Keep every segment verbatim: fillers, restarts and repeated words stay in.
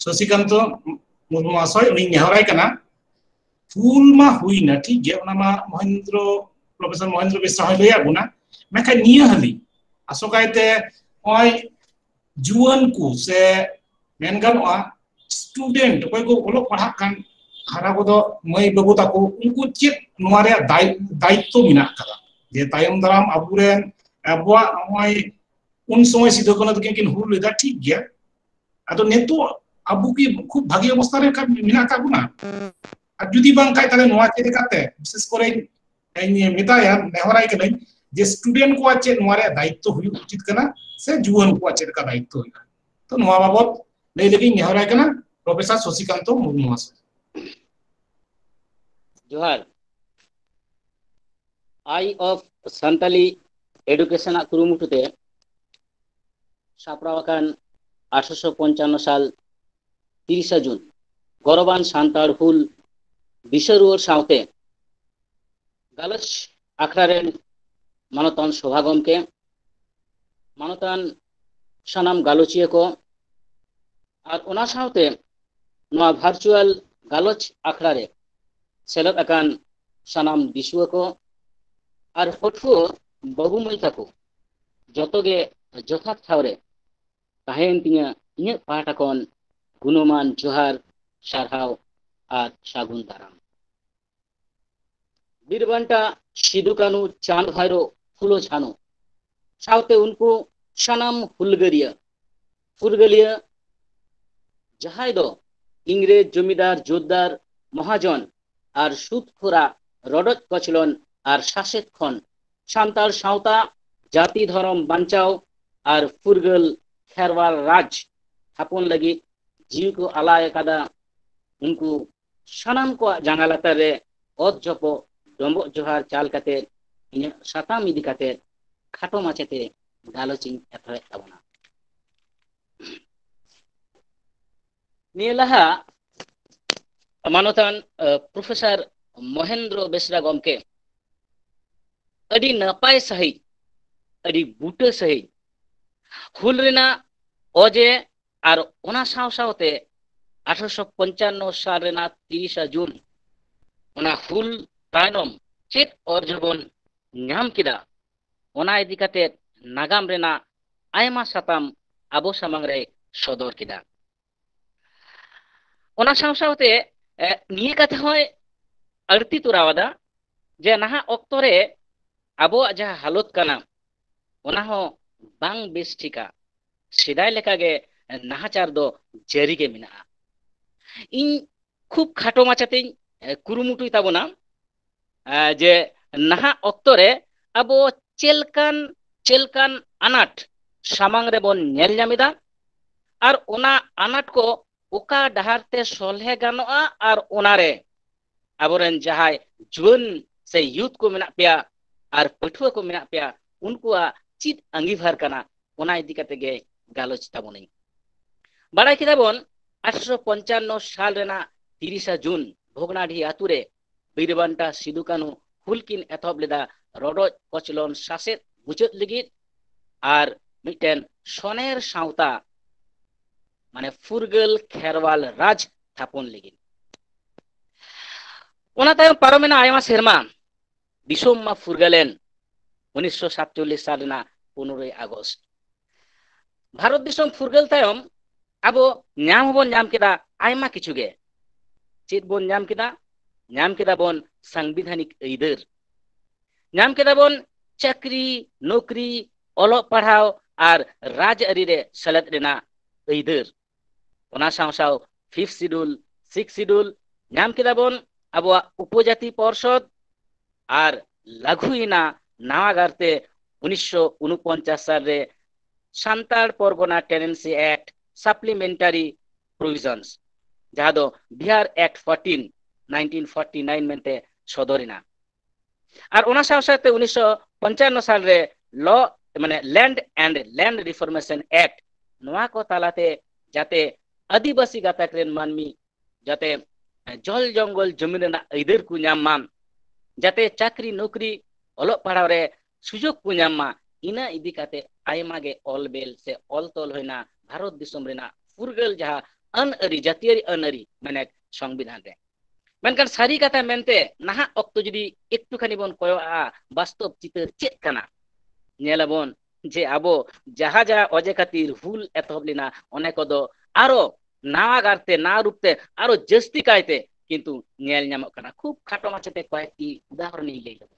ᱥᱚᱥᱤᱠᱟᱱᱛᱚ ᱢᱩᱨᱢᱩ ᱢᱚᱦᱟᱥᱚᱭ, ᱩᱱᱤᱧ ᱱᱮᱦᱚᱨᱟᱭ ᱠᱟᱱᱟ, ᱦᱩᱞ ᱢᱟ ᱦᱩᱭᱱᱟ, ᱴᱷᱤᱠ ᱜᱮᱭᱟ, ᱚᱱᱟ ᱢᱟ ᱢᱚᱦᱮᱱᱫᱨᱚ, ᱯᱨᱚᱯᱷᱮᱥᱚᱨ ᱢᱚᱦᱮᱱᱫᱨᱚ ᱵᱮᱥᱨᱟ ᱦᱚᱸᱭ ᱞᱟᱹᱭᱟᱫ ᱵᱚᱱᱟ, ᱢᱮᱱᱠᱷᱟᱱ ᱱᱤᱭᱟᱹ ᱦᱟᱹᱞᱤ ᱟᱥᱚᱠᱟᱭᱛᱮ ᱱᱚᱜᱼᱚᱭ ᱡᱩᱣᱟᱹᱱ ᱠᱚ ᱥᱮ ᱢᱮᱱ ᱜᱟᱱᱚᱜᱼᱟ student, ᱚᱠᱚᱭ ᱠᱚ ᱚᱞᱚᱜ ᱯᱟᱲᱦᱟᱜ ᱠᱟᱱ ᱦᱟᱨᱟ ᱠᱚᱫᱚ ᱢᱟᱹᱭ ᱵᱟᱹᱵᱩ ᱛᱟᱠᱚ, ᱩᱱᱠᱩ ᱪᱮᱫ ᱱᱚᱣᱟ ᱨᱮᱭᱟᱜ ᱫᱟᱭ-, ᱫᱟᱭᱤᱛᱛᱚ ᱢᱮᱱᱟᱜ ᱟᱠᱟᱫᱟ ᱡᱮ ᱛᱟᱭᱚᱢ ᱫᱟᱨᱟᱢ ᱟᱵᱚᱨᱮᱱ, ᱟᱵᱚᱣᱟᱜ ᱱᱚᱜᱼᱚᱭ ᱩᱱ ᱥᱚᱢᱚᱭ ᱥᱤᱫᱩ ᱠᱟᱹᱱᱦᱩ ᱛᱟᱹᱠᱤᱱ ᱠᱤᱱ ᱦᱩᱞ ᱞᱮᱫᱟ, ᱴᱷᱤᱠ ᱜᱮᱭᱟ, ᱟᱫᱚ ᱱᱤᱛᱚᱜ ᱟᱵᱚ ᱠᱤ ᱠᱷᱩᱵ ᱵᱷᱟᱜᱤ ᱚᱵᱚᱥᱛᱟ ᱨᱮ ᱠᱟ-, ᱢᱮᱱᱟᱜ ᱟᱠᱟᱫ ᱵᱚᱱᱟ? ᱟᱨ ᱡᱩᱫᱤ ᱵᱟᱝ ᱠᱷᱟᱡ, ᱛᱟᱦᱞᱮ ᱱᱚᱣᱟ ᱪᱮᱫ ᱞᱮᱠᱟᱛᱮ, ᱵᱤᱥᱮᱥ ᱠᱚᱨᱮ ᱤᱧ ᱢᱮᱛᱟᱭᱟ, ᱱᱮᱦᱚᱨᱟᱭ ᱠᱟᱹᱱᱟᱹᱧ ᱡᱮ student ᱠᱚᱣᱟᱜ ᱪᱮᱫ ᱱᱚᱣᱟ ᱨᱮᱭᱟᱜ ᱫᱟᱭᱤᱛᱛᱚ ᱦᱩᱭᱩᱜ ᱩᱪᱤᱛ ᱠᱟᱱᱟ ᱥᱮ ᱡᱩᱣᱟᱹᱱ ᱠᱚᱣᱟᱜ ᱪᱮᱫ ᱞᱮᱠᱟ ᱫᱟᱭᱤᱛᱛᱚ ᱦᱩᱭᱩᱜᱼᱟ? ᱛᱚ ᱱᱚᱣᱟ ᱵᱟᱵᱚᱛ ᱞᱟᱹᱭ ᱞᱟᱹᱜᱤᱫ ᱤᱧ ᱱᱮᱦᱚᱨᱟᱭ ᱠᱟᱱᱟ ᱯᱨᱚᱯᱷᱮᱥᱚᱨ ᱥᱚᱥᱤᱠᱟᱱᱛᱚ ᱢᱩᱨᱢᱩ ᱢᱚᱦᱟᱥᱚᱭ᱾ ᱡᱚᱦᱟᱨ᱾ Eye of Santali Education ᱟᱜ ᱠᱩᱨᱩᱢᱩᱴᱩ ᱛᱮ ᱥᱟᱯᱲᱟᱣ ᱟᱠᱟᱱ ᱟᱴᱷᱨᱚᱥᱚ ᱯᱚᱧᱪᱟᱱᱱᱚ ᱥᱟᱞ ᱛᱤᱨᱤᱥᱟ ᱡᱩᱱ ᱜᱚᱨᱚᱵᱟᱱ ᱥᱟᱱᱛᱟᱲ ᱦᱩᱞ ᱫᱤᱥᱟᱹ ᱨᱩᱣᱟᱹᱲ ᱥᱟᱶᱛᱮ ᱜᱟᱞᱚᱪ ᱟᱠᱷᱲᱟ ᱨᱮᱱ ᱢᱟᱱᱚᱛᱟᱱ ᱥᱚᱵᱷᱟ ᱜᱚᱢᱠᱮ, ᱢᱟᱱᱚᱛᱟᱱ ᱥᱟᱱᱟᱢ ᱜᱟᱞᱚᱪᱤᱭᱟᱹ ᱠᱚ ᱟᱨ ᱚᱱᱟ ᱥᱟᱶᱛᱮ ᱱᱚᱣᱟ virtual ᱜᱟᱞᱚᱪ ᱟᱠᱷᱲᱟ ᱨᱮ ᱥᱮᱞᱮᱫ ᱟᱠᱟᱱ ᱥᱟᱱᱟᱢ ᱫᱤᱥᱩᱣᱟᱹ ᱠᱚ ᱟᱨ ᱯᱟᱹᱴᱷᱩᱣᱟᱹ ᱵᱟᱹᱵᱩ ᱢᱟᱹᱭ ᱛᱟᱠᱚ, ᱡᱚᱛᱚ ᱜᱮ ᱡᱚᱛᱷᱟᱛ ᱴᱷᱟᱶ ᱨᱮ ᱛᱟᱦᱮᱸᱭᱮᱱ ᱛᱤᱧᱟᱹ ᱤᱧᱟᱹᱜ ᱯᱟᱦᱴᱟ ᱠᱷᱚᱱ ᱜᱩᱱᱢᱟᱱ ᱡᱚᱦᱟᱨ, ᱥᱟᱨᱦᱟᱣ ᱟᱨ ᱥᱟᱹᱜᱩᱱ ᱫᱟᱨᱟᱢ᱾ ᱵᱤᱨ ᱵᱟᱱᱴᱟ ᱥᱤᱫᱩ ᱠᱟᱹᱱᱦᱩ, ᱪᱟᱸᱫᱽ ᱵᱷᱟᱭᱨᱳ, ᱯᱷᱩᱞᱳ ᱡᱷᱟᱱᱳ ᱥᱟᱶᱛᱮ ᱩᱱᱠᱩ ᱥᱟᱱᱟᱢ ᱦᱩᱞᱜᱟᱹᱨᱤᱭᱟᱹ, ᱯᱷᱩᱨᱜᱟᱹᱞᱤᱭᱟᱹ, ᱡᱟᱦᱟᱸᱭ ᱫᱚ ᱤᱝᱨᱮᱡᱽ ᱡᱚᱢᱤᱫᱟᱨ, ᱡᱳᱛᱫᱟᱨ, ᱢᱚᱦᱟᱡᱚᱱ ᱟᱨ ᱥᱩᱫᱽᱠᱷᱳᱨᱟᱜ ᱨᱚᱰᱚᱡ ᱠᱚᱪᱞᱚᱱ ᱟᱨ ᱥᱟᱥᱮᱛ ᱠᱷᱚᱱ ᱥᱟᱱᱛᱟᱲ ᱥᱟᱶᱛᱟ, ᱡᱟᱹᱛᱤ ᱫᱷᱚᱨᱚᱢ ᱵᱟᱧᱪᱟᱣ ᱟᱨ ᱯᱷᱩᱨᱜᱟᱹᱞ ᱠᱷᱮᱨᱣᱟᱞ ᱨᱟᱡᱽ ᱛᱷᱟᱯᱚᱱ ᱞᱟᱹᱜᱤᱫ ᱡᱤᱣᱤ ᱠᱚ ᱟᱞᱟᱭ ᱟᱠᱟᱫᱟ, ᱩᱱᱠᱩ ᱥᱟᱱᱟᱢ ᱠᱚᱣᱟᱜ ᱡᱟᱸᱜᱟ ᱞᱟᱛᱟᱨ ᱨᱮ ᱚᱛ ᱡᱚᱯᱚᱜ ᱰᱚᱸᱵᱚᱜ ᱡᱚᱦᱟᱨ ᱪᱟᱞ ᱠᱟᱛᱮ ᱤᱧᱟᱹᱜ ᱥᱟᱛᱟᱢ ᱤᱫᱤ ᱠᱟᱛᱮ ᱠᱷᱟᱴᱚ ᱢᱟᱪᱷᱟᱛᱮ ᱜᱟᱞᱚᱪ ᱤᱧ ᱮᱛᱚᱦᱚᱵ ᱛᱟᱵᱚᱱᱟ᱾ ᱱᱤᱭᱟᱹ ᱞᱟᱦᱟ ᱢᱟᱱᱚᱛᱟᱱ, ᱟᱹ, ᱯᱨᱚᱯᱷᱮᱥᱚᱨ ᱢᱚᱦᱮᱱᱫᱨᱚ ᱵᱮᱥᱨᱟ ᱜᱚᱢᱠᱮ ᱟᱹᱰᱤ ᱱᱟᱯᱟᱭ ᱥᱟᱺᱦᱤᱡ, ᱟᱹᱰᱤ ᱵᱩᱴᱟᱹ ᱥᱟᱺᱦᱤᱡ ᱦᱩᱞ ᱨᱮᱱᱟᱜ ᱚᱡᱮ ᱟᱨ ᱚᱱᱟ ᱥᱟᱶ ᱥᱟᱶᱛᱮ ᱟᱴᱷᱨᱚᱥᱚ ᱯᱚᱧᱪᱟᱱᱱᱚ ᱥᱟᱞ ᱨᱮᱱᱟᱜ ᱛᱤᱨᱤᱥᱟ ᱡᱩᱱ, ᱚᱱᱟ ᱦᱩᱞ ᱛᱟᱭᱱᱚᱢ ᱪᱮᱫ ᱚᱨᱡᱚ ᱵᱚᱱ ᱧᱟᱢ ᱠᱮᱫᱟ, ᱚᱱᱟ ᱤᱫᱤ ᱠᱟᱛᱮ ᱱᱟᱜᱟᱢ ᱨᱮᱱᱟᱜ ᱟᱭᱢᱟ ᱥᱟᱛᱟᱢ ᱟᱵᱚ ᱥᱟᱢᱟᱝ ᱨᱮ ᱥᱚᱫᱚᱨ ᱠᱮᱫᱟ᱾ ᱚᱱᱟ ᱥᱟᱶ ᱥᱟᱶᱛᱮ, ᱮ, ᱱᱤᱭᱟᱹ ᱠᱟᱛᱷᱟ ᱦᱚᱸᱭ ᱟᱹᱲᱛᱤ ᱛᱚᱨᱟᱣᱟᱫᱟ ᱡᱮ ᱱᱟᱦᱟᱜ ᱚᱠᱛᱚ ᱨᱮ ᱟᱵᱚᱣᱟᱜ ᱡᱟᱦᱟᱸ ᱦᱟᱞᱚᱛ ᱠᱟᱱᱟ, ᱚᱱᱟ ᱦᱚᱸ ᱵᱟᱝ ᱵᱮᱥ ᱴᱷᱤᱠᱟ᱾ ᱥᱮᱫᱟᱭ ᱞᱮᱠᱟᱜᱮ ᱱᱟᱦᱟᱪᱟᱨ ᱫᱚ ᱡᱟᱹᱨᱤ ᱜᱮ ᱢᱮᱱᱟᱜᱼᱟ᱾ ᱤᱧ ᱠᱷᱩᱵ ᱠᱷᱟᱴᱚ ᱢᱟᱪᱷᱟᱛᱮᱧ, ᱮ, ᱠᱩᱨᱩᱢᱩᱴᱩᱭ ᱛᱟᱵᱚᱱᱟ, ᱮ, ᱡᱮ ᱱᱟᱦᱟᱜ ᱚᱠᱛᱚ ᱨᱮ ᱟᱵᱚ ᱪᱮᱫ ᱞᱮᱠᱟᱱ, ᱪᱮᱫ ᱞᱮᱠᱟᱱ ᱟᱱᱟᱴ ᱥᱟᱢᱟᱝ ᱨᱮᱵᱚᱱ ᱧᱮᱞ ᱧᱟᱢ ᱮᱫᱟ, ᱟᱨ ᱚᱱᱟ ᱟᱱᱟᱴ ᱠᱚ ᱚᱠᱟ ᱰᱟᱦᱟᱨ ᱛᱮ ᱥᱚᱞᱦᱮ ᱜᱟᱱᱚᱜᱼᱟ, ᱟᱨ ᱚᱱᱟᱨᱮ ᱟᱵᱚᱨᱮᱱ ᱡᱟᱦᱟᱸᱭ ᱡᱩᱣᱟᱹᱱ ᱥᱮ ᱭᱩᱛᱷ ᱠᱚ ᱢᱮᱱᱟᱜ ᱯᱮᱭᱟ ᱟᱨ ᱯᱟᱹᱴᱷᱩᱣᱟᱹ ᱠᱚ ᱢᱮᱱᱟᱜ ᱯᱮᱭᱟ, ᱩᱱᱠᱩᱣᱟᱜ ᱪᱮᱫ ᱟᱸᱜᱤᱵᱷᱟᱨ ᱠᱟᱱᱟ, ᱚᱱᱟ ᱤᱫᱤ ᱠᱟᱛᱮ ᱜᱮ ᱜᱟᱞᱚᱪ ᱛᱟᱵᱚᱱᱟᱹᱧ᱾ ᱵᱟᱲᱟᱭ ᱠᱮᱫᱟ ᱵᱚᱱ, ᱟᱴᱷᱨᱚᱥᱚ ᱯᱚᱧᱪᱟᱱᱱᱚ ᱥᱟᱞ ᱨᱮᱱᱟᱜ ᱛᱤᱨᱤᱥᱟ ᱡᱩᱱ ᱵᱷᱚᱜᱽᱱᱟᱰᱤᱦᱤ ᱟᱛᱳ ᱨᱮ ᱵᱤᱨ ᱵᱟᱱᱴᱟ ᱥᱤᱫᱩ ᱠᱟᱹᱱᱦᱩ ᱦᱩᱞ ᱠᱤᱱ ᱮᱛᱚᱦᱚᱵ ᱞᱮᱫᱟ ᱨᱚᱰᱚᱡ ᱠᱚᱪᱞᱚᱱ ᱥᱟᱥᱮᱛ ᱢᱩᱪᱟᱹᱫ ᱞᱟᱹᱜᱤᱫ ᱟᱨ ᱢᱤᱫᱴᱮᱱ ᱥᱚᱱᱮᱨ ᱥᱟᱶᱛᱟ, ᱢᱟᱱᱮ ᱯᱷᱩᱨᱜᱟᱹᱞ ᱠᱷᱮᱨᱣᱟᱞ ᱨᱟᱡᱽ ᱛᱷᱟᱯᱚᱱ ᱞᱟᱹᱜᱤᱫ᱾ ᱚᱱᱟ ᱛᱟᱭᱚᱢ ᱯᱟᱨᱚᱢᱮᱱᱟ ᱟᱭᱢᱟ ᱥᱮᱨᱢᱟ, ᱫᱤᱥᱚᱢ ᱢᱟ ᱯᱷᱩᱨᱜᱟᱹᱞᱮᱱ ᱩᱱᱤᱥᱥᱚ ᱥᱟᱛᱪᱚᱞᱞᱤᱥ ᱥᱟᱞ ᱨᱮᱱᱟᱜ ᱯᱚᱱᱨᱚᱭ ᱟᱜᱚᱥᱴ᱾ ᱵᱷᱟᱨᱚᱛ ᱫᱤᱥᱚᱢ ᱯᱷᱩᱨᱜᱟᱹᱞ ᱛᱟᱭᱚᱢ ᱟᱵᱚ ᱧᱟᱢ ᱦᱚᱸᱵᱚᱱ ᱧᱟᱢ ᱠᱮᱫᱟ ᱟᱭᱢᱟ ᱠᱤᱪᱷᱩ ᱜᱮ᱾ ᱪᱮᱫ ᱵᱚᱱ ᱧᱟᱢ ᱠᱮᱫᱟ? ᱧᱟᱢ ᱠᱮᱫᱟ ᱵᱚᱱ ᱥᱟᱝᱵᱤᱫᱷᱟᱱᱤᱠ ᱟᱹᱭᱫᱟᱹᱨ, ᱧᱟᱢ ᱠᱮᱫᱟ ᱵᱚᱱ ᱪᱟᱹᱠᱨᱤ, ᱱᱚᱠᱨᱤ, ᱚᱞᱚᱜ ᱯᱟᱲᱦᱟᱣ ᱟᱨ ᱨᱟᱡᱽᱟᱹᱨᱤ ᱨᱮ ᱥᱮᱞᱮᱫ ᱨᱮᱱᱟᱜ ᱟᱹᱭᱫᱟᱹᱨ᱾ ᱚᱱᱟ ᱥᱟᱶ ᱥᱟᱶ ᱯᱷᱤᱯᱛᱷ ᱥᱤᱰᱩᱞ, ᱥᱤᱠᱥ ᱥᱤᱰᱩᱞ ᱧᱟᱢ ᱠᱮᱫᱟ ᱵᱚᱱ, ᱟᱵᱚᱣᱟᱜ ᱩᱯᱚᱡᱟᱛᱤ ᱯᱚᱨᱥᱚᱫ, ᱟᱨ ᱞᱟᱹᱜᱩᱭᱮᱱᱟ ᱱᱟᱣᱟ ᱜᱟᱨᱛᱮ ᱩᱱᱤᱥᱥᱚ ᱩᱱᱩᱯᱚᱧᱪᱟᱥ ᱥᱟᱞ ᱨᱮ ᱥᱟᱱᱛᱟᱲ ᱯᱚᱨᱜᱚᱱᱟ ᱴᱮᱱᱮᱱᱥᱤ ᱮᱠᱴ ᱥᱟᱯᱞᱤᱢᱮᱱᱴᱟᱨᱤ ᱯᱨᱚᱵᱷᱤᱡᱚᱱᱥ, ᱡᱟᱦᱟᱸ ᱫᱚ Bihar act fourteen, nineteen forty nine ᱢᱮᱱᱛᱮ ᱥᱚᱫᱚᱨᱮᱱᱟ᱾ ᱟᱨ ᱚᱱᱟ ᱥᱟᱶ ᱥᱟᱶᱛᱮ ᱩᱱᱤᱥᱥᱚ ᱯᱚᱧᱪᱟᱱᱱᱚ ᱥᱟᱞ ᱨᱮ ᱞᱚ, ᱢᱟᱱᱮ ᱞᱮᱱᱰ ᱮᱱᱰ ᱞᱮᱱᱰ ᱨᱤᱯᱷᱚᱨᱢᱮᱥᱚᱱ ᱮᱠᱴ, ᱱᱚᱣᱟ ᱠᱚ ᱛᱟᱞᱟᱛᱮ ᱡᱟᱛᱮ ᱟᱹᱫᱤᱵᱟᱹᱥᱤ ᱜᱟᱛᱟᱠ ᱨᱮᱱ ᱢᱟᱹᱱᱢᱤ ᱡᱟᱛᱮ ᱡᱚᱞ ᱡᱚᱝᱜᱚᱞ ᱡᱚᱢᱤ ᱨᱮᱱᱟᱜ ᱟᱹᱭᱫᱟᱹᱨ ᱠᱚ ᱧᱟᱢ ᱢᱟ, ᱡᱟᱛᱮ ᱪᱟᱹᱠᱨᱤ ᱱᱚᱠᱨᱤ ᱚᱞᱚᱜ ᱯᱟᱲᱦᱟᱣ ᱨᱮ ᱥᱩᱡᱳᱜᱽ ᱠᱚ ᱧᱟᱢ ᱢᱟ, ᱤᱱᱟᱹ ᱤᱫᱤ ᱠᱟᱛᱮ ᱟᱭᱢᱟ ᱜᱮ ᱚᱞ ᱵᱮᱞ ᱥᱮ ᱚᱞ ᱛᱚᱞ ᱦᱩᱭᱱᱟ᱾ ᱵᱷᱟᱨᱚᱛ ᱫᱤᱥᱚᱢ ᱨᱮᱱᱟᱜ ᱯᱷᱩᱨᱜᱟᱹᱞ ᱡᱟᱦᱟᱸ ᱟᱹᱱ ᱟᱹᱨᱤ, ᱡᱟᱹᱛᱤᱭᱟᱹᱨᱤ ᱟᱹᱱ ᱟᱹᱨᱤ ᱢᱮᱱᱮᱫ ᱥᱚᱝᱵᱤᱫᱷᱟᱱ ᱨᱮ᱾ ᱢᱮᱱᱠᱷᱟᱱ ᱥᱟᱹᱨᱤ ᱠᱟᱛᱷᱟ ᱢᱮᱱᱛᱮ ᱱᱟᱦᱟᱜ ᱚᱠᱛᱚ ᱡᱩᱫᱤ ᱮᱠᱴᱩ ᱠᱷᱟᱱᱤ ᱵᱚᱱ ᱠᱚᱭᱚᱜᱼᱟ, ᱵᱟᱥᱛᱚᱵ ᱪᱤᱛᱟᱹᱨ ᱪᱮᱫ ᱠᱟᱱᱟ? ᱧᱮᱞᱟᱵᱚᱱ ᱡᱮ ᱟᱵᱚ ᱡᱟᱦᱟᱸ ᱡᱟᱦᱟᱸ ᱚᱡᱮ ᱠᱷᱟᱹᱛᱤᱨ ᱦᱩᱞ ᱮᱛᱚᱦᱚᱵ ᱞᱮᱱᱟ, ᱚᱱᱮ ᱠᱚᱫᱚ ᱟᱨᱚ ᱱᱟᱣᱟ ᱜᱟᱨᱛᱮ, ᱱᱟᱣᱟ ᱨᱩᱯ ᱛᱮ, ᱟᱨᱚ ᱡᱟᱹᱥᱛᱤ ᱠᱟᱭᱛᱮ ᱠᱤᱱᱛᱩ ᱧᱮᱞ ᱧᱟᱢᱚᱜ ᱠᱟᱱᱟ᱾ ᱠᱷᱩᱵ ᱠᱷᱟᱴᱚ ᱢᱟᱪᱷᱟᱛᱮ ᱠᱚᱭᱮᱠᱴᱤ ᱩᱫᱟᱦᱚᱨᱚᱱ ᱤᱧ ᱞᱟᱹᱭ ᱞᱮᱫᱟ᱾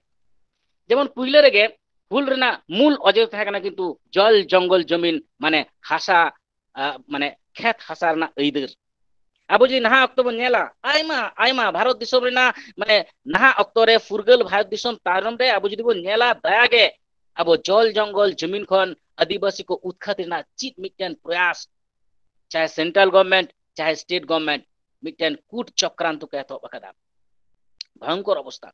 ᱡᱮᱢᱚᱱ ᱯᱩᱭᱞᱟᱹ ᱨᱮᱜᱮ ᱦᱩᱞ ᱨᱮᱱᱟᱜ ᱢᱩᱞ ᱚᱡᱮ ᱫᱚ ᱛᱟᱦᱮᱸ ᱠᱟᱱᱟ ᱠᱤᱱᱛᱩ ᱡᱚᱞ ᱡᱚᱝᱜᱚᱞ ᱡᱚᱢᱤᱱ, ᱢᱟᱱᱮ ᱦᱟᱥᱟ, ᱟᱜ, ᱢᱟᱱᱮ ᱠᱷᱮᱛ ᱦᱟᱥᱟ ᱨᱮᱱᱟᱜ ᱟᱹᱭᱫᱟᱹᱨ᱾ ᱟᱵᱚ ᱡᱩᱫᱤ ᱱᱟᱦᱟᱜ ᱚᱠᱛᱚ ᱵᱚᱱ ᱧᱮᱞᱟ, ᱟᱭᱢᱟ, ᱟᱭᱢᱟ ᱵᱷᱟᱨᱚᱛ ᱫᱤᱥᱚᱢ ᱨᱮᱱᱟᱜ, ᱢᱟᱱᱮ ᱱᱟᱦᱟᱜ ᱚᱠᱛᱚ ᱨᱮ ᱯᱷᱩᱨᱜᱟᱹᱞ ᱵᱷᱟᱨᱚᱛ ᱫᱤᱥᱚᱢ ᱛᱟᱭᱱᱚᱢ ᱨᱮ ᱟᱵᱚ ᱡᱩᱫᱤ ᱵᱚᱱ ᱧᱮᱞᱟ, ᱫᱟᱭᱟ ᱜᱮ ᱟᱵᱚ ᱡᱚᱞ ᱡᱚᱝᱜᱚᱞ ᱡᱚᱢᱤᱱ ᱠᱷᱚᱱ ᱟᱹᱫᱤᱵᱟᱹᱥᱤ ᱠᱚ ᱩᱛᱠᱷᱟᱛ ᱨᱮᱱᱟᱜ ᱪᱮᱫ ᱢᱤᱫᱴᱮᱱ ᱯᱨᱚᱭᱟᱥ, ᱪᱟᱦᱮ central government, ᱪᱟᱦᱮ state government, ᱢᱤᱫᱴᱮᱱ ᱠᱩᱴ ᱪᱚᱠᱨᱟᱱᱛᱚ ᱠᱚ ᱮᱛᱚᱦᱚᱵ ᱟᱠᱟᱫᱟ᱾ ᱵᱷᱚᱭᱚᱝᱠᱚᱨ ᱚᱵᱚᱥᱛᱷᱟ᱾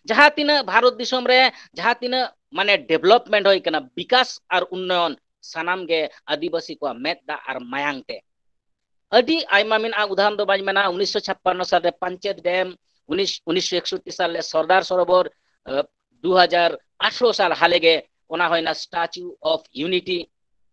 ᱡᱟᱦᱟᱸ ᱛᱤᱱᱟᱹᱜ ᱵᱷᱟᱨᱚᱛ ᱫᱤᱥᱚᱢ ᱨᱮ ᱡᱟᱦᱟᱸ ᱛᱤᱱᱟᱹᱜ ᱢᱟᱱᱮ development ᱦᱩᱭ ᱠᱟᱱᱟ, ᱵᱤᱠᱟᱥ ᱟᱨ ᱩᱱᱱᱚᱭᱚᱱ, ᱥᱟᱱᱟᱢ ᱜᱮ ᱟᱹᱫᱤᱵᱟᱹᱥᱤ ᱠᱚᱣᱟᱜ ᱢᱮᱫ ᱫᱟᱜ ᱟᱨ ᱢᱟᱭᱟᱝ ᱛᱮ᱾ ᱟᱹᱰᱤ ᱟᱭᱢᱟ ᱢᱮᱱᱟᱜᱼᱟ, ᱩᱫᱟᱦᱚᱨᱚᱱ ᱫᱚ ᱵᱟᱹᱧ ᱢᱮᱱᱟ, ᱩᱱᱤᱥᱥᱚ ᱪᱷᱟᱯᱯᱟᱱᱱᱚ ᱥᱟᱞ ᱨᱮ ᱯᱟᱧᱪᱮᱛ ᱰᱮᱢ, ᱩᱱᱤᱥ, ᱩᱱᱤᱥᱥᱚ ᱮᱠᱥᱚᱴᱴᱤ ᱥᱟᱞ ᱨᱮ ᱥᱚᱨᱫᱟᱨ ᱥᱚᱨᱳᱵᱚᱨ, ᱟᱸ, ᱫᱩ ᱦᱟᱡᱟᱨ ᱟᱴᱷᱨᱚ ᱥᱟᱞ ᱦᱟᱞᱮ ᱜᱮ ᱚᱱᱟ ᱦᱩᱭᱱᱟ Statue of Unity᱾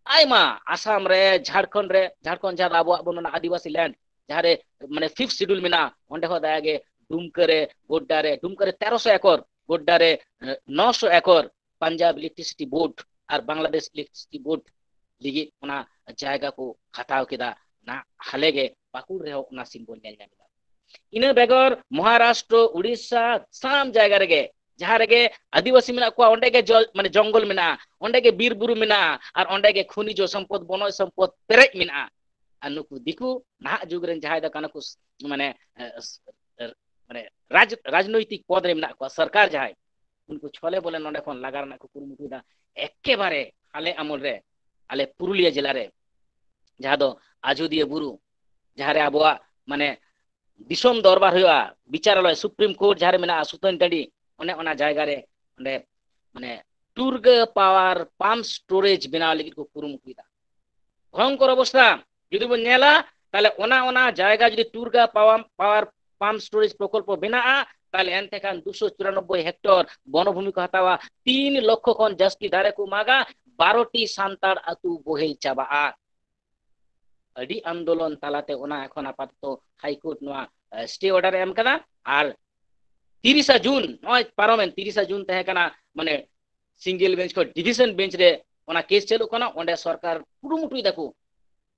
ᱟᱭᱢᱟ, ᱟᱥᱟᱢ ᱨᱮ, ᱡᱷᱟᱲᱠᱷᱚᱸᱰ ᱨᱮ, ᱡᱷᱟᱲᱠᱷᱚᱸᱰ ᱡᱟᱦᱟᱸ ᱫᱚ ᱟᱵᱚᱣᱟᱜ ᱵᱚᱱ ᱢᱮᱱᱟ ᱟᱹᱫᱤᱵᱟᱹᱥᱤ land, ᱡᱟᱦᱟᱸ ᱨᱮ ᱢᱟᱱᱮ fifth schedule ᱢᱮᱱᱟᱜᱼᱟ, ᱚᱸᱰᱮ ᱦᱚᱸ ᱫᱟᱭᱟ ᱜᱮ ᱰᱩᱢᱠᱟᱹ ᱨᱮ, ᱜᱳᱰᱰᱟ ᱨᱮ, ᱰᱩᱢᱠᱟᱹ ᱨᱮ ᱛᱮᱨᱚᱥᱚ ᱮᱠᱚᱨ, ᱜᱳᱰᱰᱟ ᱨᱮ, ᱮ, ᱱᱚᱥᱚ ᱮᱠᱚᱨ, ᱯᱟᱧᱡᱟᱵᱽ Electricity Board ᱟᱨ ᱵᱟᱝᱞᱟᱫᱮᱥ Electricity Board ᱞᱟᱹᱜᱤᱫ ᱚᱱᱟ ᱡᱟᱭᱜᱟ ᱠᱚ ᱦᱟᱛᱟᱣ ᱠᱮᱫᱟ᱾ ᱱᱟ ᱦᱟᱞᱮ ᱜᱮ ᱯᱟᱹᱠᱩᱲ ᱨᱮᱦᱚᱸ ᱚᱱᱟ scene ᱵᱚᱱ ᱧᱮᱞ ᱧᱟᱢ ᱮᱫᱟ᱾ ᱤᱱᱟᱹ ᱵᱮᱜᱚᱨ ᱢᱚᱦᱟᱨᱟᱥᱴᱨᱚ, ᱩᱲᱤᱥᱥᱟ, ᱥᱟᱱᱟᱢ ᱡᱟᱭᱜᱟ ᱨᱮᱜᱮ ᱡᱟᱦᱟᱸ ᱨᱮᱜᱮ ᱟᱹᱫᱤᱵᱟᱹᱥᱤ ᱢᱮᱱᱟᱜ ᱠᱚᱣᱟ, ᱚᱸᱰᱮ ᱜᱮ ᱡᱚᱞ, ᱢᱟᱱᱮ ᱡᱚᱝᱜᱚᱞ ᱢᱮᱱᱟᱜᱼᱟ, ᱚᱸᱰᱮ ᱜᱮ ᱵᱤᱨ ᱵᱩᱨᱩ ᱢᱮᱱᱟᱜᱼᱟ, ᱟᱨ ᱚᱸᱰᱮ ᱜᱮ ᱠᱷᱚᱱᱤᱡᱚ ᱥᱚᱢᱯᱚᱫ, ᱵᱚᱱᱚᱡᱽ ᱥᱚᱢᱯᱚᱫ ᱯᱮᱨᱮᱡ ᱢᱮᱱᱟᱜᱼᱟ᱾ ᱟᱨ ᱱᱩᱠᱩ ᱫᱤᱠᱩ ᱱᱟᱦᱟᱜ ᱡᱩᱜᱽ ᱨᱮᱱ ᱡᱟᱦᱟᱸᱭ ᱫᱚ ᱠᱟᱱᱟ ᱠᱚ ᱥ-, ᱢᱟᱱᱮ, ᱮ, ᱥ-, ᱮ, ᱢᱟᱱᱮ ᱨᱟᱡᱽ-, ᱨᱟᱡᱽᱱᱳᱭᱛᱤᱠ ᱯᱚᱫᱽ ᱨᱮ ᱢᱮᱱᱟᱜ ᱠᱚᱣᱟ, ᱥᱚᱨᱠᱟᱨ ᱡᱟᱦᱟᱸᱭ, ᱩᱱᱠᱩ ᱪᱷᱚᱞᱮ ᱵᱚᱞᱮ ᱱᱚᱰᱮ ᱠᱷᱚᱱ ᱞᱟᱜᱟ ᱨᱮᱱᱟᱜ ᱠᱚ ᱠᱩᱨᱩᱢᱩᱴᱩᱭᱮᱫᱟ᱾ ᱮᱠᱮᱵᱟᱨᱮ ᱟᱞᱮ ᱟᱢᱚᱞ ᱨᱮ, ᱟᱞᱮ ᱯᱩᱨᱩᱞᱤᱭᱟᱹ ᱡᱮᱞᱟ ᱨᱮ ᱡᱟᱦᱟᱸ ᱫᱚ ᱟᱡᱚᱫᱤᱭᱟᱹ ᱵᱩᱨᱩ, ᱡᱟᱦᱟᱸ ᱨᱮ ᱟᱵᱚᱣᱟᱜ ᱢᱟᱱᱮ ᱫᱤᱥᱚᱢ ᱫᱚᱨᱵᱟᱨ ᱦᱩᱭᱩᱜᱼᱟ, ᱵᱤᱪᱟᱨᱟᱞᱚᱭ, Supreme Court ᱡᱟᱦᱟᱸ ᱨᱮ ᱢᱮᱱᱟᱜᱼᱟ, ᱥᱩᱛᱟᱹᱱ ᱴᱟᱺᱰᱤ, ᱚᱱᱮ ᱚᱱᱟ ᱡᱟᱭᱜᱟ ᱨᱮ ᱚᱸᱰᱮ ᱢᱟᱱᱮ ᱴᱩᱨᱜᱟᱹ power pump storage ᱵᱮᱱᱟᱣ ᱞᱟᱹᱜᱤᱫ ᱠᱚ ᱠᱩᱨᱩᱢᱩᱴᱩᱭᱮᱫᱟ᱾ ᱵᱷᱚᱭᱚᱝᱠᱚᱨ ᱚᱵᱚᱥᱛᱷᱟ᱾ ᱡᱩᱫᱤ ᱵᱚᱱ ᱧᱮᱞᱟ, ᱛᱟᱦᱞᱮ ᱚᱱᱟ, ᱚᱱᱟ ᱡᱟᱭᱜᱟ ᱡᱩᱫᱤ ᱴᱩᱨᱜᱟ power, power pump storage ᱯᱨᱚᱠᱚᱞᱯᱚ ᱵᱮᱱᱟᱜᱼᱟ, ᱛᱟᱦᱞᱮ ᱮᱱᱛᱮ ᱠᱷᱟᱱ ᱫᱩᱥᱚ ᱪᱩᱨᱟᱱᱚᱵᱵᱳᱭ ᱦᱮᱠᱴᱚᱨ ᱵᱚᱱᱚᱵᱷᱩᱢᱤ ᱠᱚ ᱦᱟᱛᱟᱣᱟ, ᱛᱤᱱ ᱞᱚᱠᱷᱚ ᱠᱷᱚᱱ ᱡᱟᱹᱥᱛᱤ ᱫᱟᱨᱮ ᱠᱚ ᱢᱟᱜᱟ, ᱵᱟᱨᱚ ᱴᱤ ᱥᱟᱱᱛᱟᱲ ᱟᱹᱛᱩ ᱵᱚᱦᱮᱞ ᱪᱟᱵᱟᱜᱼᱟ᱾ ᱟᱹᱰᱤ ᱟᱱᱫᱳᱞᱚᱱ ᱛᱟᱞᱟᱛᱮ ᱚᱱᱟ ᱮᱠᱷᱚᱱ ᱟᱯᱟᱛᱚᱛᱚ ᱦᱟᱭ ᱠᱳᱨᱴ ᱱᱚᱣᱟ ᱥᱴᱮ ᱚᱨᱰᱟᱨ ᱮ ᱮᱢ ᱠᱟᱫᱟ᱾ ᱟᱨ ᱛᱤᱨᱤᱥᱟ ᱡᱩᱱ, ᱱᱚᱜᱼᱚᱭ ᱯᱟᱨᱚᱢᱮᱱ ᱛᱤᱨᱤᱥᱟ ᱡᱩᱱ ᱛᱟᱦᱮᱸ ᱠᱟᱱᱟ, ᱢᱟᱱᱮ ᱥᱤᱝᱜᱮᱞ ᱵᱮᱧᱪ ᱠᱷᱚᱱ ᱰᱤᱵᱷᱤᱡᱚᱱ ᱵᱮᱧᱪ ᱨᱮ ᱚᱱᱟ ᱠᱮᱥ ᱪᱟᱹᱞᱩᱜ ᱠᱟᱱᱟ᱾ ᱚᱸᱰᱮ ᱥᱚᱨᱠᱟᱨ ᱠᱩᱨᱩᱢᱩᱴᱩᱭ ᱫᱟᱠᱚ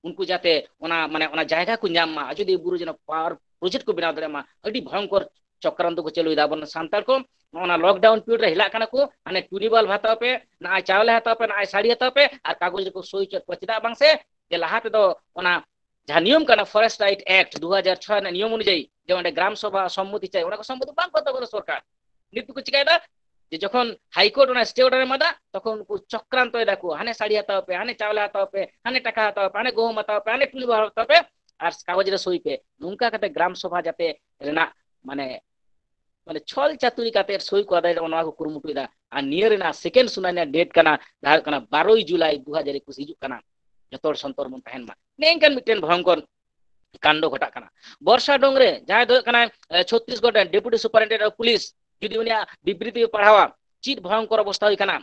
ᱩᱱᱠᱩ ᱡᱟᱛᱮ ᱚᱱᱟ, ᱢᱟᱱᱮ ᱚᱱᱟ ᱡᱟᱭᱜᱟ ᱠᱚ ᱧᱟᱢ ᱢᱟ, ᱟᱡᱚᱫᱤᱭᱟᱹ ᱵᱩᱨᱩ ᱡᱮᱱᱚ ᱯᱟᱣᱟᱨ ᱯᱨᱚᱡᱮᱠᱴ ᱠᱚ ᱵᱮᱱᱟᱣ ᱫᱟᱲᱮᱭᱟᱜ ᱢᱟ᱾ ᱟᱹᱰᱤ ᱵᱷᱚᱭᱚᱝᱠᱚᱨ ᱪᱚᱠᱨᱟᱱᱛᱚ ᱠᱚ ᱪᱟᱹᱞᱩᱭᱮᱫᱟ ᱟᱵᱚᱨᱮᱱ ᱥᱟᱱᱛᱟᱲ ᱠᱚ᱾ ᱱᱚᱜᱼᱚ ᱱᱟ ᱞᱚᱠᱰᱟᱣᱩᱱ ᱯᱤᱨᱤᱭᱳᱰ ᱨᱮ ᱦᱮᱞᱟᱜ ᱠᱟᱱᱟ ᱠᱚ, ᱦᱟᱱᱮ ᱴᱩᱰᱤ ᱵᱟᱞᱵ ᱦᱟᱛᱟᱣ ᱯᱮ, ᱱᱚᱜᱼᱚᱭ ᱪᱟᱣᱞᱮ ᱦᱟᱛᱟᱣ ᱯᱮ, ᱱᱚᱜᱼᱚᱭ ᱥᱟᱹᱲᱤ ᱦᱟᱛᱟᱣ ᱯᱮ, ᱟᱨ ᱠᱟᱜᱚᱡᱽ ᱨᱮᱠᱚ ᱥᱳᱭ ᱦᱚᱪᱚᱭᱮᱫ ᱠᱚᱣᱟ᱾ ᱪᱮᱫᱟᱜ ᱵᱟᱝ ᱥᱮ ᱡᱮ ᱞᱟᱦᱟ ᱛᱮᱫᱚ ᱚᱱᱟ ᱡᱟᱦᱟᱸ ᱱᱤᱭᱚᱢ ᱠᱟᱱᱟ, ᱯᱷᱚᱨᱮᱥᱴ ᱨᱟᱭᱤᱴ ᱮᱠᱴ ᱫᱩ ᱦᱟᱡᱟᱨ ᱪᱷᱚᱭ ᱨᱮᱱᱟᱜ ᱱᱤᱭᱚᱢ ᱚᱱᱩᱡᱟᱭᱤ, ᱡᱮ ᱚᱸᱰᱮ ᱜᱨᱟᱢ ᱥᱚᱵᱷᱟ ᱥᱚᱢᱢᱚᱛᱤ ᱪᱟᱭ, ᱚᱱᱟ ᱠᱚ ᱥᱚᱢᱢᱚᱛᱤ ᱵᱟᱝ ᱠᱚ ᱦᱟᱛᱟᱣ ᱠᱟᱫᱟ ᱥᱚᱨᱠᱟᱨ᱾ ᱱᱤᱛ ᱫᱚᱠᱚ ᱪᱤᱠᱟᱭᱮᱫᱟ ᱡᱮ ᱡᱚᱠᱷᱚᱱ ᱦᱟᱭ ᱠᱳᱨᱴ ᱚᱱᱟ ᱥᱴᱮ ᱚᱨᱰᱟᱨ ᱮ ᱮᱢᱟᱫᱟ, ᱛᱚᱠᱷᱚᱱ ᱩᱱᱠᱩ ᱪᱚᱠᱨᱟᱱᱛᱚᱭ ᱫᱟᱠᱚ, ᱦᱟᱱᱮ ᱥᱟᱹᱲᱤ ᱦᱟᱛᱟᱣ ᱯᱮ, ᱦᱟᱱᱮ ᱪᱟᱣᱞᱮ ᱦᱟᱛᱟᱣ ᱯᱮ, ᱦᱟᱱᱮ ᱴᱟᱠᱟ ᱦᱟᱛᱟᱣ ᱯᱮ, ᱦᱟᱱᱮ ᱜᱩᱦᱩᱢ ᱦᱟᱛᱟᱣ ᱯᱮ, ᱦᱟᱱᱮ ᱴᱩᱞᱤ ᱵᱟᱦᱟ ᱦᱟᱛᱟᱣ ᱯᱮ, ᱟᱨ ᱠᱟᱜᱚᱡᱽ ᱨᱮ ᱥᱳᱭ ᱯᱮ᱾ ᱱᱚᱝᱠᱟ ᱠᱟᱛᱮ ᱜᱨᱟᱢ ᱥᱚᱵᱷᱟ ᱡᱟᱛᱮ ᱨᱮᱱᱟᱜ, ᱢᱟᱱᱮ, ᱢᱟᱱᱮ ᱪᱷᱚᱞ ᱪᱟᱛᱩᱨᱤ ᱠᱟᱛᱮ ᱥᱳᱭ ᱠᱚ ᱟᱫᱟᱭ, ᱱᱚᱣᱟ ᱠᱚ ᱠᱩᱨᱩᱢᱩᱴᱩᱭᱮᱫᱟ᱾ ᱟᱨ ᱱᱤᱭᱟᱹ ᱨᱮᱱᱟᱜ ᱥᱮᱠᱮᱱᱰ ᱥᱩᱱᱟᱱᱤ ᱨᱮᱱᱟᱜ ᱰᱮᱴ ᱠᱟᱱᱟ, ᱡᱟᱦᱟᱸ ᱦᱩᱭᱩᱜ ᱠᱟᱱᱟ ᱵᱟᱨᱳᱭ ᱡᱩᱞᱟᱭ ᱫᱩ ᱦᱟᱡᱟᱨ ᱮᱠᱩᱥ ᱦᱤᱡᱩᱜ ᱠᱟᱱᱟ᱾ ᱡᱚᱛᱚ ᱦᱚᱲ ᱥᱚᱱᱛᱚᱨ ᱵᱚᱱ ᱛᱟᱦᱮᱱ ᱢᱟ᱾ ᱱᱮᱝᱠᱟᱱ ᱢᱤᱫᱴᱮᱱ ᱵᱷᱚᱭᱚᱝᱠᱚᱨ ᱠᱟᱱᱰᱚ ᱜᱷᱚᱴᱟᱜ ᱠᱟᱱᱟ᱾ ᱵᱚᱨᱥᱟ ᱰᱳᱝ ᱨᱮ ᱡᱟᱦᱟᱸᱭ ᱫᱚ ᱦᱩᱭᱩᱜ ᱠᱟᱱᱟᱭ, ᱮ, ᱪᱷᱚᱛᱛᱤᱥᱜᱚᱲ ᱨᱮᱱ ᱰᱮᱯᱩᱴᱤ ᱥᱩᱯᱟᱨᱤᱱᱴᱮᱱᱰᱮᱱᱴ ᱚᱯ ᱯᱩᱞᱤᱥ, ᱡᱩᱫᱤ ᱩᱱᱤᱭᱟᱜ ᱵᱤᱵᱨᱤᱛᱤ ᱯᱮ ᱯᱟᱲᱦᱟᱣᱟ, ᱪᱮᱫ ᱵᱷᱚᱭᱚᱝᱠᱚᱨ ᱚᱵᱚᱥᱛᱷᱟ ᱦᱩᱭ ᱠᱟᱱᱟ᱾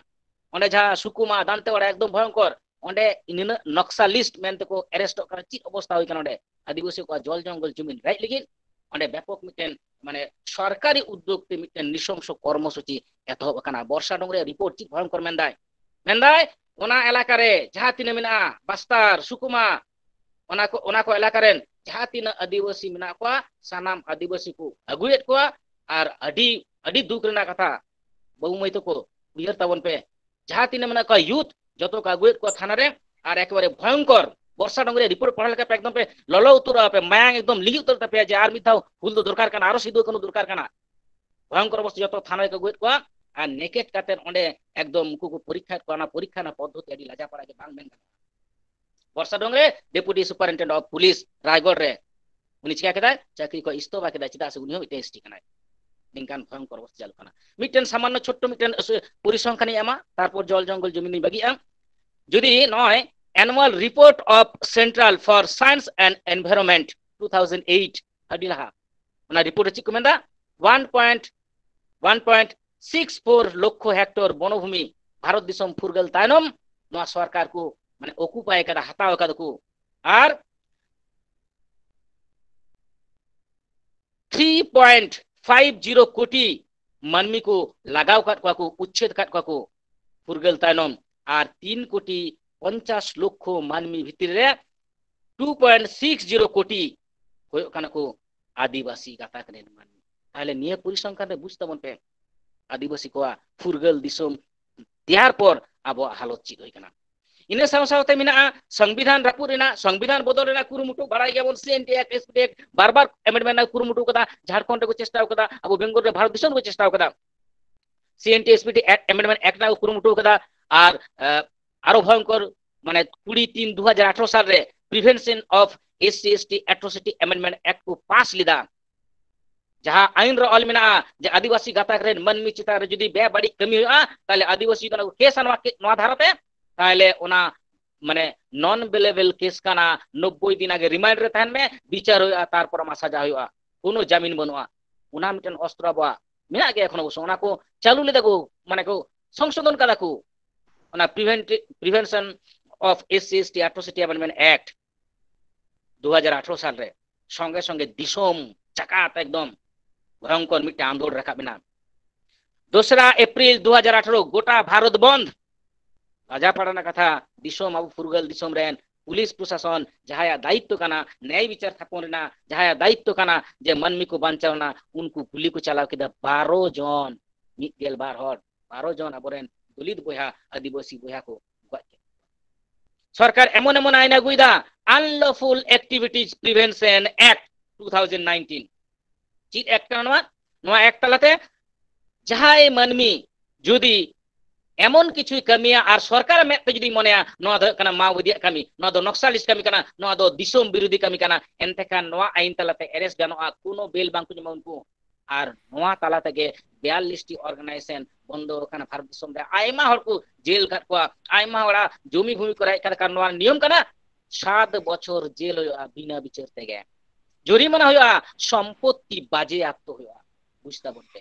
ᱚᱸᱰᱮ ᱡᱟᱦᱟᱸ ᱥᱩᱠᱩᱢᱟ, ᱫᱟᱱᱛᱮᱣᱟᱲᱟ, ᱮᱠᱫᱚᱢ ᱵᱷᱚᱭᱚᱝᱠᱚᱨ᱾ ᱚᱸᱰᱮ ᱱᱤᱱᱟᱹᱜ ᱱᱚᱠᱥᱟᱞᱤᱥᱴ ᱢᱮᱱᱛᱮᱠᱚ ᱮᱨᱮᱥᱴᱚᱜ ᱠᱟᱱᱟ, ᱪᱮᱫ ᱚᱵᱚᱥᱛᱷᱟ ᱦᱩᱭ ᱠᱟᱱᱟ ᱚᱸᱰᱮ? ᱟᱹᱫᱤᱵᱟᱹᱥᱤ ᱠᱚᱣᱟᱜ ᱡᱚᱞ ᱡᱚᱝᱜᱚᱞ ᱡᱩᱢᱤᱱ ᱨᱮᱡ ᱞᱟᱹᱜᱤᱫ ᱚᱸᱰᱮ ᱵᱮᱯᱚᱠ ᱢᱤᱫᱴᱮᱱ, ᱢᱟᱱᱮ, ᱥᱚᱨᱠᱟᱨᱤ ᱩᱫᱽᱫᱳᱜᱽ ᱛᱮ ᱢᱤᱫᱴᱮᱱ ᱱᱨᱤᱥᱚᱝᱥᱚ ᱠᱚᱨᱢᱚᱥᱩᱪᱤ ᱮᱛᱚᱦᱚᱵ ᱟᱠᱟᱱᱟ᱾ ᱵᱚᱨᱥᱟ ᱰᱳᱝ ᱨᱮᱭᱟᱜ ᱨᱤᱯᱳᱨᱴ ᱪᱮᱫ ᱵᱷᱚᱭᱚᱝᱠᱚᱨ ᱢᱮᱱᱫᱟᱭ? ᱢᱮᱱᱫᱟᱭ ᱚᱱᱟ ᱮᱞᱟᱠᱟ ᱨᱮ ᱡᱟᱦᱟᱸ ᱛᱤᱱᱟᱹᱜ ᱢᱮᱱᱟᱜᱼᱟ, ᱵᱟᱥᱛᱟᱨ, ᱥᱩᱠᱩᱢᱟ, ᱚᱱᱟ ᱠᱚ, ᱚᱱᱟ ᱠᱚ ᱮᱞᱟᱠᱟ ᱨᱮᱱ ᱡᱟᱦᱟᱸ ᱛᱤᱱᱟᱹᱜ ᱟᱹᱫᱤᱵᱟᱹᱥᱤ ᱢᱮᱱᱟᱜ ᱠᱚᱣᱟ, ᱥᱟᱱᱟᱢ ᱟᱹᱫᱤᱵᱟᱹᱥᱤ ᱠᱚ ᱟᱹᱜᱩᱭᱮᱫ ᱠᱚᱣᱟ᱾ ᱟᱨ ᱟᱹᱰᱤ, ᱟᱹᱰᱤ ᱫᱩᱠ ᱨᱮᱱᱟᱜ ᱠᱟᱛᱷᱟ, ᱵᱟᱹᱵᱩ ᱢᱟᱹᱭ ᱛᱟᱠᱚ, ᱩᱭᱦᱟᱹᱨ ᱛᱟᱵᱚᱱ ᱯᱮ, ᱡᱟᱦᱟᱸ ᱛᱤᱱᱟᱹᱜ ᱢᱮᱱᱟᱜ ᱠᱚᱣᱟ ᱭᱩᱛᱷ, ᱡᱚᱛᱚ ᱠᱚ ᱟᱹᱜᱩᱭᱮᱫ ᱠᱚᱣᱟ ᱛᱷᱟᱱᱟ ᱨᱮ᱾ ᱟᱨ ᱮᱠᱮᱵᱟᱨᱮ ᱵᱷᱚᱭᱚᱝᱠᱚᱨ, ᱵᱚᱨᱥᱟ ᱰᱳᱝ ᱨᱮᱭᱟᱜ ᱨᱤᱯᱳᱨᱴ ᱯᱟᱲᱦᱟᱣ ᱞᱮᱠᱷᱟᱱ ᱯᱮ ᱮᱠᱫᱚᱢ ᱯᱮ ᱞᱚᱞᱚ ᱩᱛᱟᱹᱨᱚᱜᱼᱟ, ᱯᱮ ᱢᱟᱭᱟᱝ ᱮᱠᱫᱚᱢ ᱞᱤᱸᱜᱤ ᱩᱛᱟᱹᱨ ᱛᱟᱯᱮᱭᱟ ᱡᱮ ᱟᱨ ᱢᱤᱫ ᱫᱷᱟᱣ ᱦᱩᱞ ᱫᱚ ᱫᱚᱨᱠᱟᱨ ᱠᱟᱱᱟ, ᱟᱨᱚ ᱥᱤᱫᱩ ᱠᱟᱹᱱᱦᱩ ᱫᱚᱨᱠᱟᱨ ᱠᱟᱱᱟ᱾ ᱵᱷᱚᱭᱚᱝᱠᱚᱨ ᱚᱵᱚᱥᱛᱟ, ᱡᱚᱛᱚ ᱛᱷᱟᱱᱟ ᱨᱮᱠᱚ ᱟᱹᱜᱩᱭᱮᱫ ᱠᱚᱣᱟ᱾ ᱟᱨ ᱱᱮᱠᱮᱴ ᱠᱟᱛᱮ ᱚᱸᱰᱮ ᱮᱠᱫᱚᱢ ᱩᱱᱠᱩ ᱠᱚ ᱯᱚᱨᱤᱠᱠᱷᱟᱭᱮᱫ ᱠᱚᱣᱟ᱾ ᱚᱱᱟ ᱯᱚᱨᱤᱠᱠᱷᱟ ᱨᱮᱱᱟᱜ ᱯᱚᱫᱽᱫᱷᱚᱛᱤ ᱟᱹᱰᱤ ᱞᱟᱡᱟᱯᱟᱲᱟ ᱜᱮ, ᱵᱟᱝ ᱢᱮᱱ ᱜᱟᱱᱚᱜᱼᱟ᱾ ᱵᱚᱨᱥᱟ ᱰᱳᱝ ᱨᱮ ᱰᱮᱯᱩᱴᱤ ᱥᱩᱯᱟᱨᱤᱱᱴᱮᱱᱰᱮᱱᱴ ᱚᱯᱷ ᱯᱩᱞᱤᱥ ᱨᱟᱭᱜᱚᱲ ᱨᱮ ᱩᱱᱤ ᱪᱤᱠᱟ ᱠᱮᱫᱟᱭ? ᱪᱟᱹᱠᱨᱤ ᱠᱷᱚᱱ ᱤᱥᱛᱚᱯᱷᱟ ᱠᱮᱫᱟᱭ, ᱪᱮᱫᱟᱜ ᱥᱮ ᱩᱱᱤ ᱦᱚᱸ ᱢᱤᱫᱴᱮᱱ ᱮᱥ ᱴᱤ ᱠᱟᱱᱟᱭ᱾ ᱱᱤᱝᱠᱟᱱ ᱵᱷᱚᱭᱚᱝᱠᱚᱨ ᱚᱵᱚᱥᱛᱟ ᱪᱟᱹᱞᱩᱜ ᱠᱟᱱᱟ᱾ ᱢᱤᱫᱴᱮᱱ ᱥᱟᱢᱟᱱᱱᱚ ᱪᱷᱳᱴᱴᱚ ᱢᱤᱫᱴᱮᱱ ᱥᱩ-, ᱯᱚᱨᱤᱥᱚᱝᱠᱷᱟᱱᱤᱧ ᱮᱢᱟ, ᱛᱟᱨᱯᱚᱨ ᱡᱚᱞ ᱡᱚᱝᱜᱚᱞ ᱡᱚᱢᱤᱱᱤᱧ ᱵᱟᱹᱜᱤᱜᱼᱟ᱾ ᱡᱩᱫᱤ ᱱᱚᱜᱼᱚᱭ Annual Report of Central for Science and Environment two thousand eight, ᱟᱹᱰᱤ ᱞᱟᱦᱟ, ᱚᱱᱟ ᱨᱤᱯᱳᱨᱴ ᱨᱮ ᱪᱮᱫ ᱠᱚ ᱢᱮᱱᱫᱟ? One point one point six four ᱞᱚᱠᱠᱷᱚ ᱦᱮᱠᱴᱚᱨ ᱵᱚᱱᱚᱵᱷᱩᱢᱤ ᱵᱷᱟᱨᱚᱛ ᱫᱤᱥᱚᱢ ᱯᱷᱩᱨᱜᱟᱹᱞ ᱛᱟᱭᱱᱚᱢ ᱱᱚᱣᱟ ᱥᱚᱨᱠᱟᱨ ᱠᱚ, ᱢᱟᱱᱮ, ᱚᱠᱩᱯᱟᱭ ᱠᱟᱫᱟ, ᱦᱟᱛᱟᱣ ᱠᱟᱫᱟ ᱠᱚ᱾ ᱟᱨ ᱛᱷᱨᱤ ᱯᱚᱭᱮᱱᱴ ᱯᱷᱟᱭᱤᱵᱷ ᱡᱤᱨᱳ ᱠᱳᱴᱤ ᱢᱟᱹᱱᱢᱤ ᱠᱚ ᱞᱟᱜᱟᱣ ᱠᱟᱫ ᱠᱚᱣᱟ ᱠᱚ, ᱩᱪᱪᱷᱮᱫ ᱠᱟᱫ ᱠᱚᱣᱟ ᱠᱚ ᱯᱷᱩᱨᱜᱟᱹᱞ ᱛᱟᱭᱱᱚᱢ᱾ ᱟᱨ ᱛᱤᱱ ᱠᱳᱴᱤ ᱯᱚᱧᱪᱟᱥ ᱞᱚᱠᱠᱷᱚ ᱢᱟᱹᱱᱢᱤ ᱵᱷᱤᱛᱤᱨ ᱨᱮ ᱴᱩ ᱯᱚᱭᱮᱱᱴ ᱥᱤᱠᱥ ᱡᱤᱨᱳ ᱠᱳᱴᱤ ᱦᱩᱭᱩᱜ ᱠᱟᱱᱟ ᱠᱚ ᱟᱹᱫᱤᱵᱟᱹᱥᱤ ᱜᱟᱛᱟᱠ ᱨᱮᱱ ᱢᱟᱹᱱᱢᱤ᱾ ᱛᱟᱦᱞᱮ ᱱᱤᱭᱟᱹ ᱯᱚᱨᱤᱥᱚᱝᱠᱷᱟᱱ ᱨᱮ ᱵᱩᱡᱽ ᱛᱟᱵᱚᱱ ᱯᱮ, ᱟᱹᱫᱤᱵᱟᱹᱥᱤ ᱠᱚᱣᱟᱜ ᱯᱷᱩᱨᱜᱟᱹᱞ ᱫᱤᱥᱚᱢ ᱛᱮᱭᱟᱨ ᱯᱚᱨ ᱟᱵᱚᱣᱟᱜ ᱦᱟᱞᱚᱛ ᱪᱮᱫ ᱦᱩᱭ ᱠᱟᱱᱟ᱾ ᱤᱱᱟᱹ ᱥᱟᱶ ᱥᱟᱶᱛᱮ ᱢᱮᱱᱟᱜᱼᱟ ᱥᱚᱝᱵᱤᱫᱷᱟᱱ ᱨᱟᱹᱯᱩᱫ ᱨᱮᱱᱟᱜ, ᱥᱚᱝᱵᱤᱫᱷᱟᱱ ᱵᱚᱫᱚᱞ ᱨᱮᱱᱟᱜ ᱠᱩᱨᱩᱢᱩᱴᱩ᱾ ᱵᱟᱲᱟᱭ ᱜᱮᱭᱟᱵᱚᱱ C N T act, S P T act ᱵᱟᱨ ᱵᱟᱨ ᱮᱢᱮᱱᱰᱢᱮᱱᱴ ᱨᱮᱱᱟᱜ ᱠᱩᱨᱩᱢᱩᱴᱩ ᱠᱟᱫᱟ, ᱡᱷᱟᱲᱠᱷᱚᱸᱰ ᱨᱮᱠᱚ ᱪᱮᱥᱴᱟ ᱠᱟᱫᱟ, ᱟᱵᱚ ᱵᱮᱝᱜᱚᱞ ᱨᱮ, ᱵᱷᱟᱨᱚᱛ ᱫᱤᱥᱚᱢ ᱨᱮᱠᱚ ᱪᱮᱥᱴᱟ ᱠᱟᱫᱟ᱾ C N T S P T amendment act ᱨᱮᱱᱟᱜ ᱠᱚ ᱠᱩᱨᱩᱢᱩᱴᱩ ᱠᱟᱫᱟ᱾ ᱟᱨ ᱟᱨᱚ ᱵᱷᱚᱭᱚᱝᱠᱚᱨ, ᱢᱟᱱᱮ ᱠᱩᱲᱤ ᱛᱤᱱ ᱫᱩ ᱦᱟᱡᱟᱨ ᱟᱴᱷᱨᱚ ᱥᱟᱞ ᱨᱮ Prevention of S C S T Atrocity Amendment Act ᱠᱚ ᱯᱟᱥ ᱞᱮᱫᱟ, ᱡᱟᱦᱟᱸ ᱟᱭᱤᱱ ᱨᱮ ᱚᱞ ᱢᱮᱱᱟᱜᱼᱟ ᱡᱮ ᱟᱹᱫᱤᱵᱟᱹᱥᱤ ᱜᱟᱛᱟᱠ ᱨᱮᱱ ᱢᱟᱹᱱᱢᱤ ᱪᱮᱛᱟᱱ ᱨᱮ ᱡᱩᱫᱤ ᱵᱮᱵᱟᱹᱲᱤᱡ ᱠᱟᱹᱢᱤ ᱦᱩᱭᱩᱜᱼᱟ, ᱛᱟᱦᱞᱮ ᱟᱹᱫᱤᱵᱟᱹᱥᱤ ᱫᱚ ᱚᱱᱟ ᱠᱚ ᱠᱮᱥᱟ ᱱᱚᱣᱟ ᱠᱮ-, ᱱᱚᱣᱟ ᱫᱷᱟᱨᱟᱛᱮ, ᱛᱟᱦᱞᱮ ᱚᱱᱟ ᱢᱟᱱᱮ non bailable ᱠᱮᱥ ᱠᱟᱱᱟ, ᱱᱚᱵᱵᱳᱭ ᱫᱤᱱ ᱟᱜᱮ ᱨᱤᱢᱟᱭᱤᱱᱰ ᱨᱮ ᱛᱟᱦᱮᱱ ᱢᱮ, ᱵᱤᱪᱟᱨ ᱦᱩᱭᱩᱜᱼᱟ, ᱛᱟᱨᱯᱚᱨ ᱟᱢᱟᱜ ᱥᱟᱡᱟ ᱦᱩᱭᱩᱜᱼᱟ, ᱠᱳᱱᱳ ᱡᱟᱢᱤᱱ ᱵᱟᱹᱱᱩᱜᱼᱟ᱾ ᱚᱱᱟ ᱢᱤᱫᱴᱮᱱ ᱚᱥᱛᱨᱚ ᱟᱵᱚᱣᱟᱜ ᱢᱮᱱᱟᱜ ᱜᱮᱭᱟ ᱮᱠᱷᱚᱱ ᱚᱵᱚᱥᱥᱚ, ᱚᱱᱟ ᱠᱚ ᱪᱟᱹᱞᱩ ᱞᱮᱫᱟ ᱠᱚ, ᱢᱟᱱᱮ ᱠᱚ ᱥᱚᱝᱥᱳᱫᱷᱚᱱ ᱠᱟᱫᱟ ᱠᱚ ᱚᱱᱟ Prevent-, Prevention of S C S T Atrocity Amendment Act ᱫᱩ ᱦᱟᱡᱟᱨ ᱟᱴᱷᱨᱚ ᱥᱟᱞ ᱨᱮ᱾ ᱥᱚᱸᱜᱮ ᱥᱚᱸᱜᱮ ᱫᱤᱥᱚᱢ ᱪᱟᱠᱟᱛ ᱮᱠᱫᱚᱢ ᱵᱷᱚᱭᱚᱝᱠᱚᱨ ᱢᱤᱫᱴᱟᱝ ᱟᱸᱫᱳᱲ ᱨᱟᱠᱟᱵ ᱮᱱᱟ᱾ ᱫᱚᱥᱨᱟ ᱮᱯᱨᱤᱞ ᱫᱩ ᱦᱟᱡᱟᱨ ᱟᱴᱷᱨᱚ ᱜᱚᱴᱟ ᱵᱷᱟᱨᱚᱛ ᱵᱚᱱᱫᱷ᱾ ᱞᱟᱡᱟᱯᱟᱲᱟ ᱨᱮᱱᱟᱜ ᱠᱟᱛᱷᱟ, ᱫᱤᱥᱚᱢ ᱟᱵᱚ ᱯᱷᱩᱨᱜᱟᱹᱞ ᱫᱤᱥᱚᱢ ᱨᱮᱱ ᱯᱩᱞᱤᱥ ᱯᱨᱚᱥᱟᱥᱚᱱ ᱡᱟᱦᱟᱸᱭᱟᱜ ᱫᱟᱭᱤᱛᱛᱚ ᱠᱟᱱᱟ, ᱱᱮᱭ ᱵᱤᱪᱟᱨ ᱛᱷᱟᱯᱚᱱ ᱨᱮᱱᱟᱜ ᱡᱟᱦᱟᱸᱭᱟᱜ ᱫᱟᱭᱤᱛᱛᱚ ᱠᱟᱱᱟ, ᱡᱮ ᱢᱟᱹᱱᱢᱤ ᱠᱚ ᱵᱟᱧᱪᱟᱣ ᱨᱮᱱᱟᱜ, ᱩᱱᱠᱩ ᱜᱩᱞᱤ ᱠᱚ ᱪᱟᱞᱟᱣ ᱠᱮᱫᱟ ᱵᱟᱨᱚ ᱡᱚᱱ, ᱢᱤᱫ ᱜᱮᱞ ᱵᱟᱨ ᱦᱚᱲ, ᱵᱟᱨᱚ ᱡᱚᱱ ᱟᱵᱚᱨᱮᱱ ᱫᱚᱞᱤᱛ ᱵᱚᱭᱦᱟ, ᱟᱹᱫᱤᱵᱟᱹᱥᱤ ᱵᱚᱭᱦᱟ ᱠᱚ ᱜᱚᱡ ᱠᱮᱫ ᱠᱚᱣᱟ᱾ ᱥᱚᱨᱠᱟᱨ ᱮᱢᱚᱱ ᱮᱢᱚᱱ ᱟᱭᱤᱱ ᱟᱹᱜᱩᱭᱮᱫᱟ, Unlawful Activities Prevention Act two thousand nineteen. ᱪᱮᱫ ᱮᱠᱴ ᱠᱟᱱᱟ ᱱᱚᱣᱟ? ᱱᱚᱣᱟ ᱮᱠᱴ ᱛᱟᱞᱟᱛᱮ ᱡᱟᱦᱟᱸᱭ ᱢᱟᱹᱱᱢᱤ ᱡᱩᱫᱤ ᱮᱢᱚᱱ ᱠᱤᱪᱷᱩᱭ ᱠᱟᱹᱢᱤᱭᱟ ᱟᱨ ᱥᱚᱨᱠᱟᱨᱟᱜ ᱢᱮᱫ ᱛᱮ ᱡᱩᱫᱤ ᱢᱚᱱᱮᱭᱟ ᱱᱚᱣᱟ ᱫᱚ ᱦᱩᱭᱩᱜ ᱠᱟᱱᱟ ᱢᱟᱣᱵᱟᱫᱤᱭᱟᱜ ᱠᱟᱹᱢᱤ, ᱱᱚᱣᱟ ᱫᱚ ᱱᱚᱠᱥᱟᱞᱤᱥᱴ ᱠᱟᱹᱢᱤ ᱠᱟᱱᱟ, ᱱᱚᱣᱟ ᱫᱚ ᱫᱤᱥᱚᱢ ᱵᱤᱨᱳᱫᱷᱤ ᱠᱟᱹᱢᱤ ᱠᱟᱱᱟ, ᱮᱱᱛᱮ ᱠᱷᱟᱱ ᱱᱚᱣᱟ ᱟᱭᱤᱱ ᱛᱟᱞᱟᱛᱮ ᱮᱨᱮᱥᱴ ᱜᱟᱱᱚᱜᱼᱟ, ᱠᱳᱱᱳ ᱵᱮᱞ ᱵᱟᱝ ᱠᱚ ᱧᱟᱢᱟ ᱩᱱᱠᱩ᱾ ᱟᱨ ᱱᱚᱣᱟ ᱛᱟᱞᱟ ᱛᱮᱜᱮ ᱵᱤᱭᱟᱞᱞᱤᱥ ᱴᱤ ᱚᱨᱜᱟᱱᱟᱭᱡᱮᱥᱚᱱ ᱵᱚᱱᱫᱚ ᱟᱠᱟᱱᱟ ᱵᱷᱟᱨᱚᱛ ᱫᱤᱥᱚᱢ ᱨᱮ᱾ ᱟᱭᱢᱟ ᱦᱚᱲ ᱠᱚ ᱡᱮᱞ ᱟᱠᱟᱫ ᱠᱚᱣᱟ, ᱟᱭᱢᱟ ᱦᱚᱲᱟᱜ ᱡᱚᱢᱤ ᱵᱷᱩᱢᱤ ᱠᱚ ᱨᱮᱡ ᱟᱠᱟᱫ, ᱠᱟᱨᱚᱱ ᱱᱚᱣᱟ ᱱᱤᱭᱚᱢ ᱠᱟᱱᱟ, ᱥᱟᱛ ᱵᱚᱪᱷᱚᱨ ᱡᱮᱞ ᱦᱩᱭᱩᱜᱼᱟ ᱵᱤᱱᱟᱹ ᱵᱤᱪᱟᱹᱨ ᱛᱮᱜᱮ, ᱡᱩᱨᱤᱢᱟᱱᱟ ᱦᱩᱭᱩᱜᱼᱟ, ᱥᱚᱢᱯᱚᱛᱛᱤ ᱵᱟᱡᱮᱭᱟᱯᱛᱚ ᱦᱩᱭᱩᱜᱼᱟ᱾ ᱵᱩᱡᱽ ᱛᱟᱵᱚᱱ ᱯᱮ,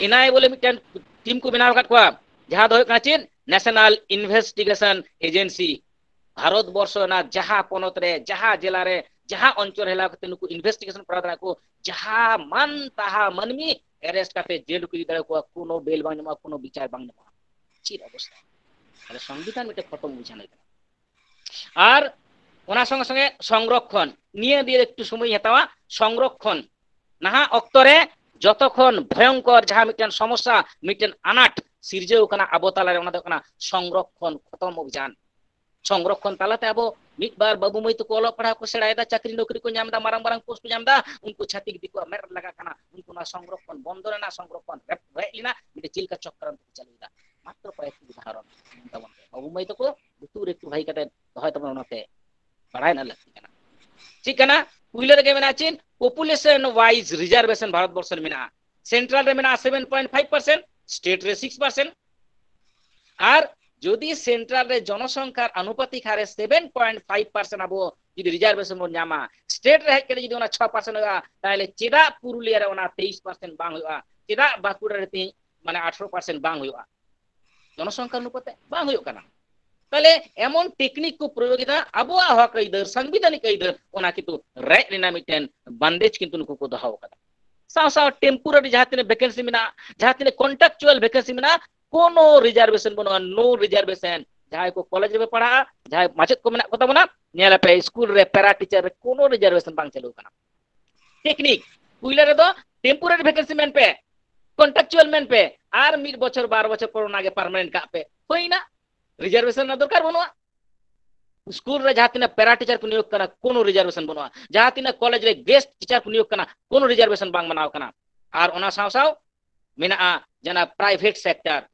ᱮᱱ ᱟᱭ ᱮ ᱵᱚᱞᱮ ᱢᱤᱫᱴᱮᱱ ᱴᱤᱢ ᱠᱚ ᱵᱮᱱᱟᱣ ᱟᱠᱟᱫ ᱠᱚᱣᱟ, ᱡᱟᱦᱟᱸ ᱫᱚ ᱦᱩᱭᱩᱜ ᱠᱟᱱᱟ ᱪᱮᱫ, ᱱᱮᱥᱚᱱᱟᱞ ᱤᱱᱵᱷᱮᱥᱴᱤᱜᱮᱥᱚᱱ ᱮᱡᱮᱱᱥᱤ᱾ ᱵᱷᱟᱨᱚᱛ ᱵᱚᱨᱥᱚ ᱨᱮᱱᱟᱜ ᱡᱟᱦᱟᱸ ᱯᱚᱱᱚᱛ ᱨᱮ, ᱡᱟᱦᱟᱸ ᱡᱮᱞᱟ ᱨᱮ, ᱡᱟᱦᱟᱸ ᱚᱧᱪᱚᱞ ᱦᱮᱞᱟᱣ ᱠᱟᱛᱮ ᱱᱩᱠᱩ ᱤᱱᱵᱷᱮᱥᱴᱤᱜᱮᱥᱚᱱ ᱠᱚᱨᱟᱣ ᱫᱟᱲᱮᱭᱟᱜᱼᱟ ᱠᱚ, ᱡᱟᱦᱟᱸ ᱢᱟᱱ ᱛᱟᱦᱟ ᱢᱟᱹᱱᱢᱤ ᱮᱨᱮᱥᱴ ᱠᱟᱛᱮ ᱡᱮᱞ ᱨᱮᱠᱚ ᱤᱫᱤ ᱫᱟᱲᱮᱭᱟᱠᱚᱣᱟ, ᱠᱳᱱᱳ ᱵᱮᱞ ᱵᱟᱝ ᱧᱟᱢᱚᱜᱼᱟ, ᱠᱳᱱᱳ ᱵᱤᱪᱟᱨ ᱵᱟᱝ ᱧᱟᱢᱚᱜᱼᱟ᱾ ᱪᱮᱫ ᱚᱵᱚᱥᱛᱷᱟ? ᱛᱟᱦᱞᱮ ᱥᱚᱝᱵᱤᱫᱷᱟᱱ ᱢᱤᱫᱴᱮᱱ ᱠᱷᱚᱛᱚᱢ ᱚᱵᱷᱤᱡᱟᱱ ᱦᱩᱭ ᱠᱟᱱᱟ᱾ ᱟᱨ ᱚᱱᱟ ᱥᱚᱸᱜᱮ ᱥᱚᱸᱜᱮ ᱥᱚᱝᱨᱚᱠᱷᱚᱱ, ᱱᱤᱭᱟᱹ ᱫᱤᱭᱮ ᱮᱠᱴᱩ ᱥᱚᱢᱚᱭ ᱦᱟᱛᱟᱣᱟ, ᱥᱚᱝᱨᱚᱠᱷᱚᱱ᱾ ᱱᱟᱦᱟᱜ ᱚᱠᱛᱚ ᱨᱮ ᱡᱚᱛᱚ ᱠᱷᱚᱱ ᱵᱷᱚᱭᱚᱝᱠᱚᱨ ᱡᱟᱦᱟᱸ ᱢᱤᱫᱴᱮᱱ ᱥᱚᱢᱚᱥᱥᱟ, ᱢᱤᱫᱴᱮᱱ ᱟᱱᱟᱴ ᱥᱤᱨᱡᱟᱹᱣ ᱠᱟᱱᱟ ᱟᱵᱚ ᱛᱟᱞᱟᱨᱮ, ᱚᱱᱟ ᱫᱚ ᱦᱩᱭᱩᱜ ᱠᱟᱱᱟ ᱥᱚᱝᱨᱚᱠᱷᱚᱱ ᱠᱷᱚᱛᱚᱢ ᱚᱵᱷᱤᱡᱟᱱ᱾ ᱥᱚᱝᱨᱚᱠᱷᱚᱱ ᱛᱟᱞᱟᱛᱮ ᱟᱵᱚ ᱢᱤᱫ ᱵᱟᱨ ᱵᱟᱹᱵᱩ ᱢᱟᱹᱭ ᱛᱟᱠᱚ ᱚᱞᱚᱜ ᱯᱟᱲᱦᱟᱣ ᱠᱚ ᱥᱮᱬᱟᱭᱮᱫᱟ, ᱪᱟᱹᱠᱨᱤ ᱱᱚᱠᱨᱤ ᱠᱚ ᱧᱟᱢ ᱮᱫᱟ, ᱢᱟᱨᱟᱝ ᱢᱟᱨᱟᱝ ᱯᱳᱥᱴ ᱠᱚ ᱧᱟᱢ ᱮᱫᱟ, ᱩᱱᱠᱩ ᱪᱷᱟᱹᱛᱤᱠ ᱫᱤᱠᱩᱣᱟᱜ ᱢᱮᱫ ᱨᱮ ᱞᱟᱜᱟᱜ ᱠᱟᱱᱟ᱾ ᱩᱱᱠᱩ ᱱᱚᱣᱟ ᱥᱚᱝᱨᱚᱠᱷᱚᱱ ᱵᱚᱱᱫᱚ ᱨᱮᱱᱟᱜ, ᱥᱚᱝᱨᱚᱠᱷᱚᱱ ᱨᱮ-, ᱨᱮᱡ ᱞᱮᱱᱟ, ᱢᱤᱫᱴᱮᱱ ᱪᱮᱫ ᱞᱮᱠᱟ ᱪᱚᱠᱨᱟᱱᱛᱚ ᱠᱚ ᱪᱟᱹᱞᱩᱭᱮᱫᱟ᱾ ᱢᱟᱛᱨᱚ ᱠᱚᱭᱮᱠᱴᱤ ᱩᱫᱟᱦᱚᱨᱚᱱ ᱛᱟᱵᱚᱱ ᱯᱮ᱾ ᱵᱟᱹᱵᱩ ᱢᱟᱹᱭ ᱛᱟᱠᱚ ᱞᱩᱛᱩᱨ ᱨᱮ ᱮᱠᱴᱩ ᱵᱷᱟᱹᱜᱤ ᱠᱟᱛᱮ ᱫᱚᱦᱚᱭ ᱛᱟᱵᱚᱱ, ᱚᱱᱟᱛᱮ ᱵᱟᱲᱟᱭ ᱨᱮᱱᱟᱜ ᱞᱟᱹᱠᱛᱤ ᱠᱟᱱᱟ᱾ ᱪᱮᱫ ᱠᱟᱱᱟ? ᱯᱩᱭᱞᱟᱹ ᱨᱮᱜᱮ ᱢᱮᱱᱟᱜᱼᱟ ᱪᱮᱫ? Population wise reservation ᱵᱷᱟᱨᱚᱛ ᱵᱚᱨᱥᱚ ᱨᱮ ᱢᱮᱱᱟᱜᱼᱟ᱾ ᱥᱮᱱᱴᱨᱟᱞ ᱨᱮ ᱢᱮᱱᱟᱜᱼᱟ seven point five percent, state ᱨᱮ six percent᱾ ᱟᱨ ᱡᱩᱫᱤ ᱥᱮᱱᱴᱨᱟᱞ ᱨᱮ ᱡᱚᱱᱚᱥᱚᱝᱠᱷᱟᱨ ᱟᱱᱩᱯᱟᱛᱤᱠ ᱦᱟᱨ ᱨᱮ seven point five percent ᱟᱵᱚ ᱡᱩᱫᱤ ᱨᱤᱡᱟᱨᱵᱷᱮᱥᱚᱱ ᱵᱚᱱ ᱧᱟᱢᱟ, ᱥᱴᱮᱴ ᱨᱮ ᱦᱮᱡ ᱠᱟᱛᱮ ᱡᱩᱫᱤ ᱚᱱᱟ ᱪᱷᱚ ᱯᱟᱨᱥᱮᱱᱴ ᱦᱩᱭᱩᱜᱼᱟ, ᱛᱟᱦᱚᱞᱮ ᱪᱮᱫᱟᱜ ᱯᱩᱨᱩᱞᱤᱭᱟᱹ ᱨᱮ ᱚᱱᱟ ᱛᱮᱭᱤᱥ ᱯᱟᱨᱥᱮᱱᱴ ᱵᱟᱝ ᱦᱩᱭᱩᱜᱼᱟ? ᱪᱮᱫᱟᱜ ᱵᱟᱸᱠᱩᱲᱟ ᱨᱮ ᱛᱮᱦᱮᱧ ᱢᱟᱱᱮ ᱟᱴᱷᱨᱚ ᱯᱟᱨᱥᱮᱱᱴ ᱵᱟᱝ ᱦᱩᱭᱩᱜᱼᱟ? ᱡᱚᱱᱚᱥᱚᱝᱠᱷᱟ ᱚᱱᱩᱯᱟᱛᱮ ᱵᱟᱝ ᱦᱩᱭᱩᱜ ᱠᱟᱱᱟ᱾ ᱛᱟᱦᱚᱞᱮ ᱮᱢᱚᱱ ᱴᱮᱠᱱᱤᱠ ᱠᱚ ᱯᱨᱚᱭᱳᱜ ᱮᱫᱟ, ᱟᱵᱚᱣᱟᱜ ᱦᱚᱠ ᱟᱹᱭᱫᱟᱹᱨ, ᱥᱟᱝᱵᱤᱫᱷᱟᱱᱤᱠ ᱟᱹᱭᱫᱟᱹᱨ, ᱚᱱᱟ ᱠᱤᱱᱛᱩ ᱨᱮᱡ ᱨᱮᱱᱟᱜ ᱢᱤᱫᱴᱮᱱ ᱵᱟᱱᱫᱮᱡ ᱠᱤᱱᱛᱩ ᱱᱩᱠᱩ ᱠᱚ ᱫᱚᱦᱚ ᱟᱠᱟᱫᱟ᱾ ᱥᱟᱶ ᱥᱟᱶ ᱴᱮᱢᱯᱳᱨᱟᱨᱤ ᱡᱟᱦᱟᱸ ᱛᱤᱱᱟᱹᱜ ᱵᱷᱮᱠᱮᱱᱥᱤ ᱢᱮᱱᱟᱜᱼᱟ, ᱡᱟᱦᱟᱸ ᱛᱤᱱᱟᱹᱜ ᱠᱚᱱᱴᱨᱟᱠᱪᱩᱣᱟᱞ ᱵᱷᱮᱠᱮᱱᱥᱤ ᱢᱮᱱᱟᱜᱼᱟ, ᱠᱳᱱᱳ ᱨᱤᱡᱟᱨᱵᱷᱮᱥᱚᱱ ᱵᱟᱹᱱᱩᱜᱼᱟ, ᱱᱳ ᱨᱤᱡᱟᱨᱵᱷᱮᱥᱚᱱ᱾ ᱡᱟᱦᱟᱸᱭ ᱠᱚ ᱠᱚᱞᱮᱡᱽ ᱨᱮᱯᱮ ᱯᱟᱲᱦᱟᱜᱼᱟ, ᱡᱟᱦᱟᱸᱭ ᱢᱟᱪᱮᱫ ᱠᱚ ᱢᱮᱱᱟᱜ ᱠᱚ ᱛᱟᱵᱚᱱᱟ, ᱧᱮᱞ ᱟᱯᱮ ᱥᱠᱩᱞ ᱨᱮ ᱯᱮᱨᱟ ᱴᱤᱪᱟᱨ ᱨᱮ ᱠᱳᱱᱳ ᱨᱤᱡᱟᱨᱵᱷᱮᱥᱚᱱ ᱵᱟᱝ ᱪᱟᱹᱞᱩ ᱟᱠᱟᱱᱟ᱾ ᱴᱮᱠᱱᱤᱠ, ᱯᱩᱭᱞᱟᱹ ᱨᱮᱫᱚ ᱴᱮᱢᱯᱳᱨᱟᱨᱤ ᱵᱷᱮᱠᱮᱱᱥᱤ ᱢᱮᱱ ᱯᱮ, ᱠᱚᱱᱴᱨᱟᱠᱪᱩᱣᱟᱞ ᱢᱮᱱ ᱯᱮ, ᱟᱨ ᱢᱤᱫ ᱵᱚᱪᱷᱚᱨ ᱵᱟᱨ ᱵᱚᱪᱷᱚᱨ ᱯᱚᱨ ᱚᱱᱟᱜᱮ ᱯᱟᱨᱢᱟᱱᱮᱱᱴ ᱠᱟᱜ ᱯᱮ᱾ ᱦᱩᱭᱱᱟ, ᱨᱤᱡᱟᱨᱵᱷᱮᱥᱚᱱ ᱨᱮᱱᱟᱜ ᱫᱚᱨᱠᱟᱨ ᱵᱟᱹᱱᱩᱜᱼᱟ᱾ ᱥᱠᱩᱞ ᱨᱮ ᱡᱟᱦᱟᱸ ᱛᱤᱱᱟᱹᱜ ᱯᱮᱨᱟ ᱴᱤᱪᱟᱨ ᱠᱚ ᱱᱤᱭᱳᱜ ᱠᱟᱱᱟ, ᱠᱳᱱᱳ ᱨᱤᱡᱟᱨᱵᱷᱮᱥᱚᱱ ᱵᱟᱹᱱᱩᱜᱼᱟ᱾ ᱡᱟᱦᱟᱸ ᱛᱤᱱᱟᱹᱜ ᱠᱚᱞᱮᱡᱽ ᱨᱮ ᱜᱮᱥᱴ ᱴᱤᱪᱟᱨ ᱠᱚ ᱱᱤᱭᱳᱜ ᱠᱟᱱᱟ, ᱠᱳᱱᱳ ᱨᱤᱡᱟᱨᱵᱷᱮᱥᱚᱱ ᱵᱟᱝ ᱢᱟᱱᱟᱣ ᱠᱟᱱᱟ᱾ ᱟᱨ ᱚᱱᱟ ᱥᱟᱶ ᱥᱟᱶ ᱢᱮᱱᱟᱜᱼᱟ ᱡᱟᱦᱟᱸ ᱯᱨᱟᱭᱵᱷᱮᱴ ᱥᱮᱠᱴᱚᱨ,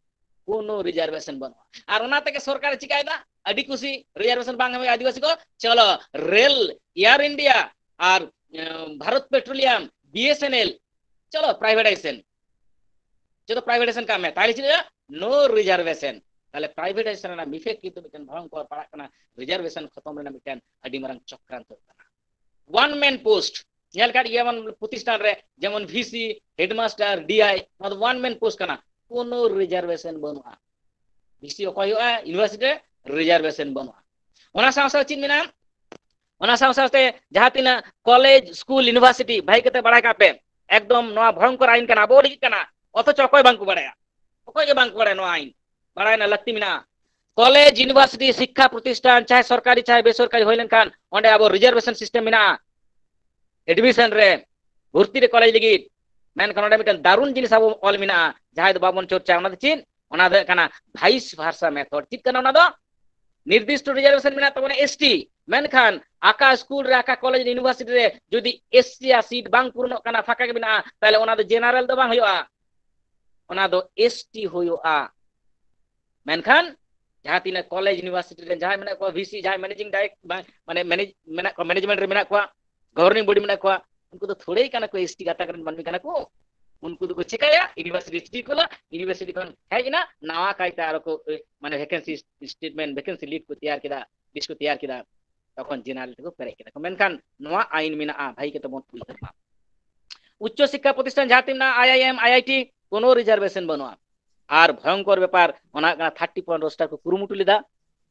ᱠᱳᱱᱳ ᱨᱤᱡᱟᱨᱵᱷᱮᱥᱚᱱ ᱵᱟᱹᱱᱩᱜᱼᱟ᱾ ᱟᱨ ᱚᱱᱟ ᱛᱮᱜᱮ ᱥᱚᱨᱠᱟᱨᱮ ᱪᱤᱠᱟᱭᱮᱫᱟ? ᱟᱹᱰᱤ ᱠᱩᱥᱤ, ᱨᱤᱡᱟᱨᱵᱷᱮᱥᱚᱱ ᱵᱟᱝ ᱮᱢ ᱦᱩᱭᱩᱜᱼᱟ ᱟᱹᱫᱤᱵᱟᱹᱥᱤ ᱠᱚ, ᱪᱚᱞᱚ ᱨᱮᱞ, ᱮᱭᱟᱨ ᱤᱱᱰᱤᱭᱟ ᱟᱨ ᱮᱸ, Bharat petroleum, B S N L, ᱪᱚᱞᱚ ᱯᱨᱟᱭᱵᱷᱮᱴᱟᱭᱡᱮᱥᱚᱱ, ᱡᱚᱛᱚ ᱯᱨᱟᱭᱵᱷᱮᱴᱟᱭᱡᱮᱥᱚᱱ ᱠᱟᱜ ᱢᱮ, ᱛᱟᱦᱞᱮ ᱪᱮᱫ ᱦᱩᱭᱩᱜᱼᱟ? No reservation. ᱛᱟᱦᱞᱮ ᱯᱨᱟᱭᱵᱷᱮᱴᱟᱭᱡᱮᱥᱚᱱ ᱨᱮᱱᱟᱜ ᱤᱯᱷᱮᱠᱴ ᱠᱤᱱᱛᱩ ᱢᱤᱫᱴᱮᱱ ᱵᱷᱚᱭᱚᱝᱠᱚᱨ ᱯᱟᱲᱟᱜ ᱠᱟᱱᱟ, ᱨᱤᱡᱟᱨᱵᱷᱮᱥᱚᱱ ᱠᱷᱚᱛᱚᱢ ᱨᱮᱱᱟᱜ ᱢᱤᱫᱴᱮᱱ ᱟᱹᱰᱤ ᱢᱟᱨᱟᱝ ᱪᱚᱠᱨᱟᱱᱛᱚ ᱠᱟᱱᱟ᱾ ᱚᱣᱟᱱ ᱢᱮᱱ ᱯᱳᱥᱴ, ᱧᱮᱞ ᱠᱟᱜ ᱜᱮᱭᱟ ᱵᱚᱱ ᱯᱨᱚᱛᱤᱥᱴᱷᱟᱱ ᱨᱮ, ᱡᱮᱢᱚᱱ ᱵᱷᱤ ᱥᱤ, ᱦᱮᱰᱢᱟᱥᱴᱟᱨ, ᱰᱤ ᱟᱭ, ᱱᱚᱣᱟ ᱫᱚ ᱚᱣᱟᱱ ᱢᱮᱱ ᱯᱳᱥᱴ ᱠᱟᱱᱟ, ᱠᱳᱱᱳ ᱨᱤᱡᱟᱨᱵᱷᱮᱥᱚᱱ ᱵᱟᱹᱱᱩᱜᱼᱟ᱾ ᱵᱷᱤ ᱥᱤ ᱚᱠᱚᱭ ᱦᱩᱭᱩᱜᱼᱟ? ᱤᱭᱩᱱᱤᱵᱷᱟᱨᱥᱤᱴᱤ ᱨᱮ ᱨᱤᱡᱟᱨᱵᱷᱮᱥᱚᱱ ᱵᱟᱹᱱᱩᱜᱼᱟ᱾ ᱚᱱᱟ ᱥᱟᱶ ᱥᱟᱶ ᱪᱮᱫ ᱢᱮᱱᱟᱜᱼᱟ? ᱚᱱᱟ ᱥᱟᱶ ᱥᱟᱶᱛᱮ ᱡᱟᱦᱟᱸ ᱛᱤᱱᱟᱹᱜ ᱠᱚᱞᱮᱡᱽ, ᱥᱠᱩᱞ, ᱤᱭᱩᱱᱤᱵᱷᱟᱨᱥᱤᱴᱤ, ᱵᱷᱟᱹᱜᱤ ᱠᱟᱛᱮ ᱵᱟᱲᱟᱭ ᱠᱟᱜ ᱯᱮ, ᱮᱠᱫᱚᱢ ᱱᱚᱣᱟ ᱵᱷᱚᱭᱚᱝᱠᱚᱨ ᱟᱭᱤᱱ ᱠᱟᱱᱟ, ᱟᱵᱚ ᱞᱟᱹᱜᱤᱫ ᱠᱟᱱᱟ, ᱚᱛᱷᱚᱪᱚ ᱚᱠᱚᱭ ᱵᱟᱝᱠᱚ ᱵᱟᱲᱟᱭᱟ, ᱚᱠᱚᱭ ᱜᱮ ᱵᱟᱝᱠᱚ ᱵᱟᱲᱟᱭᱟ ᱱᱚᱣᱟ ᱟᱭᱤᱱ᱾ ᱵᱟᱲᱟᱭ ᱨᱮᱱᱟᱜ ᱞᱟᱹᱠᱛᱤ ᱢᱮᱱᱟᱜᱼᱟ᱾ ᱠᱚᱞᱮᱡᱽ, ᱤᱭᱩᱱᱤᱵᱷᱟᱨᱥᱤᱴᱤ, ᱥᱤᱠᱠᱷᱟ ᱯᱨᱚᱛᱤᱥᱴᱷᱟᱱ, ᱪᱟᱦᱮ ᱥᱚᱨᱠᱟᱨᱤ ᱪᱟᱦᱮ ᱵᱮᱥᱚᱨᱠᱟᱨᱤ ᱦᱩᱭ ᱞᱮᱱᱠᱷᱟᱱ, ᱚᱸᱰᱮ ᱟᱵᱚ ᱨᱤᱡᱟᱨᱵᱷᱮᱥᱚᱱ ᱥᱤᱥᱴᱮᱢ ᱢᱮᱱᱟᱜᱼᱟ᱾ ᱮᱰᱢᱤᱥᱚᱱ ᱨᱮ, ᱵᱷᱚᱨᱛᱤ ᱨᱮ ᱠᱚᱞᱮᱡᱽ ᱞᱟᱹᱜᱤᱫ᱾ ᱢᱮᱱᱠᱷᱟᱱ ᱚᱸᱰᱮ ᱢᱤᱫᱴᱮᱱ ᱫᱟᱨᱩᱱ ᱡᱤᱱᱤᱥ ᱟᱵᱚ ᱚᱞ ᱢᱮᱱᱟᱜᱼᱟ, ᱡᱟᱦᱟᱸᱭ ᱫᱚ ᱵᱟᱵᱚᱱ ᱪᱚᱨᱪᱟᱭᱟ, ᱚᱱᱟ ᱫᱚ ᱪᱮᱫ? ᱚᱱᱟ ᱫᱚ ᱦᱩᱭᱩᱜ ᱠᱟᱱᱟ ᱵᱷᱟᱭᱤᱥ ᱵᱷᱟᱨᱥᱟ ᱢᱮᱛᱷᱚᱰ᱾ ᱪᱮᱫ ᱠᱟᱱᱟ ᱚᱱᱟ ᱫᱚ? ᱱᱤᱨᱫᱤᱥᱴᱚ ᱨᱤᱡᱟᱨᱵᱷᱮᱥᱚᱱ ᱢᱮᱱᱟᱜ ᱛᱟᱵᱚᱱᱟ ᱮᱥᱴᱤ, ᱢᱮᱱᱠᱷᱟᱱ ᱟᱠᱟ ᱥᱠᱩᱞ ᱨᱮ, ᱟᱠᱟ ᱠᱚᱞᱮᱡᱽ, ᱤᱭᱩᱱᱤᱵᱷᱟᱨᱥᱤᱴᱤ ᱨᱮ ᱡᱩᱫᱤ ᱮᱥᱥᱤ ᱟᱜ ᱥᱤᱴ ᱵᱟᱝ ᱯᱩᱨᱚᱱᱚᱜ ᱠᱟᱱᱟ, ᱯᱷᱟᱸᱠᱟ ᱜᱮ ᱢᱮᱱᱟᱜᱼᱟ, ᱛᱟᱦᱚᱞᱮ ᱚᱱᱟ ᱫᱚ ᱡᱮᱱᱟᱨᱮᱞ ᱫᱚ ᱵᱟᱝ ᱦᱩᱭᱩᱜᱼᱟ, ᱚᱱᱟ ᱫᱚ ᱮᱥᱴᱤ ᱦᱩᱭᱩᱜᱼᱟ᱾ ᱢᱮᱱᱠᱷᱟᱱ ᱡᱟᱦᱟᱸ ᱛᱤᱱᱟᱹᱜ ᱠᱚᱞᱮᱡᱽ, ᱤᱭᱩᱱᱤᱵᱷᱟᱨᱥᱤᱴᱤ ᱨᱮᱱ ᱡᱟᱦᱟᱸᱭ ᱢᱮᱱᱟᱜ ᱠᱚᱣᱟ, ᱵᱷᱤᱥᱤ ᱡᱟᱦᱟᱸᱭ ᱢᱮᱱᱮᱡᱤᱝ ᱰᱟᱭᱨᱮᱠᱴ, ᱢᱟᱱᱮ ᱢᱮᱱᱮᱡᱽ ᱢᱮᱱᱟᱜ ᱠᱚᱣᱟ, ᱢᱮᱱᱮᱡᱽᱢᱮᱱᱴ ᱨᱮ ᱢᱮᱱᱟᱜ ᱠᱚᱣᱟ, ᱜᱚᱵᱷᱚᱨᱱᱤᱝ ᱵᱚᱰᱤ ᱢᱮᱱᱟᱜ ᱠᱚᱣᱟ, ᱩᱱᱠᱩ ᱫᱚ ᱛᱷᱚᱲᱮ ᱠᱟᱱᱟ ᱠᱚ ᱮᱥᱴᱤ ᱜᱟᱛᱟᱠ ᱨᱮᱱ ᱢᱟᱹᱱᱢᱤ ᱠᱟᱱᱟ ᱠᱚ᱾ ᱩᱱᱠᱩ ᱫᱚᱠᱚ ᱪᱮᱠᱟᱭᱟ? ᱤᱭᱩᱱᱤᱵᱷᱟᱨᱥᱤᱴᱤ ᱪᱷᱩᱴᱤ ᱠᱚ ᱞᱟ, ᱤᱭᱩᱱᱤᱵᱷᱟᱨᱥᱤᱴᱤ ᱠᱷᱚᱱ ᱦᱮᱡ ᱮᱱᱟ, ᱱᱟᱣᱟ ᱠᱟᱭᱛᱮ ᱟᱨᱚ ᱠᱚ, ᱮ, ᱢᱟᱱᱮ ᱵᱷᱮᱠᱮᱱᱥᱤ ᱥᱴᱮᱴᱢᱮᱱᱴ, ᱵᱷᱮᱠᱮᱱᱥᱤ ᱞᱤᱥᱴ ᱠᱚ ᱛᱮᱭᱟᱨ ᱠᱮᱫᱟ, ᱞᱤᱥᱴ ᱠᱚ ᱛᱮᱭᱟᱨ ᱠᱮᱫᱟ, ᱛᱚᱠᱷᱚᱱ ᱡᱮᱱᱟᱨᱮᱞ ᱛᱮᱠᱚ ᱯᱮᱨᱮᱡ ᱠᱮᱫᱟ ᱠᱚ᱾ ᱢᱮᱱᱠᱷᱟᱱ ᱱᱚᱣᱟ ᱟᱭᱤᱱ ᱢᱮᱱᱟᱜᱼᱟ, ᱵᱷᱟᱹᱜᱤ ᱠᱟᱛᱮ ᱵᱚᱱ ᱩᱭᱦᱟᱹᱨ ᱢᱟ᱾ ᱩᱪᱪᱚ ᱥᱤᱠᱠᱷᱟ ᱯᱨᱚᱛᱤᱥᱴᱷᱟᱱ ᱡᱟᱦᱟᱸ ᱛᱤᱱᱟᱹᱜ ᱢᱮᱱᱟᱜᱼᱟ, ᱟᱭᱟᱭᱮᱢ, ᱟᱭᱟᱭᱴᱤ, ᱠᱳᱱᱳ ᱨᱤᱡᱟᱨᱵᱷᱮᱥᱚᱱ ᱵᱟᱹᱱᱩᱜᱼᱟ᱾ ᱟᱨ ᱵᱷᱚᱭᱚᱝᱠᱚᱨ ᱵᱮᱯᱟᱨ, ᱚᱱᱟ ᱦᱩᱭᱩᱜ ᱠᱟᱱᱟ ᱛᱷᱟᱨᱴᱤ ᱯᱚᱭᱮᱱᱴ ᱨᱳᱥᱴᱟᱨ ᱠᱚ ᱠᱩᱨᱩᱢᱩᱴᱩ ᱞᱮᱫᱟ,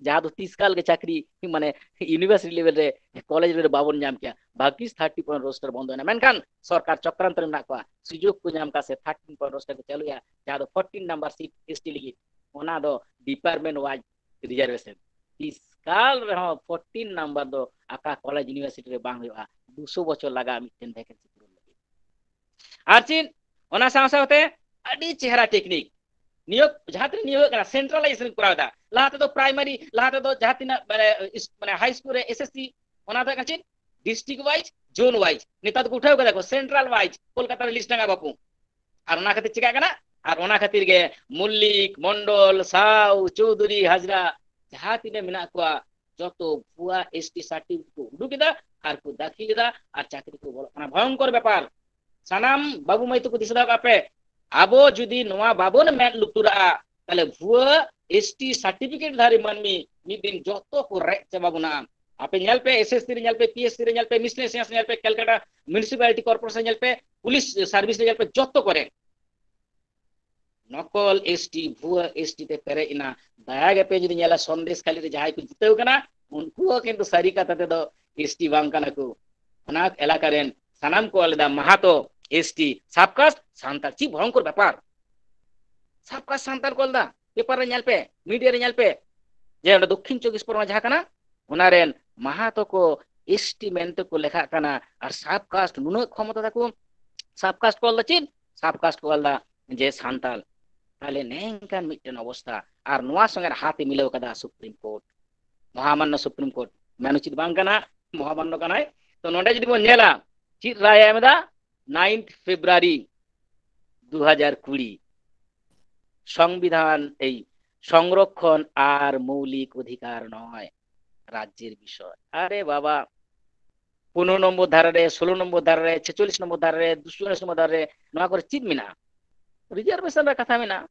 ᱡᱟᱦᱟᱸ ᱫᱚ ᱛᱤᱥ ᱠᱟᱞ ᱜᱮ ᱪᱟᱹᱠᱨᱤ, ᱢᱟᱱᱮ ᱤᱭᱩᱱᱤᱵᱷᱟᱨᱥᱤᱴᱤ ᱞᱮᱵᱮᱞ ᱨᱮ, ᱠᱚᱞᱮᱡᱽ ᱨᱮ ᱵᱟᱵᱚᱱ ᱧᱟᱢ ᱠᱮᱭᱟ᱾ ᱵᱷᱟᱜᱤᱥ ᱛᱷᱟᱨᱴᱤ ᱯᱚᱭᱮᱱᱴ ᱨᱳᱥᱴᱟᱨ ᱵᱚᱱᱫᱚᱭᱮᱱᱟ, ᱢᱮᱱᱠᱷᱟᱱ ᱥᱚᱨᱠᱟᱨ ᱪᱚᱠᱨᱟᱱᱛᱚ ᱨᱮ ᱢᱮᱱᱟᱜ ᱠᱚᱣᱟ, ᱥᱩᱡᱳᱜᱽ ᱠᱚ ᱧᱟᱢ ᱠᱟᱜ ᱥᱮ ᱛᱷᱟᱨᱴᱤᱱ ᱯᱚᱭᱮᱱᱴ ᱨᱳᱥᱴᱟᱨ ᱠᱚ ᱪᱟᱹᱞᱩᱭᱟ, ᱡᱟᱦᱟᱸ ᱫᱚ ᱯᱷᱳᱨᱴᱤᱱ ᱱᱟᱢᱵᱟᱨ ᱥᱤᱴ ᱮᱥᱴᱤ ᱞᱟᱹᱜᱤᱫ, ᱚᱱᱟ ᱫᱚ ᱰᱤᱯᱟᱨᱴᱢᱮᱱᱴ ᱣᱟᱭᱤᱡ ᱨᱤᱡᱟᱨᱵᱷᱮᱥᱚᱱ᱾ ᱛᱤᱥ ᱠᱟᱞ ᱨᱮᱦᱚᱸ ᱯᱷᱳᱨᱴᱤᱱ ᱱᱟᱢᱵᱟᱨ ᱫᱚ ᱟᱠᱟ ᱠᱚᱞᱮᱡᱽ ᱤᱭᱩᱱᱤᱵᱷᱟᱨᱥᱤᱴᱤ ᱨᱮ ᱵᱟᱝ ᱦᱩᱭᱩᱜᱼᱟ, ᱫᱩᱥᱚ ᱵᱚᱪᱷᱚᱨ ᱞᱟᱜᱟᱜᱼᱟ ᱢᱤᱫᱴᱮᱱ ᱵᱷᱮᱠᱮᱱᱥᱤ ᱯᱩᱨᱚᱱ ᱞᱟᱹᱜᱤᱫ᱾ ᱟᱨ ᱪᱮᱫ, ᱚᱱᱟ ᱥᱟᱶ ᱥᱟᱶᱛᱮ ᱟᱹᱰᱤ ᱪᱮᱦᱨᱟ ᱴᱮᱠᱱᱤᱠ, ᱱᱤᱭᱳᱜᱽ, ᱡᱟᱦᱟᱸ ᱛᱤᱱᱟᱹᱜ ᱱᱤᱭᱳᱜᱽ ᱦᱩᱭᱩᱜ ᱠᱟᱱᱟ, ᱥᱮᱱᱴᱨᱟᱞᱟᱭᱡᱮᱥᱚᱱ ᱠᱚᱨᱟᱣ ᱮᱫᱟ᱾ ᱞᱟᱦᱟ ᱛᱮᱫᱚ ᱯᱨᱟᱭᱢᱟᱨᱤ, ᱞᱟᱦᱟ ᱛᱮᱫᱚ ᱡᱟᱦᱟᱸ ᱛᱤᱱᱟᱹᱜ ᱢᱟᱱᱮ ᱤᱥ-, ᱢᱟᱱᱮ ᱦᱟᱭ ᱥᱠᱩᱞ ᱨᱮ ᱮᱥᱮᱥᱥᱤ, ᱚᱱᱟ ᱫᱚ ᱦᱩᱭᱩᱜ ᱠᱟᱱᱟ ᱪᱮᱫ? District wise, zone wise. ᱱᱮᱛᱟᱨ ᱫᱚᱠᱚ ᱩᱴᱷᱟᱹᱣ ᱠᱟᱫᱟ ᱠᱚ, ᱥᱮᱱᱴᱨᱟᱞ ᱣᱟᱭᱤᱡ, ᱠᱳᱞᱠᱟᱛᱟ ᱨᱮ ᱞᱤᱥᱴ ᱴᱟᱸᱜᱟ ᱵᱟᱹᱯᱩ᱾ ᱟᱨ ᱚᱱᱟ ᱠᱷᱟᱹᱛᱤᱨ ᱪᱤᱠᱟᱜ ᱠᱟᱱᱟ? ᱟᱨ ᱚᱱᱟ ᱠᱷᱟᱹᱛᱤᱨ ᱜᱮ ᱢᱚᱞᱞᱤᱠ, ᱢᱚᱱᱰᱚᱞ, ᱥᱟᱣ, ᱪᱳᱣᱫᱷᱩᱨᱤ, ᱦᱟᱡᱽᱨᱟ, ᱡᱟᱦᱟᱸ ᱛᱤᱱᱟᱹᱜ ᱢᱮᱱᱟᱜ ᱠᱚᱣᱟ, ᱡᱚᱛᱚ ᱵᱷᱩᱣᱟ ᱮᱥᱴᱤ ᱥᱟᱨᱴᱤᱯᱷᱤᱠᱮᱴ ᱠᱚ ᱩᱰᱩᱠ ᱮᱫᱟ ᱟᱨ ᱠᱚ ᱫᱟᱹᱠᱷᱤᱞ ᱮᱫᱟ ᱟᱨ ᱪᱟᱹᱠᱨᱤ ᱠᱚ ᱵᱚᱞᱚᱜ ᱠᱟᱱᱟ᱾ ᱵᱷᱚᱭᱚᱝᱠᱚᱨ ᱵᱮᱯᱟᱨ᱾ ᱥᱟᱱᱟᱢ ᱵᱟᱹᱵᱩ ᱢᱟᱹᱭ ᱛᱟᱠᱚ ᱫᱤᱥᱟᱹ ᱫᱚᱦᱚ ᱠᱟᱜ ᱯᱮ, ᱟᱵᱚ ᱡᱩᱫᱤ ᱱᱚᱣᱟ ᱵᱟᱵᱚᱱ ᱢᱮᱫ ᱞᱩᱛᱩᱨᱟᱜᱼᱟ, ᱛᱟᱦᱞᱮ ᱵᱷᱩᱣᱟᱹ ᱮᱥᱴᱤ ᱥᱟᱨᱴᱤᱯᱷᱤᱠᱮᱴ ᱫᱷᱟᱨᱤ ᱢᱟᱹᱱᱢᱤ ᱢᱤᱫ ᱫᱤᱱ ᱡᱚᱛᱚ ᱠᱚ ᱨᱮᱡ ᱪᱟᱵᱟ ᱵᱚᱱᱟ᱾ ᱟᱯᱮ ᱧᱮᱞ ᱯᱮ, ᱮᱥᱮᱥᱥᱤ ᱨᱮ ᱧᱮᱞ ᱯᱮ, ᱯᱤᱮᱥᱥᱤ ᱨᱮ ᱧᱮᱞ ᱯᱮ, ᱢᱤᱥᱞᱮᱱᱤᱭᱟᱥ ᱧᱮᱞ ᱯᱮ, ᱠᱮᱞᱠᱟᱴᱟ ᱢᱤᱭᱩᱱᱤᱥᱤᱯᱟᱞᱤᱴᱤ ᱠᱚᱨᱯᱳᱨᱮᱥᱚᱱ ᱧᱮᱞ ᱯᱮ, ᱯᱩᱞᱤᱥ ᱥᱟᱨᱵᱷᱤᱥ ᱨᱮ ᱧᱮᱞ ᱯᱮ, ᱡᱚᱛᱚ ᱠᱚᱨᱮ ᱱᱚᱠᱚᱞ ᱮᱥᱴᱤ, ᱵᱷᱩᱣᱟᱹ ᱮᱥᱴᱤ ᱛᱮ ᱯᱮᱨᱮᱡ ᱮᱱᱟ᱾ ᱫᱟᱭᱟ ᱜᱮᱯᱮ ᱡᱩᱫᱤ ᱧᱮᱞᱟ, ᱥᱚᱱᱫᱮᱥ ᱠᱷᱟᱹᱞᱤ ᱨᱮ ᱡᱟᱦᱟᱸᱭ ᱠᱚ ᱡᱤᱛᱟᱹᱣ ᱠᱟᱱᱟ, ᱩᱱᱠᱩ ᱦᱚᱸ ᱠᱤᱱᱛᱩ ᱥᱟᱹᱨᱤ ᱠᱟᱛᱷᱟ ᱛᱮᱫᱚ ᱮᱥᱴᱤ ᱵᱟᱝ ᱠᱟᱱᱟ ᱠᱚ᱾ ᱚᱱᱟ ᱮᱞᱟᱠᱟ ᱨᱮᱱ ᱥᱟᱱᱟᱢ ᱠᱚ ᱚᱞ ᱞᱮᱫᱟ ᱢᱟᱦᱟᱛᱚ, ᱮᱥᱴᱤ, ᱥᱟᱵ ᱠᱟᱥᱴ, ᱥᱟᱱᱛᱟᱲ᱾ ᱪᱮᱫ ᱵᱷᱚᱭᱚᱝᱠᱚᱨ ᱵᱮᱯᱟᱨ! ᱥᱟᱵ ᱠᱟᱥᱴ ᱥᱟᱱᱛᱟᱲ ᱠᱚ ᱚᱞ ᱮᱫᱟ, ᱯᱮᱯᱟᱨ ᱨᱮ ᱧᱮᱞ ᱯᱮ, ᱢᱤᱰᱤᱭᱟ ᱨᱮ ᱧᱮᱞ ᱯᱮ, ᱡᱮ ᱚᱸᱰᱮ ᱫᱚᱠᱠᱷᱤᱱ ᱪᱚᱵᱵᱤᱥ ᱯᱚᱨᱜᱚᱱᱟ ᱡᱟᱦᱟᱸ ᱠᱟᱱᱟ, ᱚᱱᱟ ᱨᱮᱱ ᱢᱟᱦᱟᱛᱚ ᱠᱚ ᱮᱥᱴᱤ ᱢᱮᱱᱛᱮ ᱠᱚ ᱞᱮᱠᱷᱟᱜ ᱠᱟᱱᱟ, ᱟᱨ ᱥᱟᱵ ᱠᱟᱥᱴ ᱱᱩᱱᱟᱹᱜ ᱠᱷᱚᱢᱚᱛᱟ ᱛᱟᱠᱚ, ᱥᱟᱵ ᱠᱟᱥᱴ ᱠᱚ ᱚᱞ ᱮᱫᱟ ᱪᱮᱫ? ᱥᱟᱵ ᱠᱟᱥᱴ ᱠᱚ ᱚᱞ ᱮᱫᱟ ᱡᱮ ᱥᱟᱱᱛᱟᱲ᱾ ᱛᱟᱦᱞᱮ ᱱᱮᱝᱠᱟᱱ ᱢᱤᱫᱴᱮᱱ ᱚᱵᱚᱥᱛᱷᱟ, ᱟᱨ ᱱᱚᱣᱟ ᱥᱚᱸᱜᱮ ᱦᱟᱛ ᱮ ᱢᱤᱞᱟᱹᱣ ᱠᱟᱫᱟ ᱥᱩᱯᱨᱤᱢ ᱠᱳᱨᱴ, ᱢᱚᱦᱟᱢᱟᱱᱱᱚ ᱥᱩᱯᱨᱤᱢ ᱠᱳᱨᱴ᱾ ᱢᱮᱱ ᱩᱪᱤᱛ ᱵᱟᱝ ᱠᱟᱱᱟ, ᱢᱚᱦᱟᱢᱟᱱᱱᱚ ᱠᱟᱱᱟᱭ᱾ ᱛᱚ ᱱᱚᱰᱮ ᱡᱩᱫᱤ ᱵᱚᱱ ᱧᱮᱞᱟ, ᱪᱮᱫ ᱨᱟᱭ ᱮ ᱮᱢ ᱮᱫᱟ? Ninth February ᱫᱩ ᱦᱟᱡᱟᱨ ᱠᱩᱲᱤ, ᱥᱚᱝᱵᱤᱫᱷᱟᱱ, ᱮᱭ, সংরক্ষণ আর মৌলিক অধিকার নয় রাজ্যের বিষয়। আরে বাবা, পনেরো নম্বর ধারা রে, ষোলো নম্বর ধারা রে, ছেচল্লিশ নম্বর ধারা রে, দুশো চল্লিশ নম্বর ধারা ᱨᱮ ᱱᱚᱣᱟ ᱠᱚᱨᱮ ᱪᱮᱫ ᱢᱮᱱᱟᱜᱼᱟ? ᱨᱤᱡᱟᱨᱵᱷᱮᱥᱚᱱ ᱨᱮ ᱠᱟᱛᱷᱟ ᱢᱮᱱᱟᱜᱼᱟ᱾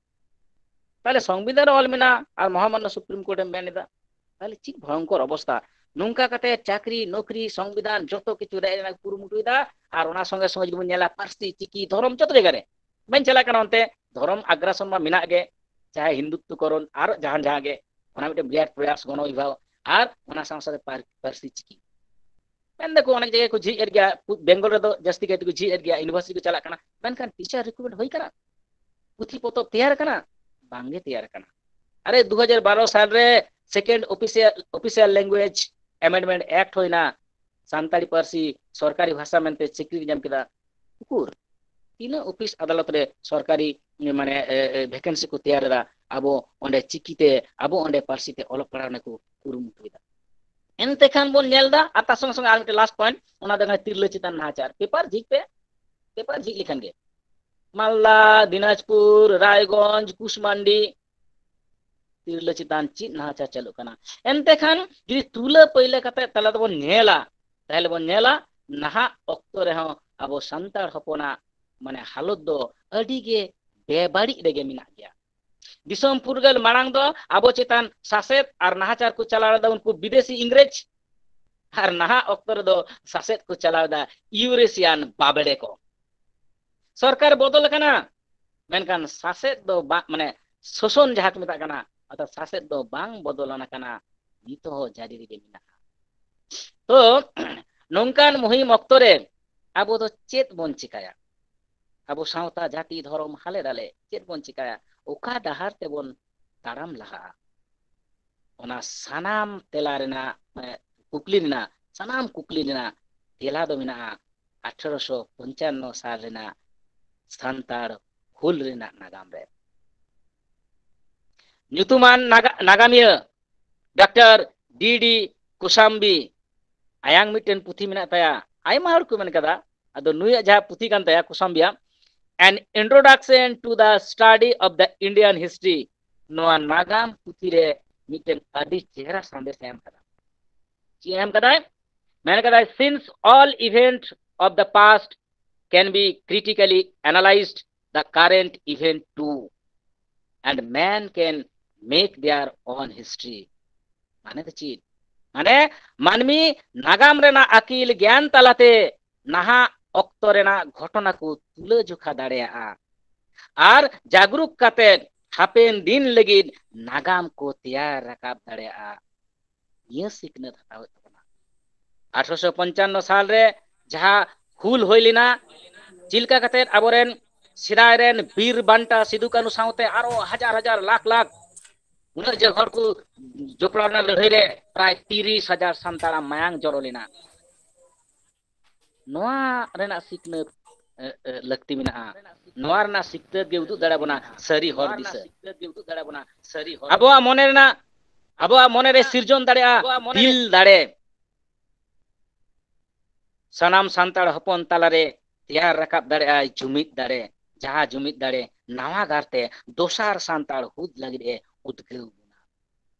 ᱛᱟᱦᱞᱮ ᱥᱚᱝᱵᱤᱫᱷᱟᱱ ᱨᱮ ᱚᱞ ᱢᱮᱱᱟᱜᱼᱟ ᱟᱨ ᱢᱚᱦᱟᱢᱟᱱᱱᱚ ᱥᱩᱯᱨᱤᱢ ᱠᱳᱨᱴ ᱮ ᱢᱮᱱ ᱮᱫᱟ᱾ ᱛᱟᱦᱞᱮ ᱪᱮᱫ ᱵᱷᱚᱭᱚᱝᱠᱚᱨ ᱚᱵᱚᱥᱛᱷᱟ! ᱱᱚᱝᱠᱟ ᱠᱟᱛᱮ ᱪᱟᱠᱨᱤ, ᱱᱚᱠᱨᱤ, ᱥᱚᱝᱵᱤᱫᱷᱟᱱ, ᱡᱚᱛᱚ ᱠᱤᱪᱷᱩ ᱨᱮᱡ ᱨᱮᱱᱟᱜ ᱠᱚ ᱠᱩᱨᱩᱢᱩᱴᱩᱭᱮᱫᱟ᱾ ᱟᱨ ᱚᱱᱟ ᱥᱚᱸᱜᱮ ᱥᱚᱸᱜᱮ ᱡᱩᱫᱤ ᱵᱚᱱ ᱧᱮᱞᱟ, ᱯᱟᱹᱨᱥᱤ, ᱪᱤᱠᱤ, ᱫᱷᱚᱨᱚᱢ, ᱡᱚᱛᱚ ᱡᱟᱭᱜᱟ ᱨᱮ ᱵᱟᱹᱧ ᱪᱟᱞᱟᱜ ᱠᱟᱱᱟ ᱚᱱᱛᱮ, ᱫᱷᱚᱨᱚᱢ ᱟᱜᱽᱨᱟᱥᱚᱱ ᱢᱟ ᱢᱮᱱᱟᱜ ᱜᱮ, ᱪᱟᱦᱮ ᱦᱤᱱᱫᱩᱛᱛᱚᱠᱚᱨᱚᱱ ᱟᱨ ᱡᱟᱦᱟᱸ ᱡᱟᱦᱟᱸ ᱜᱮ, ᱚᱱᱟ ᱢᱤᱫᱴᱮᱱ ᱵᱤᱨᱟᱴ ᱯᱨᱚᱭᱟᱥ ᱜᱚᱱᱚ ᱵᱤᱵᱷᱟᱜᱽ, ᱟᱨ ᱚᱱᱟ ᱥᱟᱶ ᱥᱟᱶᱛᱮ ᱯᱟᱨ-, ᱯᱟᱹᱨᱥᱤ ᱪᱤᱠᱤ᱾ ᱢᱮᱱ ᱫᱟᱠᱚ ᱚᱱᱮᱠ ᱡᱟᱭᱜᱟ ᱠᱚ ᱡᱷᱤᱡ ᱮᱫ ᱜᱮᱭᱟ, ᱯᱩ-, ᱵᱮᱝᱜᱚᱞ ᱨᱮᱫᱚ ᱡᱟᱹᱥᱛᱤ ᱠᱟᱭ ᱛᱮᱠᱚ ᱡᱷᱤᱡ ᱮᱫ ᱜᱮᱭᱟ, ᱤᱭᱩᱱᱤᱵᱷᱟᱨᱥᱤᱴᱤ ᱠᱚ ᱪᱟᱞᱟᱜ ᱠᱟᱱᱟ, ᱢᱮᱱᱠᱷᱟᱱ ᱴᱤᱪᱟᱨ ᱨᱤᱠᱨᱩᱴᱢᱮᱱᱴ ᱦᱩᱭ ᱠᱟᱱᱟ? ᱯᱩᱛᱷᱤ ᱯᱚᱛᱚᱵ ᱛᱮᱭᱟᱨ ᱠᱟᱱᱟ? ᱵᱟᱝᱜᱮ ᱛᱮᱭᱟᱨ ᱠᱟᱱᱟ᱾ ᱟᱨᱮ, ᱫᱩ ᱦᱟᱡᱟᱨ ᱵᱟᱨᱚ ᱥᱟᱞ ᱨᱮ second official, official language amendment act ᱦᱩᱭᱱᱟ, ᱥᱟᱱᱛᱟᱲᱤ ᱯᱟᱹᱨᱥᱤ ᱥᱚᱨᱠᱟᱨᱤ ᱵᱷᱟᱥᱟ ᱢᱮᱱᱛᱮ ᱥᱤᱠᱨᱤᱛᱤ ᱧᱟᱢ ᱠᱮᱫᱟ᱾ ᱩᱠᱩᱨ? ᱛᱤᱱᱟᱹᱜ ᱚᱯᱷᱤᱥ ᱟᱫᱟᱞᱚᱛ ᱨᱮ ᱥᱚᱨᱠᱟᱨᱤ, ᱢᱟᱱᱮ, ᱮ, ᱮ, ᱵᱷᱮᱠᱮᱱᱥᱤ ᱠᱚ ᱛᱮᱭᱟᱨ ᱮᱫᱟ, ᱟᱵᱚ ᱚᱸᱰᱮ ᱪᱤᱠᱤᱛᱮ, ᱟᱵᱚ ᱚᱸᱰᱮ ᱯᱟᱹᱨᱥᱤ ᱛᱮ ᱚᱞᱚᱜ ᱯᱟᱲᱦᱟᱣ ᱨᱮᱱᱟᱜ ᱠᱚ ᱠᱩᱨᱩᱢᱩᱴᱩᱭᱮᱫᱟ᱾ ᱮᱱᱛᱮ ᱠᱷᱟᱱ ᱵᱚᱱ ᱧᱮᱞ ᱮᱫᱟ, ᱟᱨ ᱛᱟᱨ ᱥᱚᱸᱜᱮ ᱥᱚᱸᱜᱮ ᱟᱨ ᱢᱤᱫᱴᱮᱱ ᱞᱟᱥᱴ ᱯᱚᱭᱮᱱᱴ, ᱚᱱᱟ ᱫᱚ ᱠᱟᱱᱟ ᱛᱤᱨᱞᱟᱹ ᱪᱮᱛᱟᱱ ᱱᱟᱦᱟᱪᱟᱨ᱾ ᱯᱮᱯᱟᱨ ᱡᱷᱤᱡ ᱯᱮ, ᱯᱮᱯᱟᱨ ᱡᱷᱤᱡ ᱞᱮᱠᱷᱟᱱ ᱜᱮ ᱢᱟᱞᱫᱟ, ᱫᱤᱱᱟᱡᱽᱯᱩᱨ, ᱨᱟᱭᱜᱚᱸᱡᱽ, ᱠᱩᱥᱢᱟᱱᱰᱤ, ᱛᱤᱨᱞᱟᱹ ᱪᱮᱛᱟᱱ ᱪᱮᱫ ᱱᱟᱦᱟᱪᱟᱨ ᱪᱟᱹᱞᱩᱜ ᱠᱟᱱᱟ᱾ ᱮᱱᱛᱮ ᱠᱷᱟᱱ ᱡᱩᱫᱤ ᱛᱩᱞᱟᱹ ᱯᱟᱹᱭᱞᱟᱹ ᱠᱟᱛᱮ ᱛᱟᱞᱟ ᱛᱮᱵᱚᱱ ᱧᱮᱞᱟ, ᱛᱟᱦᱞᱮ ᱵᱚᱱ ᱧᱮᱞᱟ ᱱᱟᱦᱟᱜ ᱚᱠᱛᱚ ᱨᱮᱦᱚᱸ ᱟᱵᱚ ᱥᱟᱱᱛᱟᱲ ᱦᱚᱯᱚᱱᱟᱜ, ᱢᱟᱱᱮ, ᱦᱟᱞᱚᱛ ᱫᱚ ᱟᱹᱰᱤ ᱜᱮ ᱵᱮᱵᱟᱹᱲᱤᱡ ᱨᱮᱜᱮ ᱢᱮᱱᱟᱜ ᱜᱮᱭᱟ᱾ ᱫᱤᱥᱚᱢ ᱯᱷᱩᱨᱜᱟᱹᱞ ᱢᱟᱲᱟᱝ ᱫᱚ ᱟᱵᱚ ᱪᱮᱛᱟᱱ ᱥᱟᱥᱮᱛ ᱟᱨ ᱱᱟᱦᱟᱪᱟᱨ ᱠᱚ ᱪᱟᱞᱟᱣ ᱞᱮᱫᱟ ᱩᱱᱠᱩ ᱵᱤᱫᱮᱥᱤ ᱤᱝᱨᱮᱡᱽ, ᱟᱨ ᱱᱟᱦᱟᱜ ᱚᱠᱛᱚ ᱨᱮᱫᱚ ᱥᱟᱥᱮᱛ ᱠᱚ ᱪᱟᱞᱟᱣ ᱮᱫᱟ ᱤᱭᱩᱨᱮᱥᱤᱭᱟᱱ ᱵᱟᱵᱲᱮ ᱠᱚ᱾ ᱥᱚᱨᱠᱟᱨ ᱵᱚᱫᱚᱞ ᱟᱠᱟᱱᱟ, ᱢᱮᱱᱠᱷᱟᱱ ᱥᱟᱥᱮᱛ ᱫᱚ ᱵᱟᱝ, ᱢᱟᱱᱮ, ᱥᱳᱥᱚᱱ ᱡᱟᱦᱟᱸ ᱠᱚ ᱢᱮᱛᱟᱜ ᱠᱟᱱᱟ, ᱚᱨᱛᱷᱟᱛ ᱥᱟᱥᱮᱛ ᱫᱚ ᱵᱟᱝ ᱵᱚᱫᱚᱞ ᱟᱠᱟᱱᱟ᱾ ᱱᱤᱛ ᱦᱚᱸ ᱡᱟᱹᱨᱤ ᱨᱮᱜᱮ ᱢᱮᱱᱟᱜᱼᱟ᱾ ᱛᱚ ᱱᱚᱝᱠᱟᱱ ᱢᱩᱦᱤᱢ ᱚᱠᱛᱚ ᱨᱮ ᱟᱵᱚ ᱫᱚ ᱪᱮᱫ ᱵᱚᱱ ᱪᱤᱠᱟᱹᱭᱟ? ᱟᱵᱚ ᱥᱟᱶᱛᱟ, ᱡᱟᱹᱛᱤ, ᱫᱷᱚᱨᱚᱢ, ᱦᱟᱞᱮ ᱰᱟᱞᱮ ᱪᱮᱫ ᱵᱚᱱ ᱪᱤᱠᱟᱹᱭᱟ? ᱚᱠᱟ ᱰᱟᱦᱟᱨ ᱛᱮᱵᱚᱱ ᱛᱟᱲᱟᱢ ᱞᱟᱦᱟᱜᱼᱟ? ᱚᱱᱟ ᱥᱟᱱᱟᱢ ᱛᱮᱞᱟ ᱨᱮᱱᱟᱜ, ᱮ, ᱠᱩᱠᱞᱤ ᱨᱮᱱᱟᱜ, ᱥᱟᱱᱟᱢ ᱠᱩᱠᱞᱤ ᱨᱮᱱᱟᱜ ᱛᱮᱞᱟ ᱫᱚ ᱢᱮᱱᱟᱜᱼᱟ ᱟᱴᱷᱨᱚᱥᱚ ᱯᱚᱧᱪᱟᱱᱱᱚ ᱥᱟᱞ ᱨᱮᱱᱟᱜ ᱥᱟᱱᱛᱟᱲ ᱦᱩᱞ ᱨᱮᱱᱟᱜ ᱱᱟᱜᱟᱢ ᱨᱮ᱾ ᱧᱩᱛᱩᱢᱟᱱ ᱱᱟᱜᱟ-, ᱱᱟᱜᱟᱢᱤᱭᱟᱹ ᱰᱟᱠᱛᱟᱨ ᱰᱤ ᱰᱤ ᱠᱳᱥᱟᱢᱵᱤ, ᱟᱭᱟᱝ ᱢᱤᱫᱴᱮᱱ ᱯᱩᱛᱷᱤ ᱢᱮᱱᱟᱜ ᱛᱟᱭᱟ, ᱟᱭᱢᱟ ᱦᱚᱲ ᱠᱚ ᱢᱮᱱ ᱠᱟᱫᱟ, ᱟᱫᱚ ᱱᱩᱭᱟᱜ ᱡᱟᱦᱟᱸ ᱯᱩᱛᱷᱤ ᱠᱟᱱ ᱛᱟᱭᱟ ᱠᱳᱥᱟᱢᱵᱤᱭᱟᱜ, An Introduction to the Study of the Indian History, ᱱᱚᱣᱟ ᱱᱟᱜᱟᱢ ᱯᱩᱛᱷᱤ ᱨᱮ ᱢᱤᱫᱴᱮᱱ ᱟᱹᱰᱤ ᱪᱮᱦᱨᱟ ᱥᱟᱸᱫᱮᱥ ᱮ ᱮᱢ ᱠᱟᱫᱟ᱾ ᱪᱮᱫ ᱮ ᱮᱢ ᱠᱟᱫᱟᱭ? ᱢᱮᱱ ᱠᱟᱫᱟᱭ, Since all event of the past can be critically analyzed, the current event too, and man can make their own history. ᱢᱟᱱᱮ ᱫᱚ ᱪᱮᱫ? ᱢᱟᱱᱮ ᱢᱟᱹᱱᱢᱤ ᱱᱟᱜᱟᱢ ᱨᱮᱱᱟᱜ ᱟᱹᱠᱤᱞ ᱜᱮᱭᱟᱱ ᱛᱟᱞᱟᱛᱮ ᱱᱟᱦᱟᱜ ᱚᱠᱛᱚ ᱨᱮᱱᱟᱜ ᱜᱷᱚᱴᱚᱱᱟ ᱠᱚ ᱛᱩᱞᱟᱹ ᱡᱚᱠᱷᱟ ᱫᱟᱲᱮᱭᱟᱜᱼᱟ ᱟᱨ ᱡᱟᱜᱽᱨᱩᱠ ᱠᱟᱛᱮ ᱦᱟᱯᱮᱱ ᱫᱤᱱ ᱞᱟᱹᱜᱤᱫ ᱱᱟᱜᱟᱢ ᱠᱚ ᱛᱮᱭᱟᱨ ᱨᱟᱠᱟᱵ ᱫᱟᱲᱮᱭᱟᱜᱼᱟ᱾ ᱱᱤᱭᱟᱹ ᱥᱤᱠᱷᱱᱟᱹᱛ ᱦᱟᱛᱟᱣ ᱦᱩᱭᱩᱜ ᱛᱟᱵᱚᱱᱟ᱾ ᱟᱴᱷᱨᱚᱥᱚ ᱯᱚᱧᱪᱟᱱᱱᱚ ᱥᱟᱞ ᱨᱮ ᱡᱟᱦᱟᱸ ᱦᱩᱞ ᱦᱩᱭ ᱞᱮᱱᱟ, ᱪᱮᱫ ᱞᱮᱠᱟ ᱠᱟᱛᱮ ᱟᱵᱚᱨᱮᱱ ᱥᱮᱫᱟᱭ ᱨᱮᱱ ᱵᱤᱨ ᱵᱟᱱᱴᱟ ᱥᱤᱫᱩ ᱠᱟᱹᱱᱩ ᱥᱟᱶᱛᱮ ᱟᱨᱚ ᱦᱟᱡᱟᱨ ᱦᱟᱡᱟᱨ ᱞᱟᱠᱷ ᱞᱟᱠᱷ ᱩᱱᱟᱹᱜ ᱡᱮ ᱦᱚᱲ ᱠᱚ ᱡᱚᱯᱲᱟᱣ ᱞᱮᱱᱟ ᱞᱟᱹᱲᱦᱟᱹᱭ ᱨᱮ, ᱯᱨᱟᱭ ᱛᱤᱨᱤᱥ ᱦᱟᱡᱟᱨ ᱥᱟᱱᱛᱟᱲᱟᱜ ᱢᱟᱭᱟᱝ ᱡᱚᱨᱚ ᱞᱮᱱᱟ᱾ ᱱᱚᱣᱟ ᱨᱮᱱᱟᱜ ᱥᱤᱠᱷᱱᱟᱹᱛ, ᱮ, ᱮ, ᱞᱟᱹᱠᱛᱤ ᱢᱮᱱᱟᱜᱼᱟ᱾ ᱱᱚᱣᱟ ᱨᱮᱱᱟᱜ ᱥᱤᱠᱷᱱᱟᱹᱛ ᱜᱮ ᱩᱫᱩᱜ ᱫᱟᱲᱮ ᱵᱚᱱᱟ ᱥᱟᱹᱨᱤ ᱦᱚᱨ ᱫᱤᱥᱟᱹ᱾ ᱟᱵᱚᱣᱟᱜ ᱢᱚᱱᱮ ᱨᱮᱱᱟᱜ, ᱟᱵᱚᱣᱟᱜ ᱢᱚᱱᱮ ᱨᱮ ᱥᱤᱨᱡᱚᱱ ᱫᱟᱲᱮᱭᱟᱜᱼᱟ ᱫᱤᱞ ᱫᱟᱲᱮ᱾ ᱥᱟᱱᱟᱢ ᱥᱟᱱᱛᱟᱲ ᱦᱚᱯᱚᱱ ᱛᱟᱞᱟᱨᱮ ᱛᱮᱭᱟᱨ ᱨᱟᱠᱟᱵ ᱫᱟᱲᱮᱭᱟᱜᱼᱟᱭ ᱡᱩᱢᱤᱫ ᱫᱟᱲᱮ, ᱡᱟᱦᱟᱸ ᱡᱩᱢᱤᱫ ᱫᱟᱲᱮ ᱱᱟᱣᱟ ᱜᱟᱨᱛᱮ ᱫᱚᱥᱟᱨ ᱥᱟᱱᱛᱟᱲ ᱦᱩᱫ ᱞᱟᱹᱜᱤᱫ ᱮ ᱩᱫᱽᱜᱟᱹᱣ ᱵᱚᱱᱟ᱾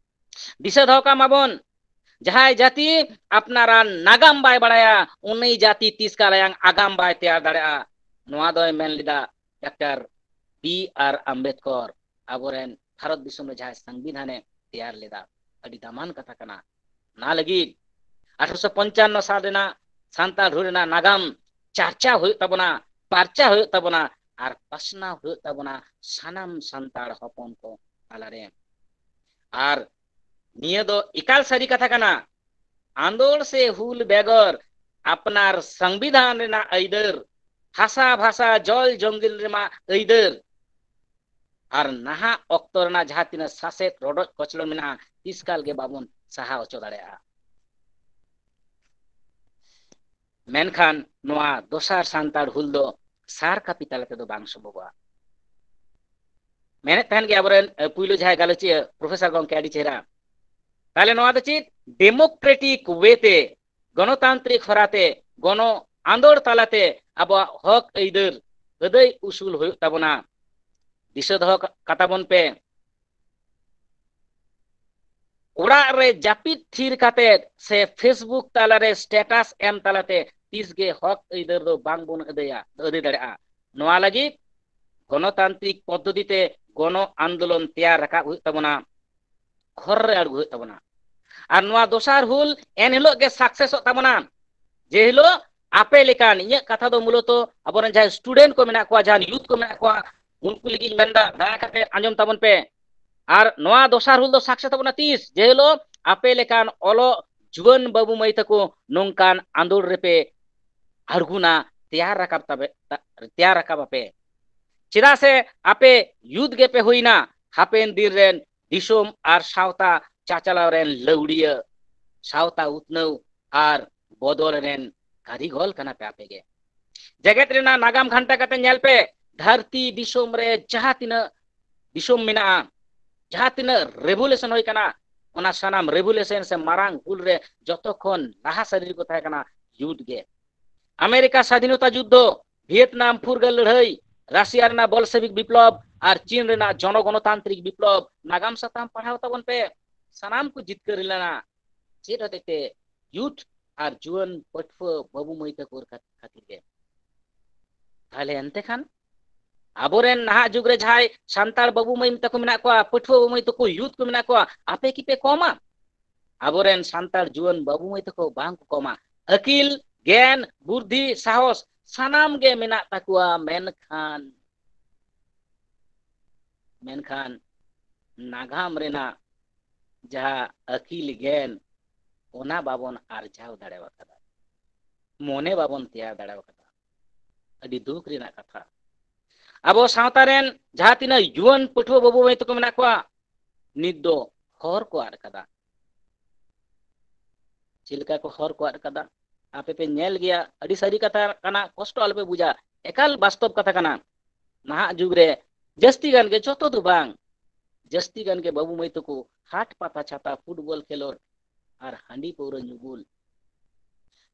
ᱫᱤᱥᱟᱹ ᱫᱚᱦᱚ ᱠᱟᱜ ᱢᱟᱵᱚᱱ, ᱡᱟᱦᱟᱸᱭ ᱡᱟᱹᱛᱤ ᱟᱯᱱᱟᱨᱟᱜ ᱱᱟᱜᱟᱢ ᱵᱟᱭ ᱵᱟᱲᱟᱭᱟ, ᱩᱱᱤ ᱡᱟᱹᱛᱤ ᱛᱤᱥ ᱠᱟᱞᱟᱭᱟᱝ ᱟᱜᱟᱢ ᱵᱟᱭ ᱛᱮᱭᱟᱨ ᱫᱟᱲᱮᱭᱟᱜᱼᱟ᱾ ᱱᱚᱣᱟ ᱫᱚᱭ ᱢᱮᱱ ᱞᱮᱫᱟ ᱰᱟᱠᱛᱟᱨ ᱵᱤ ᱟᱨ ᱟᱢᱵᱮᱫᱠᱚᱨ, ᱟᱵᱚᱨᱮᱱ ᱵᱷᱟᱨᱚᱛ ᱫᱤᱥᱚᱢ ᱨᱮ ᱡᱟᱦᱟᱸᱭ ᱥᱚᱝᱵᱤᱫᱷᱟᱱᱮ ᱛᱮᱭᱟᱨ ᱞᱮᱫᱟ᱾ ᱟᱹᱰᱤ ᱫᱟᱢᱟᱱ ᱠᱟᱛᱷᱟ ᱠᱟᱱᱟ᱾ ᱚᱱᱟ ᱞᱟᱹᱜᱤᱫ ᱟᱴᱷᱨᱚᱥᱚ ᱯᱚᱧᱪᱟᱱᱱᱚ ᱥᱟᱞ ᱨᱮᱱᱟᱜ ᱥᱟᱱᱛᱟᱲ ᱦᱩᱞ ᱨᱮᱱᱟᱜ ᱱᱟᱜᱟᱢ ᱪᱟᱨᱪᱟ ᱦᱩᱭᱩᱜ ᱛᱟᱵᱚᱱᱟ, ᱯᱟᱨᱪᱟ ᱦᱩᱭᱩᱜ ᱛᱟᱵᱚᱱᱟ ᱟᱨ ᱯᱟᱥᱱᱟᱣ ᱦᱩᱭᱩᱜ ᱛᱟᱵᱚᱱᱟ ᱥᱟᱱᱟᱢ ᱥᱟᱱᱛᱟᱲ ᱦᱚᱯᱚᱱ ᱠᱚ ᱛᱟᱞᱟᱨᱮ᱾ ᱟᱨ ᱱᱤᱭᱟᱹ ᱫᱚ ᱮᱠᱟᱞ ᱥᱟᱹᱨᱤ ᱠᱟᱛᱷᱟ ᱠᱟᱱᱟ᱾ ᱟᱸᱫᱳᱲ ᱥᱮ ᱦᱩᱞ ᱵᱮᱜᱚᱨ ᱟᱯᱱᱟᱨ ᱥᱚᱝᱵᱤᱫᱷᱟᱱ ᱨᱮᱱᱟᱜ ᱟᱹᱭᱫᱟᱹᱨ, ᱦᱟᱥᱟ ᱵᱷᱟᱥᱟ ᱡᱚᱞ ᱡᱚᱝᱜᱤᱞ ᱨᱮᱱᱟᱜ ᱟᱹᱭᱫᱟᱹᱨ ᱟᱨ ᱱᱟᱦᱟᱜ ᱚᱠᱛᱚ ᱨᱮᱱᱟᱜ ᱡᱟᱦᱟᱸ ᱛᱤᱱᱟᱹᱜ ᱥᱟᱥᱮᱛ ᱨᱚᱰᱚᱡ ᱠᱚᱪᱞᱚᱱ ᱢᱮᱱᱟᱜᱼᱟ, ᱛᱤᱥᱠᱟᱞ ᱜᱮ ᱵᱟᱵᱚᱱ ᱥᱟᱦᱟ ᱦᱚᱪᱚ ᱫᱟᱲᱮᱭᱟᱜᱼᱟ᱾ ᱢᱮᱱᱠᱷᱟᱱ ᱱᱚᱣᱟ ᱫᱚᱥᱟᱨ ᱥᱟᱱᱛᱟᱲ ᱦᱩᱞ ᱫᱚ ᱥᱟᱨ ᱠᱟᱹᱯᱤ ᱛᱟᱞᱟ ᱛᱮᱫᱚ ᱵᱟᱝ ᱥᱚᱢᱵᱷᱚᱵᱚᱜᱼᱟ᱾ ᱢᱮᱱᱮᱫ ᱛᱟᱦᱮᱱ ᱜᱮ ᱟᱵᱚᱨᱮᱱ, ᱮ, ᱯᱩᱭᱞᱩ ᱡᱟᱦᱟᱸᱭ ᱜᱟᱞᱚᱪᱤᱭᱟᱹ ᱯᱨᱚᱯᱷᱮᱥᱚᱨ ᱜᱚᱢᱠᱮ, ᱟᱹᱰᱤ ᱪᱮᱦᱨᱟ᱾ ᱛᱟᱦᱞᱮ ᱱᱚᱣᱟ ᱫᱚ ᱪᱮᱫ? ᱰᱮᱢᱳᱠᱨᱮᱴᱤᱠ ᱳᱭᱮ ᱛᱮ, ᱜᱚᱱᱚᱛᱟᱱᱛᱨᱤᱠ ᱦᱚᱨᱟᱛᱮ, ᱜᱚᱱᱚ ᱟᱸᱫᱳᱲ ᱛᱟᱞᱟᱛᱮ ᱟᱵᱚᱣᱟᱜ ᱦᱚᱠ ᱟᱹᱭᱫᱟᱹᱨ ᱟᱹᱫᱟᱹᱭ ᱩᱥᱩᱞ ᱦᱩᱭᱩᱜ ᱛᱟᱵᱚᱱᱟ᱾ ᱫᱤᱥᱟᱹ ᱫᱚᱦᱚ ᱠᱟᱛᱟᱵᱚᱱ ᱯᱮ, ᱚᱲᱟᱜ ᱨᱮ ᱡᱟᱹᱯᱤᱫ ᱛᱷᱤᱨ ᱠᱟᱛᱮ ᱥᱮ Facebook ᱛᱟᱞᱟᱨᱮ ᱥᱴᱮᱴᱟᱥ ᱮᱢ ᱛᱟᱞᱟᱛᱮ ᱛᱤᱥ ᱜᱮ ᱦᱚᱠ ᱟᱹᱭᱫᱟᱹᱨ ᱫᱚ ᱵᱟᱝ ᱵᱚᱱ ᱟᱹᱫᱟᱹᱭᱟ, ᱟᱹᱫᱟᱹᱭ ᱫᱟᱲᱮᱭᱟᱜᱼᱟ᱾ ᱱᱚᱣᱟ ᱞᱟᱹᱜᱤᱫ ᱜᱚᱱᱚᱛᱟᱱᱛᱨᱤᱠ ᱯᱚᱫᱽᱫᱷᱚᱛᱤ ᱛᱮ ᱜᱚᱱᱚ ᱟᱱᱫᱳᱞᱚᱱ ᱛᱮᱭᱟᱨ ᱨᱟᱠᱟᱵ ᱦᱩᱭᱩᱜ ᱛᱟᱵᱚᱱᱟ, ᱦᱚᱨ ᱨᱮ ᱟᱬᱜᱚ ᱦᱩᱭᱩᱜ ᱛᱟᱵᱚᱱᱟ᱾ ᱟᱨ ᱱᱚᱣᱟ ᱫᱚᱥᱟᱨ ᱦᱩᱞ ᱮᱱ ᱦᱤᱞᱳᱜ ᱜᱮ ᱥᱟᱠᱥᱮᱥᱚᱜ ᱛᱟᱵᱚᱱᱟ, ᱡᱮ ᱦᱤᱞᱳᱜ ᱟᱯᱮ ᱞᱮᱠᱟᱱ, ᱤᱧᱟᱹᱜ ᱠᱟᱛᱷᱟ ᱫᱚ ᱢᱩᱞᱚᱛᱚ ᱟᱵᱚᱨᱮᱱ ᱡᱟᱦᱟᱸᱭ ᱥᱴᱩᱰᱮᱱᱴ ᱠᱚ ᱢᱮᱱᱟᱜ ᱠᱚᱣᱟ, ᱡᱟᱦᱟᱸᱭ ᱭᱩᱛᱷ ᱠᱚ ᱢᱮᱱᱟᱜ ᱠᱚᱣᱟ, ᱩᱱᱠᱩ ᱞᱟᱹᱜᱤᱫ ᱤᱧ ᱢᱮᱱᱫᱟ, ᱫᱟᱭᱟ ᱠᱟᱛᱮ ᱟᱸᱡᱚᱢ ᱛᱟᱵᱚᱱ ᱯᱮ᱾ ᱟᱨ ᱱᱚᱣᱟ ᱫᱚᱥᱟᱨ ᱦᱩᱞ ᱫᱚ ᱥᱟᱠᱥᱮᱥ ᱛᱟᱵᱚᱱᱟ ᱛᱤᱥ? ᱡᱮ ᱦᱤᱞᱳᱜ ᱟᱯᱮ ᱞᱮᱠᱟᱱ ᱚᱞᱚᱜ ᱡᱩᱣᱟᱹᱱ ᱵᱟᱹᱵᱩ ᱢᱟᱹᱭ ᱛᱟᱠᱚ ᱱᱚᱝᱠᱟᱱ ᱟᱸᱫᱳᱲ ᱨᱮᱯᱮ ᱟᱬᱜᱩᱱᱟ, ᱛᱮᱭᱟᱨ ᱨᱟᱠᱟᱵ ᱛᱟᱵᱮ-, ᱛᱟ-, ᱛᱮᱭᱟᱨ ᱨᱟᱠᱟᱵ ᱟᱯᱮ᱾ ᱪᱮᱫᱟᱜ ᱥᱮ ᱟᱯᱮ ᱭᱩᱛᱷ ᱜᱮᱯᱮ ᱦᱩᱭᱱᱟ ᱦᱟᱯᱮᱱ ᱫᱤᱱ ᱨᱮᱱ ᱫᱤᱥᱚᱢ ᱟᱨ ᱥᱟᱶᱛᱟ ᱪᱟᱪᱟᱞᱟᱣ ᱨᱮᱱ ᱞᱟᱹᱣᱲᱤᱭᱟᱹ, ᱥᱟᱶᱛᱟ ᱩᱛᱱᱟᱹᱣ ᱟᱨ ᱵᱚᱫᱚᱞ ᱨᱮᱱ ᱠᱟᱹᱨᱤᱜᱚᱞ ᱠᱟᱱᱟ ᱯᱮ ᱟᱯᱮ ᱜᱮ᱾ ᱡᱮᱜᱮᱛ ᱨᱮᱱᱟᱜ ᱱᱟᱜᱟᱢ ᱜᱷᱟᱱᱴᱟ ᱠᱟᱛᱮ ᱧᱮᱞ ᱯᱮ, ᱫᱷᱟᱹᱨᱛᱤ ᱫᱤᱥᱚᱢ ᱨᱮ ᱡᱟᱦᱟᱸ ᱛᱤᱱᱟᱹᱜ ᱫᱤᱥᱚᱢ ᱢᱮᱱᱟᱜᱼᱟ, ᱡᱟᱦᱟᱸ ᱛᱤᱱᱟᱹᱜ ᱨᱮᱵᱷᱩᱞᱮᱥᱚᱱ ᱦᱩᱭ ᱠᱟᱱᱟ, ᱚᱱᱟ ᱥᱟᱱᱟᱢ ᱨᱮᱵᱷᱩᱞᱮᱥᱚᱱ ᱥᱮ ᱢᱟᱨᱟᱝ ᱦᱩᱞ ᱨᱮ ᱡᱚᱛᱚ ᱠᱷᱚᱱ ᱞᱟᱦᱟ ᱥᱟᱹᱨᱤ ᱨᱮᱠᱚ ᱛᱟᱦᱮᱸ ᱠᱟᱱᱟ ᱭᱩᱛᱷ ᱜᱮ᱾ ᱟᱢᱮᱨᱤᱠᱟ ᱥᱟᱫᱷᱤᱱᱚᱛᱟ ᱡᱩᱫᱽᱫᱷᱚ, ᱵᱷᱤᱭᱮᱛᱱᱟᱢ ᱯᱷᱩᱨᱜᱟᱹᱞ ᱞᱟᱹᱲᱦᱟᱹᱭ, ᱨᱟᱥᱤᱭᱟ ᱨᱮᱱᱟᱜ ᱵᱚᱞᱥᱮᱵᱤᱠ ᱵᱤᱯᱞᱚᱵ ᱟᱨ ᱪᱤᱱ ᱨᱮᱱᱟᱜ ᱡᱚᱱᱚᱜᱚᱱᱚᱛᱟᱱᱛᱨᱤᱠ ᱵᱤᱯᱞᱚᱵ, ᱱᱟᱜᱟᱢ ᱥᱟᱛᱟᱢ ᱯᱟᱲᱦᱟᱣ ᱛᱟᱵᱚᱱ ᱯᱮ᱾ ᱥᱟᱱᱟᱢ ᱠᱚ ᱡᱤᱛᱠᱟᱹᱨ ᱞᱮᱱᱟ᱾ ᱪᱮᱫ ᱦᱚᱛᱮᱡ ᱛᱮ? ᱭᱩᱛᱷ ᱟᱨ ᱡᱩᱣᱟᱹᱱ ᱯᱟᱹᱴᱷᱩᱣᱟᱹ ᱵᱟᱹᱵᱩ ᱢᱟᱹᱭ ᱛᱟᱠᱚ ᱠᱷᱟᱹᱛᱤᱨ ᱜᱮ᱾ ᱛᱟᱦᱞᱮ ᱮᱱᱛᱮ ᱠᱷᱟᱱ ᱟᱵᱚᱨᱮᱱ ᱱᱟᱦᱟᱜ ᱡᱩᱜᱽ ᱨᱮ ᱡᱟᱦᱟᱸᱭ ᱥᱟᱱᱛᱟᱲ ᱵᱟᱹᱵᱩ ᱢᱟᱹᱭ ᱛᱟᱠᱚ ᱢᱮᱱᱟᱜ ᱠᱚᱣᱟ, ᱯᱟᱹᱴᱷᱩᱣᱟᱹ ᱵᱟᱹᱵᱩ ᱢᱟᱹᱭ ᱛᱟᱠᱚ, ᱭᱩᱛᱷ ᱠᱚ ᱢᱮᱱᱟᱜ ᱠᱚᱣᱟ, ᱟᱯᱮ ᱠᱤᱯᱮ ᱠᱚᱢᱟ? ᱟᱵᱚᱨᱮᱱ ᱥᱟᱱᱛᱟᱲ ᱡᱩᱣᱟᱹᱱ ᱵᱟᱹᱵᱩ ᱢᱟᱹᱭ ᱛᱟᱠᱚ ᱵᱟᱝ ᱠᱚ ᱠᱚᱢᱟ᱾ ᱟᱹᱠᱤᱞ, ᱜᱮᱭᱟᱱ, ᱵᱩᱫᱽᱫᱷᱤ, ᱥᱟᱦᱚᱥ ᱥᱟᱱᱟᱢ ᱜᱮ ᱢᱮᱱᱟᱜ ᱛᱟᱠᱚᱣᱟ, ᱢᱮᱱᱠᱷᱟᱱ, ᱢᱮᱱᱠᱷᱟᱱ ᱱᱟᱜᱟᱢ ᱨᱮᱱᱟᱜ ᱡᱟᱦᱟᱸ ᱟᱹᱠᱤᱞ ᱜᱮᱭᱟᱱ, ᱚᱱᱟ ᱵᱟᱵᱚᱱ ᱟᱨᱡᱟᱣ ᱫᱟᱲᱮ ᱟᱠᱟᱫᱟ, ᱢᱚᱱᱮ ᱵᱟᱵᱚᱱ ᱛᱮᱭᱟᱨ ᱫᱟᱲᱮ ᱟᱠᱟᱫᱟ᱾ ᱟᱹᱰᱤ ᱫᱩᱠ ᱨᱮᱱᱟᱜ ᱠᱟᱛᱷᱟ᱾ ᱟᱵᱚ ᱥᱟᱶᱛᱟ ᱨᱮᱱ ᱡᱟᱦᱟᱸ ᱛᱤᱱᱟᱹᱜ ᱡᱩᱣᱟᱹᱱ ᱯᱟᱹᱴᱷᱩᱣᱟᱹ ᱵᱟᱹᱵᱩ ᱢᱟᱹᱭ ᱛᱟᱠᱚ ᱢᱮᱱᱟᱜ ᱠᱚᱣᱟ, ᱱᱤᱛ ᱫᱚ ᱦᱚᱨ ᱠᱚ ᱟᱫ ᱠᱟᱫᱟ᱾ ᱪᱮᱫ ᱞᱮᱠᱟ ᱠᱚ ᱦᱚᱨ ᱠᱚ ᱟᱫ ᱠᱟᱫᱟ? ᱟᱯᱮ ᱯᱮ ᱧᱮᱞ ᱜᱮᱭᱟ, ᱟᱹᱰᱤ ᱥᱟᱹᱨᱤ ᱠᱟᱛᱷᱟ ᱠᱟᱱᱟ, ᱠᱚᱥᱴᱚ ᱟᱞᱚᱯᱮ ᱵᱩᱡᱟ, ᱮᱠᱟᱞ ᱵᱟᱥᱛᱚᱵ ᱠᱟᱛᱷᱟ ᱠᱟᱱᱟ᱾ ᱱᱟᱦᱟᱜ ᱡᱩᱜᱽ ᱨᱮ ᱡᱟᱹᱥᱛᱤ ᱜᱟᱱ ᱜᱮ, ᱡᱚᱛᱚ ᱫᱚ ᱵᱟᱝ, ᱡᱟᱹᱥᱛᱤ ᱜᱟᱱ ᱜᱮ ᱵᱟᱹᱵᱩ ᱢᱟᱹᱭ ᱛᱟᱠᱚ ᱦᱟᱴ ᱯᱟᱛᱟ ᱪᱷᱟᱛᱟ, ᱯᱷᱩᱴᱵᱚᱞ ᱠᱷᱮᱞᱳᱰ ᱟᱨ ᱦᱟᱺᱰᱤ ᱯᱟᱹᱣᱨᱟᱹ ᱧᱩ ᱵᱩᱞ,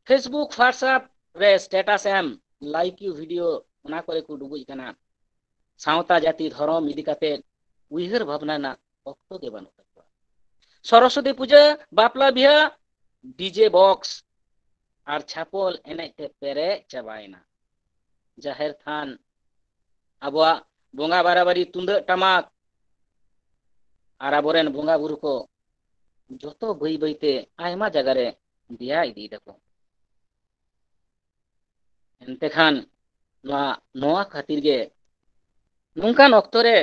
Facebook, WhatsApp ᱨᱮ status M, like you video, ᱚᱱᱟ ᱠᱚᱨᱮ ᱠᱚ ᱰᱩᱵᱩᱡ ᱠᱟᱱᱟ᱾ ᱥᱟᱶᱛᱟ, ᱡᱟᱹᱛᱤ, ᱫᱷᱚᱨᱚᱢ ᱤᱫᱤ ᱠᱟᱛᱮ ᱩᱭᱦᱟᱹᱨ ᱵᱷᱟᱵᱽᱱᱟ ᱨᱮᱱᱟᱜ ᱚᱠᱛᱚ ᱜᱮ ᱵᱟᱹᱱᱩᱜ ᱛᱟᱠᱚᱣᱟ᱾ ᱥᱚᱨᱚᱥᱚᱛᱤ ᱯᱩᱡᱟᱹ, ᱵᱟᱯᱞᱟ ᱵᱤᱦᱟᱹ, DJ box ᱟᱨ ᱪᱷᱟᱯᱚᱞ ᱮᱱᱮᱡ ᱛᱮ ᱯᱮᱨᱮᱡ ᱪᱟᱵᱟᱭᱮᱱᱟ᱾ ᱡᱟᱦᱮᱨ ᱛᱷᱟᱱ, ᱟᱵᱚᱣᱟᱜ ᱵᱚᱸᱜᱟ ᱵᱟᱨᱟᱵᱟᱨᱤ, ᱛᱩᱢᱫᱟᱹᱜ ᱴᱟᱢᱟᱠ ᱟᱨ ᱟᱵᱚᱨᱮᱱ ᱵᱚᱸᱜᱟ ᱵᱩᱨᱩ ᱠᱚ ᱡᱚᱛᱚ ᱵᱟᱹᱭ ᱵᱟᱹᱭᱛᱮ ᱟᱭᱢᱟ ᱡᱟᱭᱜᱟ ᱨᱮ ᱫᱮᱭᱟ ᱤᱫᱤᱭ ᱫᱟᱠᱚ᱾ ᱮᱱᱛᱮ ᱠᱷᱟᱱ ᱱᱚᱣᱟ, ᱱᱚᱣᱟ ᱠᱷᱟᱹᱛᱤᱨ ᱜᱮ ᱱᱚᱝᱠᱟᱱ ᱚᱠᱛᱚ ᱨᱮ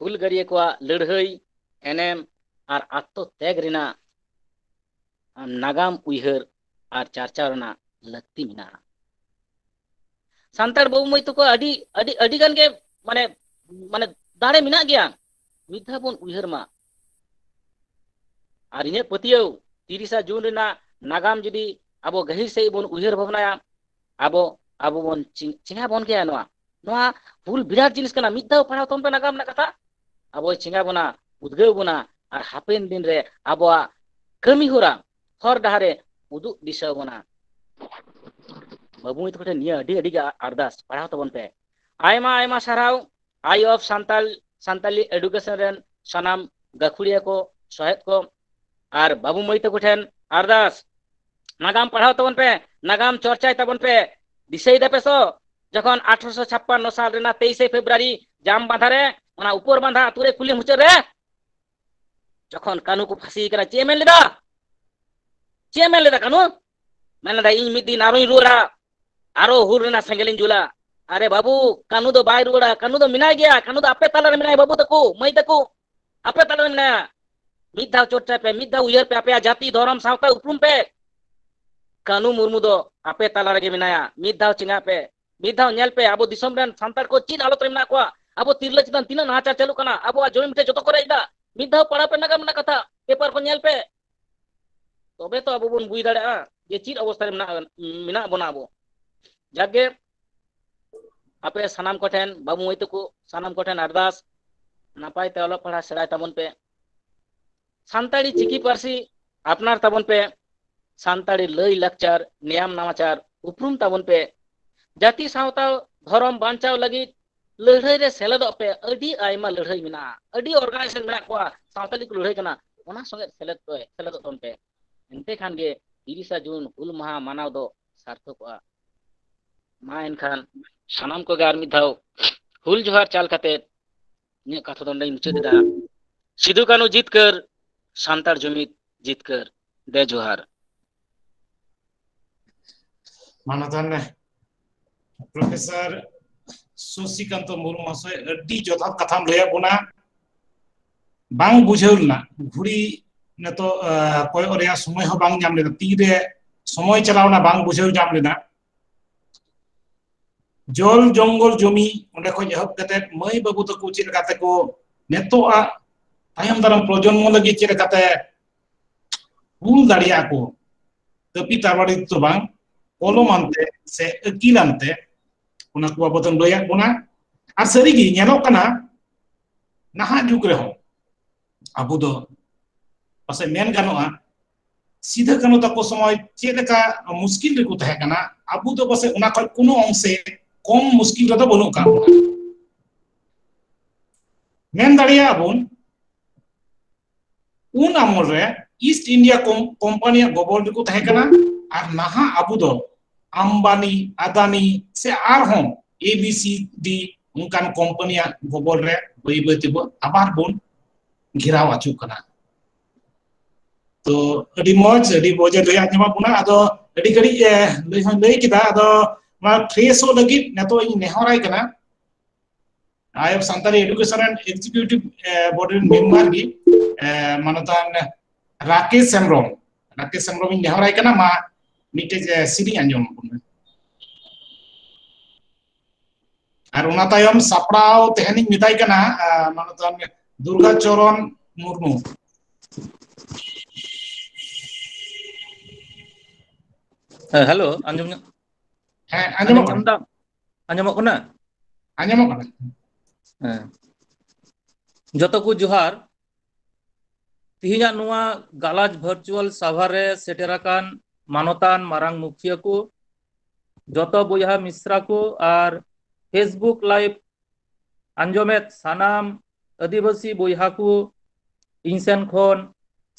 ᱦᱩᱞᱜᱟᱹᱨᱤᱭᱟᱹ ᱠᱚᱣᱟᱜ ᱞᱟᱹᱲᱦᱟᱹᱭ, ᱮᱱᱮᱢ ᱟᱨ ᱟᱛᱢᱚ ᱛᱮᱜᱽ ᱨᱮᱱᱟᱜ ᱱᱟᱜᱟᱢ ᱩᱭᱦᱟᱹᱨ ᱟᱨ ᱪᱟᱨᱪᱟᱣ ᱨᱮᱱᱟᱜ ᱞᱟᱹᱠᱛᱤ ᱢᱮᱱᱟᱜᱼᱟ᱾ ᱥᱟᱱᱛᱟᱲ ᱵᱟᱹᱵᱩ ᱢᱟᱹᱭ ᱛᱟᱠᱚ ᱟᱹᱰᱤ, ᱟᱹᱰᱤ, ᱟᱹᱰᱤ ᱜᱟᱱ ᱜᱮ, ᱢᱟᱱᱮ, ᱢᱟᱱᱮ ᱫᱟᱲᱮ ᱢᱮᱱᱟᱜ ᱜᱮᱭᱟ᱾ ᱢᱤᱫ ᱫᱷᱟᱣ ᱵᱚᱱ ᱩᱭᱦᱟᱹᱨ ᱢᱟ᱾ ᱟᱨ ᱤᱧᱟᱹᱜ ᱯᱟᱹᱛᱭᱟᱹᱣ, ᱛᱤᱨᱤᱥᱟ ᱡᱩᱱ ᱨᱮᱱᱟᱜ ᱱᱟᱜᱟᱢ ᱡᱩᱫᱤ ᱟᱵᱚ ᱜᱟᱹᱦᱤᱨ ᱥᱟᱺᱦᱤᱡ ᱵᱚᱱ ᱩᱭᱦᱟᱹᱨ ᱵᱷᱟᱵᱽᱱᱟᱭᱟ, ᱟᱵᱚ, ᱟᱵᱚ ᱵᱚᱱ ᱪᱤ-, ᱪᱮᱸᱜᱷᱟ ᱵᱚᱱ ᱜᱮᱭᱟ ᱱᱚᱣᱟ᱾ ᱱᱚᱣᱟ ᱦᱩᱞ ᱵᱤᱨᱟᱴ ᱡᱤᱱᱤᱥ ᱠᱟᱱᱟ᱾ ᱢᱤᱫ ᱫᱷᱟᱣ ᱯᱟᱲᱦᱟᱣ ᱛᱟᱵᱚᱱ ᱯᱮ ᱱᱟᱜᱟᱢ ᱨᱮᱱᱟᱜ ᱠᱟᱛᱷᱟ, ᱟᱵᱚᱭ ᱪᱮᱸᱜᱷᱟ ᱵᱚᱱᱟ, ᱩᱫᱽᱜᱟᱹᱣ ᱵᱚᱱᱟ, ᱟᱨ ᱦᱟᱯᱮᱱ ᱫᱤᱱ ᱨᱮ ᱟᱵᱚᱣᱟᱜ ᱠᱟᱹᱢᱤ ᱦᱚᱨᱟ ᱦᱚᱨ ᱰᱟᱦᱟᱨᱮ ᱩᱫᱩᱜ ᱫᱤᱥᱟᱹ ᱵᱚᱱᱟ᱾ ᱵᱟᱹᱵᱩ ᱢᱟᱹᱭ ᱛᱟᱠᱚ ᱴᱷᱮᱱ ᱱᱤᱭᱟᱹ ᱟᱹᱰᱤ, ᱟᱹᱰᱤ ᱜᱮ ᱟᱨᱫᱟᱥ, ᱯᱟᱲᱦᱟᱣ ᱛᱟᱵᱚᱱ ᱯᱮ᱾ ᱟᱭᱢᱟ, ᱟᱭᱢᱟ ᱥᱟᱨᱦᱟᱣ Eye of Santal, Santali Education ᱨᱮᱱ ᱥᱟᱱᱟᱢ ᱜᱟᱹᱠᱷᱩᱲᱤᱭᱟᱹ ᱠᱚ, ᱥᱚᱦᱮᱫ ᱠᱚ, ᱟᱨ ᱵᱟᱹᱵᱩ ᱢᱟᱹᱭ ᱛᱟᱠᱚ ᱴᱷᱮᱱ ᱟᱨᱫᱟᱥ, ᱱᱟᱜᱟᱢ ᱯᱟᱲᱦᱟᱣ ᱛᱟᱵᱚᱱ ᱯᱮ, ᱱᱟᱜᱟᱢ ᱪᱚᱨᱪᱟᱭ ᱛᱟᱵᱚᱱ ᱯᱮ᱾ ᱫᱤᱥᱟᱹᱭ ᱫᱟᱯᱮ ᱥᱚ, ᱡᱚᱠᱷᱚᱱ ᱟᱴᱷᱨᱚᱥᱚ ᱪᱷᱟᱯᱯᱟᱱᱱᱚ ᱥᱟᱞ ᱨᱮᱱᱟᱜ ᱛᱮᱭᱤᱥᱮ ᱯᱷᱮᱵᱽᱨᱩᱣᱟᱨᱤ ᱡᱟᱢ ᱵᱟᱸᱫᱷᱟ ᱨᱮ, ᱚᱱᱟ ᱩᱯᱚᱨ ᱵᱟᱸᱫᱷᱟ ᱟᱛᱳ ᱨᱮ ᱠᱩᱞᱦᱤ ᱢᱩᱪᱟᱹᱫ ᱨᱮ ᱡᱚᱠᱷᱚᱱ ᱠᱟᱹᱱᱩ ᱠᱚ ᱯᱷᱟᱸᱥᱤ ᱠᱟᱱᱟ, ᱪᱮᱫ ᱮ ᱢᱮᱱ ᱞᱮᱫᱟ? ᱪᱮᱫ ᱮ ᱢᱮᱱ ᱞᱮᱫᱟ ᱠᱟᱹᱱᱩ? ᱢᱮᱱ ᱞᱮᱫᱟ, "ᱤᱧ ᱢᱤᱫ ᱫᱤᱱ ᱟᱨᱚᱧ ᱨᱩᱣᱟᱹᱲᱟ, ᱟᱨᱚ ᱦᱩᱞ ᱨᱮᱱᱟᱜ ᱥᱮᱸᱜᱮᱞ ᱤᱧ ᱡᱩᱞᱟ᱾" ᱟᱨᱮ ᱵᱟᱹᱵᱩ, ᱠᱟᱹᱱᱩ ᱫᱚ ᱵᱟᱭ ᱨᱩᱣᱟᱹᱲᱟ᱾ ᱠᱟᱹᱱᱩ ᱫᱚ ᱢᱮᱱᱟᱭ ᱜᱮᱭᱟ, ᱠᱟᱹᱱᱩ ᱫᱚ ᱟᱯᱮ ᱛᱟᱞᱟ ᱨᱮ ᱢᱮᱱᱟᱭᱟ, ᱵᱟᱹᱵᱩ ᱛᱟᱠᱚ, ᱢᱟᱹᱭ ᱛᱟᱠᱚ, ᱟᱯᱮ ᱛᱟᱞᱟ ᱨᱮ ᱢᱮᱱᱟᱭᱟ᱾ ᱢᱤᱫ ᱫᱷᱟᱣ ᱪᱚᱨᱪᱟᱭ ᱯᱮ, ᱢᱤᱫ ᱫᱷᱟᱣ ᱩᱭᱦᱟᱹᱨ ᱯᱮ, ᱟᱯᱮᱭᱟᱜ ᱡᱟᱹᱛᱤ, ᱫᱷᱚᱨᱚᱢ, ᱥᱟᱶᱛᱟ ᱩᱯᱨᱩᱢ ᱯᱮ᱾ ᱠᱟᱹᱱᱩ ᱢᱩᱨᱢᱩ ᱫᱚ ᱟᱯᱮ ᱛᱟᱞᱟ ᱨᱮᱜᱮ ᱢᱮᱱᱟᱭᱟ᱾ ᱢᱤᱫ ᱫᱷᱟᱣ ᱪᱮᱸᱜᱷᱟᱜ ᱯᱮ, ᱢᱤᱫ ᱫᱷᱟᱣ ᱧᱮᱞ ᱯᱮ, ᱟᱵᱚ ᱫᱤᱥᱚᱢ ᱨᱮᱱ ᱥᱟᱱᱛᱟᱲ ᱠᱚ ᱪᱮᱫ ᱦᱟᱞᱚᱛ ᱨᱮ ᱢᱮᱱᱟᱜ ᱠᱚᱣᱟ, ᱟᱵᱚ ᱛᱤᱨᱞᱟᱹ ᱪᱮᱛᱟᱱ ᱛᱤᱱᱟᱹᱜ ᱱᱟᱦᱟᱪᱟᱨ ᱪᱟᱹᱞᱩᱜ ᱠᱟᱱᱟ, ᱟᱵᱚᱣᱟᱜ ᱡᱚᱢᱤ ᱢᱤᱫᱴᱮᱡ ᱡᱚᱛᱚ ᱠᱚ ᱨᱮᱡ ᱮᱫᱟ᱾ ᱢᱤᱫ ᱫᱷᱟᱣ ᱯᱟᱲᱦᱟᱣ ᱯᱮ, ᱱᱟᱜᱟᱢ ᱨᱮᱱᱟᱜ ᱠᱟᱛᱷᱟ, ᱯᱮᱯᱟᱨ ᱠᱚ ᱧᱮᱞ ᱯᱮ, ᱛᱚᱵᱮ ᱛᱚ ᱟᱵᱚ ᱵᱚᱱ ᱵᱩᱡᱽ ᱫᱟᱲᱮᱭᱟᱜᱼᱟ ᱡᱮ ᱪᱮᱫ ᱚᱵᱚᱥᱛᱷᱟ ᱨᱮ ᱢᱮᱱᱟᱜ, ᱢᱮᱱᱟᱜ ᱵᱚᱱᱟ ᱟᱵᱚ᱾ ᱡᱟᱠᱜᱮ, ᱟᱯᱮ ᱥᱟᱱᱟᱢ ᱠᱚᱴᱷᱮᱱ, ᱵᱟᱹᱵᱩ ᱢᱟᱹᱭ ᱛᱟᱠᱚ, ᱥᱟᱱᱟᱢ ᱠᱚᱴᱷᱮᱱ ᱟᱨᱫᱟᱥ, ᱱᱟᱯᱟᱭ ᱛᱮ ᱚᱞᱚᱜ ᱯᱟᱲᱦᱟᱜ ᱥᱮᱬᱟᱭ ᱛᱟᱵᱚᱱ ᱯᱮ᱾ ᱥᱟᱱᱛᱟᱲᱤ ᱪᱤᱠᱤ ᱯᱟᱹᱨᱥᱤ ᱟᱯᱱᱟᱨ ᱛᱟᱵᱚᱱ ᱯᱮ᱾ ᱥᱟᱱᱛᱟᱲᱤ ᱞᱟᱹᱭ ᱞᱟᱠᱪᱟᱨ, ᱱᱮᱭᱟᱢ ᱱᱟᱢᱟᱪᱟᱨ ᱩᱯᱨᱩᱢ ᱛᱟᱵᱚᱱ ᱯᱮ᱾ ᱡᱟᱹᱛᱤ ᱥᱟᱶᱛᱟ ᱫᱷᱚᱨᱚᱢ ᱵᱟᱧᱪᱟᱣ ᱞᱟᱹᱜᱤᱫ ᱞᱟᱹᱲᱦᱟᱹᱭ ᱨᱮ ᱥᱮᱞᱮᱫᱚᱜ ᱯᱮ᱾ ᱟᱹᱰᱤ ᱟᱭᱢᱟ ᱞᱟᱹᱲᱦᱟᱹᱭ ᱢᱮᱱᱟᱜᱼᱟ, ᱟᱹᱰᱤ organization ᱢᱮᱱᱟᱜ ᱠᱚᱣᱟ, ᱥᱟᱶᱛᱟᱞᱤ ᱠᱚ ᱞᱟᱹᱲᱦᱟᱹᱭ ᱠᱟᱱᱟ, ᱚᱱᱟ ᱥᱚᱸᱜᱮ ᱥᱮᱞᱮᱫ ᱯᱮ, ᱥᱮᱞᱮᱫᱚᱜ ᱛᱟᱵᱚᱱ ᱯᱮ᱾ ᱮᱱᱛᱮ ᱠᱷᱟᱱ ᱜᱮ ᱛᱤᱨᱤᱥᱟ ᱡᱩᱱ ᱦᱩᱞ ᱢᱟᱦᱟ ᱢᱟᱱᱟᱣ ᱫᱚ ᱥᱟᱨᱛᱷᱚᱠᱚᱜᱼᱟ᱾ ᱢᱟ ᱮᱱᱠᱷᱟᱱ ᱥᱟᱱᱟᱢ ᱠᱚᱜᱮ ᱟᱨ ᱢᱤᱫ ᱫᱷᱟᱣ ᱦᱩᱞ ᱡᱚᱦᱟᱨ ᱪᱟᱞ ᱠᱟᱛᱮ ᱤᱧᱟᱹᱜ ᱠᱟᱛᱷᱟ ᱫᱚ ᱱᱚᱸᱰᱮᱧ ᱢᱩᱪᱟᱹᱫ ᱮᱫᱟ᱾ ᱥᱤᱫᱩ ᱠᱟᱹᱱᱦᱩ ᱡᱤᱛᱠᱟᱹᱨ, ᱥᱟᱱᱛᱟᱲ ᱡᱩᱢᱤᱫ ᱡᱤᱛᱠᱟᱹᱨ᱾ ᱫᱮ ᱡᱚᱦᱟᱨ᱾ ᱢᱟᱱᱚᱛᱟᱱ ᱯᱨᱚᱯᱷᱮᱥᱚᱨ ᱥᱚᱥᱤᱠᱟᱱᱛᱚ ᱢᱩᱨᱢᱩ ᱢᱚᱦᱟᱥᱚᱭ, ᱟᱹᱰᱤ ᱡᱚᱛᱷᱟᱛ ᱠᱟᱛᱷᱟᱢ ᱞᱟᱹᱭᱟᱫ ᱵᱚᱱᱟ᱾ ᱵᱟᱝ ᱵᱩᱡᱷᱟᱹᱣ ᱞᱮᱱᱟ, ᱜᱷᱩᱲᱤ ᱱᱤᱛᱚᱜ, ᱟᱸ, ᱠᱚᱭᱚᱜ ᱨᱮᱭᱟᱜ ᱥᱚᱢᱚᱭ ᱦᱚᱸ ᱵᱟᱝ ᱧᱟᱢ ᱞᱮᱱᱟ, ᱛᱤᱨᱮ ᱥᱚᱢᱚᱭ ᱪᱟᱞᱟᱣᱱᱟ ᱵᱟᱝ ᱵᱩᱡᱷᱟᱹᱣ ᱧᱟᱢ ᱞᱮᱱᱟ᱾ ᱡᱚᱞ ᱡᱚᱝᱜᱚᱞ ᱡᱚᱢᱤ, ᱚᱸᱰᱮ ᱠᱷᱚᱱ ᱮᱦᱚᱵ ᱠᱟᱛᱮ ᱢᱟᱹᱭ ᱵᱟᱹᱵᱩ ᱛᱟᱠᱚ ᱪᱮᱫ ᱞᱮᱠᱟ ᱛᱮᱠᱚ ᱱᱤᱛᱚᱜ ᱟᱜ ᱛᱟᱭᱚᱢ ᱫᱟᱨᱟᱢ ᱯᱨᱚᱡᱚᱱᱢᱚ ᱞᱟᱹᱜᱤᱫ ᱪᱮᱫ ᱞᱮᱠᱟᱛᱮ ᱦᱩᱞ ᱫᱟᱲᱮᱭᱟᱜᱼᱟ ᱠᱚ, ᱠᱟᱹᱯᱤ ᱛᱟᱨᱣᱟᱲᱤ ᱫᱚ ᱵᱟᱝ, ᱠᱚᱞᱚᱢ ᱟᱱᱛᱮ ᱥᱮ ᱟᱹᱠᱤᱞ ᱟᱱᱛᱮ, ᱚᱱᱟ ᱠᱚ ᱵᱟᱵᱚᱫ ᱮᱢ ᱞᱟᱹᱭᱟᱫ ᱵᱚᱱᱟ᱾ ᱟᱨ ᱥᱟᱹᱨᱤᱜᱮ ᱧᱮᱞᱚᱜ ᱠᱟᱱᱟ, ᱱᱟᱦᱟᱜ ᱡᱩᱜᱽ ᱨᱮᱦᱚᱸ ᱟᱵᱚ ᱫᱚ ᱯᱟᱥᱮᱡ ᱢᱮᱱ ᱜᱟᱱᱚᱜᱼᱟ, ᱥᱤᱫᱷᱟᱹ ᱠᱟᱹᱱᱦᱩ ᱛᱟᱠᱚ ᱥᱚᱢᱚᱭ ᱪᱮᱫ ᱞᱮᱠᱟ ᱢᱩᱥᱠᱤᱞ ᱨᱮᱠᱚ ᱛᱟᱦᱮᱸ ᱠᱟᱱᱟ, ᱟᱵᱚ ᱫᱚ ᱯᱟᱥᱮᱡ ᱚᱱᱟ ᱠᱷᱚᱱ ᱠᱳᱱᱳ ᱚᱝᱥᱮ ᱠᱚᱢ ᱢᱩᱥᱠᱤᱞ ᱨᱮᱫᱚ ᱵᱟᱹᱱᱩᱜ ᱠᱟᱜ ᱵᱚᱱᱟ᱾ ᱢᱮᱱ ᱫᱟᱲᱮᱭᱟᱜᱼᱟ ᱵᱚᱱ, ᱩᱱ ᱟᱢᱚᱞ ᱨᱮ ᱤᱥᱴ ᱤᱱᱰᱤᱭᱟ ᱠᱚᱢ-, ᱠᱳᱢᱯᱟᱱᱤᱭᱟᱜ ᱜᱚᱵᱚᱞ ᱨᱮᱠᱚ ᱛᱟᱦᱮᱸ ᱠᱟᱱᱟ, ᱟᱨ ᱱᱟᱦᱟᱜ ᱟᱵᱚ ᱫᱚ ᱟᱢᱵᱟᱱᱤ, ᱟᱫᱟᱱᱤ ᱥᱮ ᱟᱨᱦᱚᱸ A B C D ᱚᱱᱠᱟᱱ ᱠᱳᱢᱯᱟᱱᱤᱭᱟᱜ ᱜᱚᱵᱚᱞ ᱨᱮ ᱵᱟᱹᱭ ᱵᱟᱹᱭ ᱛᱮᱵᱚ ᱟᱵᱟᱨ ᱵᱚᱱ ᱜᱷᱮᱨᱟᱣ ᱟᱹᱪᱩᱨ ᱠᱟᱱᱟ᱾ ᱛᱚ ᱟᱹᱰᱤ ᱢᱚᱡᱽ, ᱟᱹᱰᱤ ᱢᱚᱡᱽ ᱮ ᱞᱟᱹᱭ ᱟᱸᱡᱚᱢᱟᱜ ᱵᱚᱱᱟ᱾ ᱟᱫᱚ ᱟᱹᱰᱤ ᱜᱷᱟᱹᱲᱤᱡ, ᱮ, ᱞᱟᱹᱭ ᱦᱚᱸ ᱞᱟᱹᱭ ᱠᱮᱫᱟ, ᱟᱫᱚ ᱱᱚᱣᱟ ᱯᱷᱨᱮᱥᱚᱜ ᱞᱟᱹᱜᱤᱫ ᱱᱤᱛᱚᱜ ᱤᱧ ᱱᱮᱦᱚᱨᱟᱭ ᱠᱟᱱᱟ᱾ Eye of Santali Education and Executive Body ᱨᱮᱱ ᱢᱮᱢᱵᱟᱨ ᱜᱮ, ᱢᱟᱱᱚᱛᱟᱱ ᱨᱟᱠᱮᱥ ᱦᱮᱢᱵᱨᱚᱢ᱾ ᱨᱟᱠᱮᱥ ᱦᱮᱢᱵᱨᱚᱢ ᱤᱧ ᱱᱮᱦᱚᱨᱟᱭ ᱠᱟᱱᱟ, ᱢᱟ ᱢᱤᱫᱴᱮᱡ ᱥᱮᱨᱮᱧ ᱟᱸᱡᱚᱢ ᱟᱵᱚᱱ ᱢᱮ᱾ ᱟᱨ ᱚᱱᱟ ᱛᱟᱭᱚᱢ ᱥᱟᱯᱲᱟᱣ ᱛᱟᱦᱮᱱᱤᱧ ᱢᱮᱛᱟᱭ ᱠᱟᱱᱟ ᱢᱟᱱᱚᱛᱟᱱ ᱫᱩᱨᱜᱟ ᱪᱚᱨᱚᱱ ᱢᱩᱨᱢᱩ᱾ ᱦᱮᱸ, ᱦᱮᱞᱳ, ᱟᱸᱡᱚᱢ ᱧᱚᱜ? ᱦᱮᱸ, ᱟᱸᱡᱚᱢᱚᱜ ᱠᱟᱱᱟ᱾ ᱟᱸᱡᱚᱢᱚᱜ ᱠᱟᱱᱟ? ᱟᱸᱡᱚᱢᱚᱜ ᱠᱟᱱᱟ᱾ ᱦᱮᱸ᱾ ᱡᱚᱛᱚ ᱠᱚ ᱡᱚᱦᱟᱨ᱾ ᱛᱤᱦᱤᱧᱟᱜ ᱱᱚᱣᱟ ᱜᱟᱞᱟᱡᱽ ᱵᱷᱟᱨᱪᱩᱣᱟᱞ ᱥᱟᱵᱷᱟ ᱨᱮ ᱥᱮᱴᱮᱨ ᱟᱠᱟᱱ ᱢᱟᱱᱚᱛᱟᱱ ᱢᱟᱨᱟᱝ ᱢᱩᱠᱷᱤᱭᱟᱹ ᱠᱚ, ᱡᱚᱛᱚ ᱵᱚᱭᱦᱟ ᱢᱤᱥᱨᱟ ᱠᱚ ᱟᱨ Facebook ᱞᱟᱭᱤᱵᱷ ᱟᱸᱡᱚᱢᱮᱫ ᱥᱟᱱᱟᱢ ᱟᱹᱫᱤᱵᱟᱹᱥᱤ ᱵᱚᱭᱦᱟ ᱠᱚ, ᱤᱧ ᱥᱮᱱ ᱠᱷᱚᱱ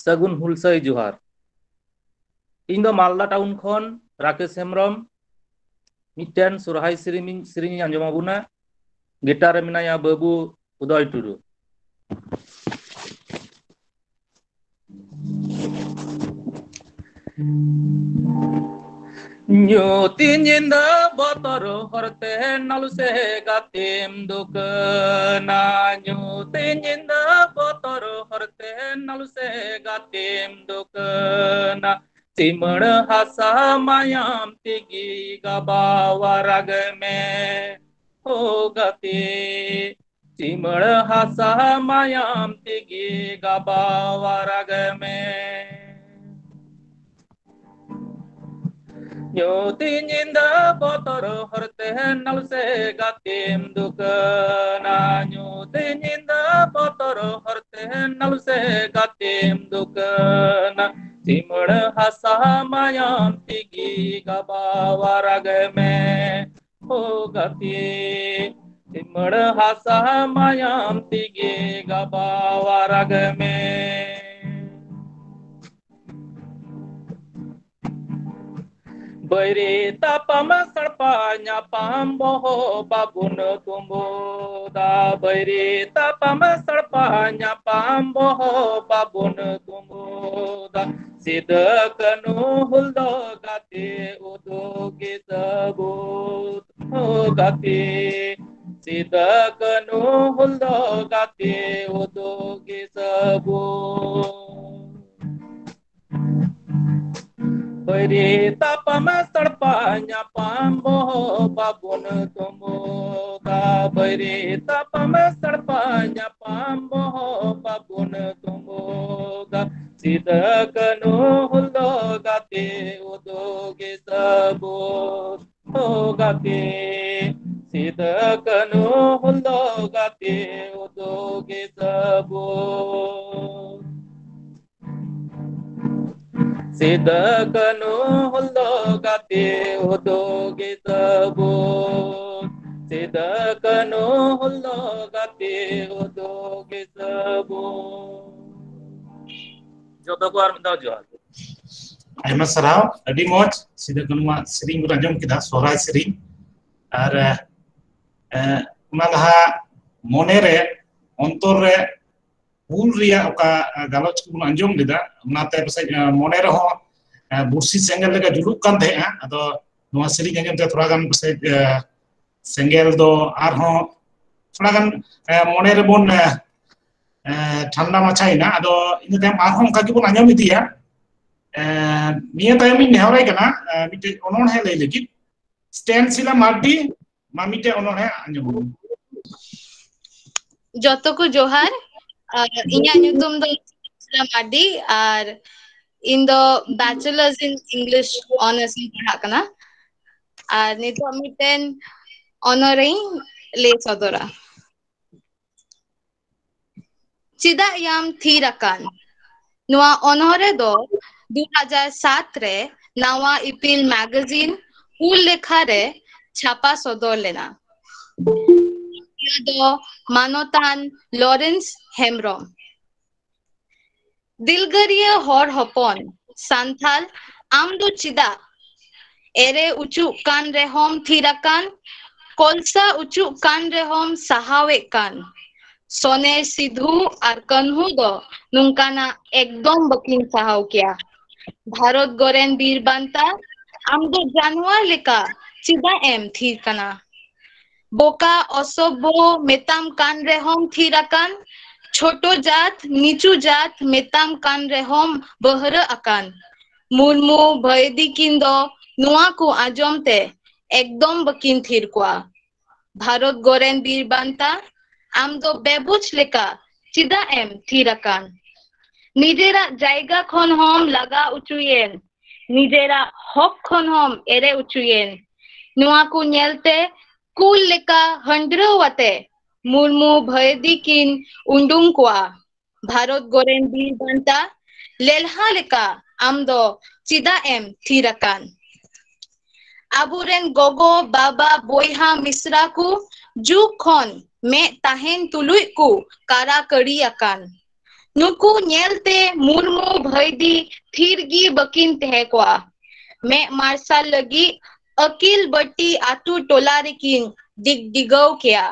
ᱥᱟᱹᱜᱩᱱ ᱦᱩᱞᱥᱟᱹᱭ ᱡᱚᱦᱟᱨ᱾ ᱤᱧ ᱫᱚ ᱢᱟᱞᱫᱟ ᱴᱟᱣᱩᱱ ᱠᱷᱚᱱ ᱨᱟᱠᱮᱥ ᱦᱮᱢᱵᱨᱚᱢ᱾ ᱢᱤᱫᱴᱮᱱ ᱥᱚᱨᱦᱟᱭ ᱥᱮᱨᱮᱧ, ᱥᱮᱨᱮᱧ ᱤᱧ ᱟᱸᱡᱚᱢ ᱟᱵᱚᱱᱟ᱾ ᱜᱤᱴᱟᱨ ᱨᱮ ᱢᱮᱱᱟᱭᱟ ᱵᱟᱹᱵᱩ ᱩᱫᱚᱭ ᱴᱩᱰᱩ᱾ ᱧᱩᱛ ᱧᱤᱫᱟᱹ ᱵᱚᱛᱚᱨ ᱦᱚᱨᱛᱮ ᱱᱟᱞᱩ ᱥᱮ ᱜᱟᱛᱮᱢ ᱫᱩᱠᱟᱹᱱᱟ᱾ ᱧᱩᱛ ᱧᱤᱫᱟᱹ ᱵᱚᱛᱚᱨ ᱦᱚᱨᱛᱮ ᱱᱟᱞᱩ ᱥᱮ ᱜᱟᱛᱮᱢ ᱫᱩᱠᱟᱹᱱᱟ᱾ ᱪᱤᱢᱟᱹᱲ ᱦᱟᱥᱟ ᱢᱟᱭᱟᱢ ᱛᱮᱜᱮ ᱜᱟᱵᱟᱣ ᱟᱨᱟᱜᱽ ᱢᱮ ᱦᱳ ᱜᱟᱛᱮ᱾ ᱪᱤᱢᱟᱹᱲ ᱦᱟᱥᱟ ᱢᱟᱭᱟᱢ ᱛᱮᱜᱮ ᱜᱟᱵᱟᱣ ᱟᱨᱟᱜᱽ ᱢᱮ᱾ ᱧᱩᱛ ᱧᱤᱫᱟᱹ ᱵᱚᱛᱚᱨ ᱦᱚᱨᱛᱮ ᱱᱟᱞᱩ ᱥᱮ ᱜᱟᱛᱮᱢ ᱫᱩᱠᱟᱹᱱᱟ᱾ ᱧᱩᱛ ᱧᱤᱫᱟᱹ ᱵᱚᱛᱚᱨ ᱦᱚᱨᱛᱮ ᱱᱟᱞᱩ ᱥᱮ ᱜᱟᱛᱮᱢ ᱫᱩᱠᱟᱹᱱᱟ᱾ ᱪᱤᱢᱟᱹᱲ ᱦᱟᱥᱟ ᱢᱟᱭᱟᱢ ᱛᱮᱜᱮ ᱜᱟᱵᱟᱣ ᱟᱨᱟᱜᱽ ᱢᱮ ᱦᱳ ᱜᱟᱛᱮ᱾ ᱪᱤᱢᱟᱹᱲ ᱦᱟᱥᱟ ᱢᱟᱭᱟᱢ ᱛᱮᱜᱮ ᱜᱟᱵᱟᱣ ᱟᱨᱟᱜᱽ ᱢᱮ᱾ ᱵᱟᱹᱭᱨᱤ ᱛᱟᱯᱟᱢ ᱥᱟᱲᱯᱟ ᱧᱟᱯᱟᱢ ᱵᱚᱦᱚᱜ ᱵᱟᱵᱚᱱ ᱛᱩᱢᱵᱩᱫᱟ᱾ ᱵᱟᱹᱭᱨᱤ ᱛᱟᱯᱟᱢ ᱥᱟᱲᱯᱟ ᱧᱟᱯᱟᱢ ᱵᱚᱦᱚᱜ ᱵᱟᱵᱚᱱ ᱛᱩᱢᱵᱩᱫᱟ᱾ ᱥᱤᱫᱟᱹ ᱠᱟᱹᱱᱦᱩ ᱦᱩᱞ ᱫᱚ ᱜᱟᱛᱮ ᱩᱫᱩᱜ ᱜᱮ ᱥᱟᱹᱵᱩᱫ ᱦᱳ ᱜᱟᱛᱮ᱾ ᱥᱤᱫᱟᱹ ᱠᱟᱹᱱᱦᱩ ᱦᱩᱞ ᱫᱚ ᱜᱟᱛᱮ ᱩᱫᱩᱜ ᱜᱮ ᱥᱟᱹᱵᱩᱫ᱾ ᱵᱟᱹᱭᱨᱤ ᱛᱟᱯᱟᱢ ᱥᱟᱲᱯᱟ ᱧᱟᱯᱟᱢ ᱵᱚᱦᱚᱜ ᱵᱟᱵᱚᱱ ᱛᱩᱢᱵᱩᱫᱟ᱾ ᱵᱟᱹᱭᱨᱤ ᱛᱟᱯᱟᱢ ᱥᱟᱲᱯᱟ ᱧᱟᱯᱟᱢ ᱵᱚᱦᱚᱜ ᱵᱟᱵᱚᱱ ᱛᱩᱢᱵᱩᱫᱟ᱾ ᱥᱤᱫᱟᱹ ᱠᱟᱹᱱᱦᱩ ᱦᱩᱞ ᱫᱚ ᱜᱟᱛᱮ ᱩᱫᱩᱜ ᱜᱮ ᱥᱟᱹᱵᱩᱫ᱾ ᱜᱟᱛᱮ ᱥᱤᱫᱟᱹ ᱠᱟᱹᱱᱦᱩ ᱦᱩᱞ ᱫᱚ ᱜᱟᱛᱮ ᱩᱫᱩᱜ ᱜᱮ ᱥᱟᱹᱵᱩᱫ᱾ ᱥᱤᱫᱟᱹ ᱠᱟᱹᱱᱦᱩ ᱦᱩᱞ ᱫᱚ ᱜᱟᱛᱮ ᱩᱫᱩᱜ ᱜᱮ ᱥᱟᱹᱵᱩᱫ᱾ ᱥᱤᱫᱟᱹ ᱠᱟᱹᱱᱦᱩ ᱦᱩᱞ ᱫᱚ ᱜᱟᱛᱮ ᱩᱫᱩᱜ ᱜᱮ ᱥᱟᱹᱵᱩᱫ᱾ ᱡᱚᱛᱚ ᱠᱚ ᱟᱨ ᱢᱤᱫ ᱫᱷᱟᱣ ᱡᱚᱦᱟᱨ᱾ ᱟᱭᱢᱟ ᱥᱟᱨᱦᱟᱣ, ᱟᱹᱰᱤ ᱢᱚᱡᱽ᱾ ᱥᱤᱫᱟᱹ ᱠᱟᱹᱱᱦᱩᱣᱟᱜ ᱥᱮᱨᱮᱧ ᱵᱚᱱ ᱟᱸᱡᱚᱢ ᱠᱮᱫᱟ, ᱥᱚᱦᱨᱟᱭ ᱥᱮᱨᱮᱧ᱾ ᱟᱨ ᱮ, ᱚᱱᱟ ᱞᱟᱦᱟ ᱢᱚᱱᱮ ᱨᱮ, ᱚᱱᱛᱚᱨ ᱨᱮ ᱦᱩᱞ ᱨᱮᱭᱟᱜ ᱚᱠᱟ ᱜᱟᱞᱚᱪ ᱠᱚᱵᱚᱱ ᱟᱸᱡᱚᱢ ᱞᱮᱫᱟ, ᱚᱱᱟᱛᱮ ᱯᱟᱥᱮᱡ ᱮ, ᱢᱚᱱᱮ ᱨᱮᱦᱚᱸ ᱮ, ᱵᱩᱨᱥᱤ ᱥᱮᱸᱜᱮᱞ ᱞᱮᱠᱟ ᱡᱩᱞᱩᱜ ᱠᱟᱱ ᱛᱟᱦᱮᱸᱜᱼᱟ᱾ ᱟᱫᱚ ᱱᱚᱣᱟ ᱥᱮᱨᱮᱧ ᱟᱸᱡᱚᱢ ᱛᱮ ᱛᱷᱚᱲᱟ ᱜᱟᱱ ᱯᱟᱥᱮᱡ ᱮ, ᱥᱮᱸᱜᱮᱞ ᱫᱚ ᱟᱨᱦᱚᱸ ᱛᱷᱚᱲᱟ ᱜᱟᱱ ᱮ, ᱢᱚᱱᱮ ᱨᱮᱵᱚᱱ ᱮ, ᱮ, ᱴᱷᱟᱱᱰᱟ ᱢᱟᱪᱷᱟᱭᱮᱱᱟ᱾ ᱟᱫᱚ ᱤᱱᱟᱹ ᱛᱟᱭᱚᱢ ᱟᱨᱦᱚᱸ ᱚᱱᱠᱟ ᱜᱮᱵᱚᱱ ᱟᱸᱡᱚᱢ ᱤᱫᱤᱭᱟ᱾ ᱮ, ᱱᱤᱭᱟᱹ ᱛᱟᱭᱚᱢ ᱤᱧ ᱱᱮᱦᱚᱨᱟᱭ ᱠᱟᱱᱟ, ᱮ, ᱢᱤᱫᱴᱮᱡ ᱚᱱᱚᱬᱦᱮ ᱞᱟᱹᱭ ᱞᱟᱹᱜᱤᱫ᱾ ᱥᱴᱮᱱᱥᱤᱞᱟ ᱢᱟᱨᱰᱤ, ᱢᱟ ᱢᱤᱫᱴᱮᱡ ᱚᱱᱚᱬᱦᱮ ᱟᱸᱡᱚᱢ ᱟᱵᱚᱱ᱾ ᱡᱚᱛᱚ ᱠᱚ ᱡᱚᱦᱟᱨ᱾ ᱟᱨ ᱤᱧᱟᱹᱜ ᱧᱩᱛᱩᱢ ᱫᱚ ᱥᱴᱮᱱᱥᱤᱞᱟ ᱢᱟᱨᱰᱤ ᱟᱨ ᱤᱧ ᱫᱚ Bachelors in English Honours ᱤᱧ ᱯᱟᱲᱦᱟᱜ ᱠᱟᱱᱟ᱾ ᱟᱨ ᱱᱤᱛᱚᱜ ᱢᱤᱫᱴᱮᱱ ᱚᱱᱚᱬᱦᱮᱧ ᱞᱟᱹᱭ ᱥᱚᱫᱚᱨᱟ᱾ ᱪᱮᱫᱟᱜ ᱭᱟᱢ ᱛᱷᱤᱨ ᱟᱠᱟᱱ? ᱱᱚᱣᱟ ᱚᱱᱚᱬᱦᱮ ᱫᱚ ᱫᱩ ᱦᱟᱡᱟᱨ ᱥᱟᱛ ᱨᱮ ᱱᱟᱣᱟ ᱤᱯᱤᱞ ᱢᱮᱜᱟᱡᱤᱱ ᱦᱩᱞ ᱞᱮᱠᱷᱟ ᱨᱮ ᱪᱷᱟᱯᱟ ᱥᱚᱫᱚᱨ ᱞᱮᱱᱟ᱾ ᱱᱚᱣᱟ ᱫᱚ ᱢᱟᱱᱚᱛᱟᱱ ᱞᱚᱨᱮᱱᱥ ᱦᱮᱢᱵᱨᱚᱢ᱾ ᱫᱤᱞᱜᱟᱹᱨᱤᱭᱟᱹ ᱦᱚᱲ ᱦᱚᱯᱚᱱ ᱥᱟᱱᱛᱷᱟᱞ, ᱟᱢ ᱫᱚ ᱪᱮᱫᱟᱜ ᱮᱨᱮ ᱚᱪᱚᱜ ᱠᱟᱱ ᱨᱮᱦᱚᱸᱢ ᱛᱷᱤᱨ ᱟᱠᱟᱱ, ᱠᱚᱞᱥᱟ ᱚᱪᱚᱜ ᱠᱟᱱ ᱨᱮᱦᱚᱸᱢ ᱥᱟᱦᱟᱣᱮᱫ ᱠᱟᱱ? ᱥᱚᱱᱮᱨ ᱥᱤᱫᱷᱩ ᱟᱨ ᱠᱟᱹᱱᱦᱩ ᱫᱚ ᱱᱚᱝᱠᱟᱱᱟᱜ ᱮᱠᱫᱚᱢ ᱵᱟᱹᱠᱤᱱ ᱥᱟᱦᱟᱣ ᱠᱮᱭᱟ᱾ ᱵᱷᱟᱨᱚᱛ ᱜᱚᱨᱮᱱ ᱵᱤᱨ ᱵᱟᱱᱛᱟ, ᱟᱢ ᱫᱚ ᱡᱟᱱᱣᱟᱨ ᱞᱮᱠᱟ ᱪᱮᱫᱟᱜ ᱮᱢ ᱛᱷᱤᱨ ᱠᱟᱱᱟ? ᱵᱚᱠᱟ ᱚᱥᱚᱵᱷᱭᱚ ᱢᱮᱛᱟᱢ ᱠᱟᱱ ᱨᱮᱦᱚᱸᱢ ᱛᱷᱤᱨ ᱟᱠᱟᱱ, ᱪᱷᱳᱴᱳ ᱡᱟᱛ ᱱᱤᱪᱩ ᱡᱟᱛ ᱢᱮᱛᱟᱢ ᱠᱟᱱ ᱨᱮᱦᱚᱸᱢ ᱵᱟᱹᱦᱨᱟᱹᱜ ᱟᱠᱟᱱ᱾ ᱢᱩᱨᱢᱩ ᱵᱷᱟᱹᱭᱫᱤ ᱠᱤᱱ ᱫᱚ ᱱᱚᱣᱟ ᱠᱚ ᱟᱸᱡᱚᱢ ᱛᱮ ᱮᱠᱫᱚᱢ ᱵᱟᱹᱠᱤᱱ ᱛᱷᱤᱨ ᱠᱚᱣᱟ᱾ ᱵᱷᱟᱨᱚᱛ ᱜᱚᱨᱮᱱ ᱵᱤᱨ ᱵᱟᱱᱛᱟ, ᱟᱢ ᱫᱚ ᱵᱮᱵᱩᱡᱽ ᱞᱮᱠᱟ ᱪᱮᱫᱟᱜ ᱮᱢ ᱛᱷᱤᱨ ᱟᱠᱟᱱ? ᱱᱤᱡᱮᱨᱟᱜ ᱡᱟᱭᱜᱟ ᱠᱷᱚᱱ ᱦᱚᱸᱢ ᱞᱟᱜᱟ ᱚᱪᱚᱭᱮᱱ, ᱱᱤᱡᱮᱨᱟᱜ ᱦᱚᱠ ᱠᱷᱚᱱ ᱦᱚᱸᱢ ᱮᱲᱮ ᱚᱪᱚᱭᱮᱱ᱾ ᱱᱚᱣᱟ ᱠᱚ ᱧᱮᱞᱛᱮ ᱠᱩᱞ ᱞᱮᱠᱟ ᱦᱟᱹᱱᱰᱨᱟᱹᱣ ᱟᱛᱮ ᱢᱩᱨᱢᱩ ᱵᱷᱟᱹᱭᱫᱤ ᱠᱤᱱ ᱩᱰᱩᱝ ᱠᱚᱣᱟ᱾ ᱵᱷᱟᱨᱚᱛ ᱜᱚᱨᱮᱱ ᱵᱤᱨ ᱵᱟᱱᱛᱟ, ᱞᱮᱞᱦᱟ ᱞᱮᱠᱟ ᱟᱢ ᱫᱚ ᱪᱮᱫᱟᱜ ᱮᱢ ᱛᱷᱤᱨ ᱟᱠᱟᱱ? ᱟᱵᱚᱨᱮᱱ ᱜᱚᱜᱚ, ᱵᱟᱵᱟ, ᱵᱚᱭᱦᱟ, ᱢᱤᱥᱨᱟ ᱠᱚ ᱡᱩᱜᱽ ᱠᱷᱚᱱ ᱢᱮᱫ ᱛᱟᱦᱮᱱ ᱛᱩᱞᱩᱡ ᱠᱚ ᱠᱟᱨᱟ ᱠᱟᱹᱲᱤ ᱟᱠᱟᱱ᱾ ᱱᱩᱠᱩ ᱧᱮᱞᱛᱮ ᱢᱩᱨᱢᱩ ᱵᱷᱟᱹᱭᱫᱤ ᱛᱷᱤᱨ ᱜᱮ ᱵᱟᱹᱠᱤᱱ ᱛᱟᱦᱮᱸ ᱠᱚᱜᱼᱟ᱾ ᱢᱮᱫ ᱢᱟᱨᱥᱟᱞ ᱞᱟᱹᱜᱤᱫ ᱟᱹᱠᱤᱞ ᱵᱟᱹᱴᱤ ᱟᱛᱳ ᱴᱚᱞᱟ ᱨᱮᱠᱤᱱ ᱰᱤᱜᱽᱰᱤᱜᱟᱹᱣ ᱠᱮᱭᱟ᱾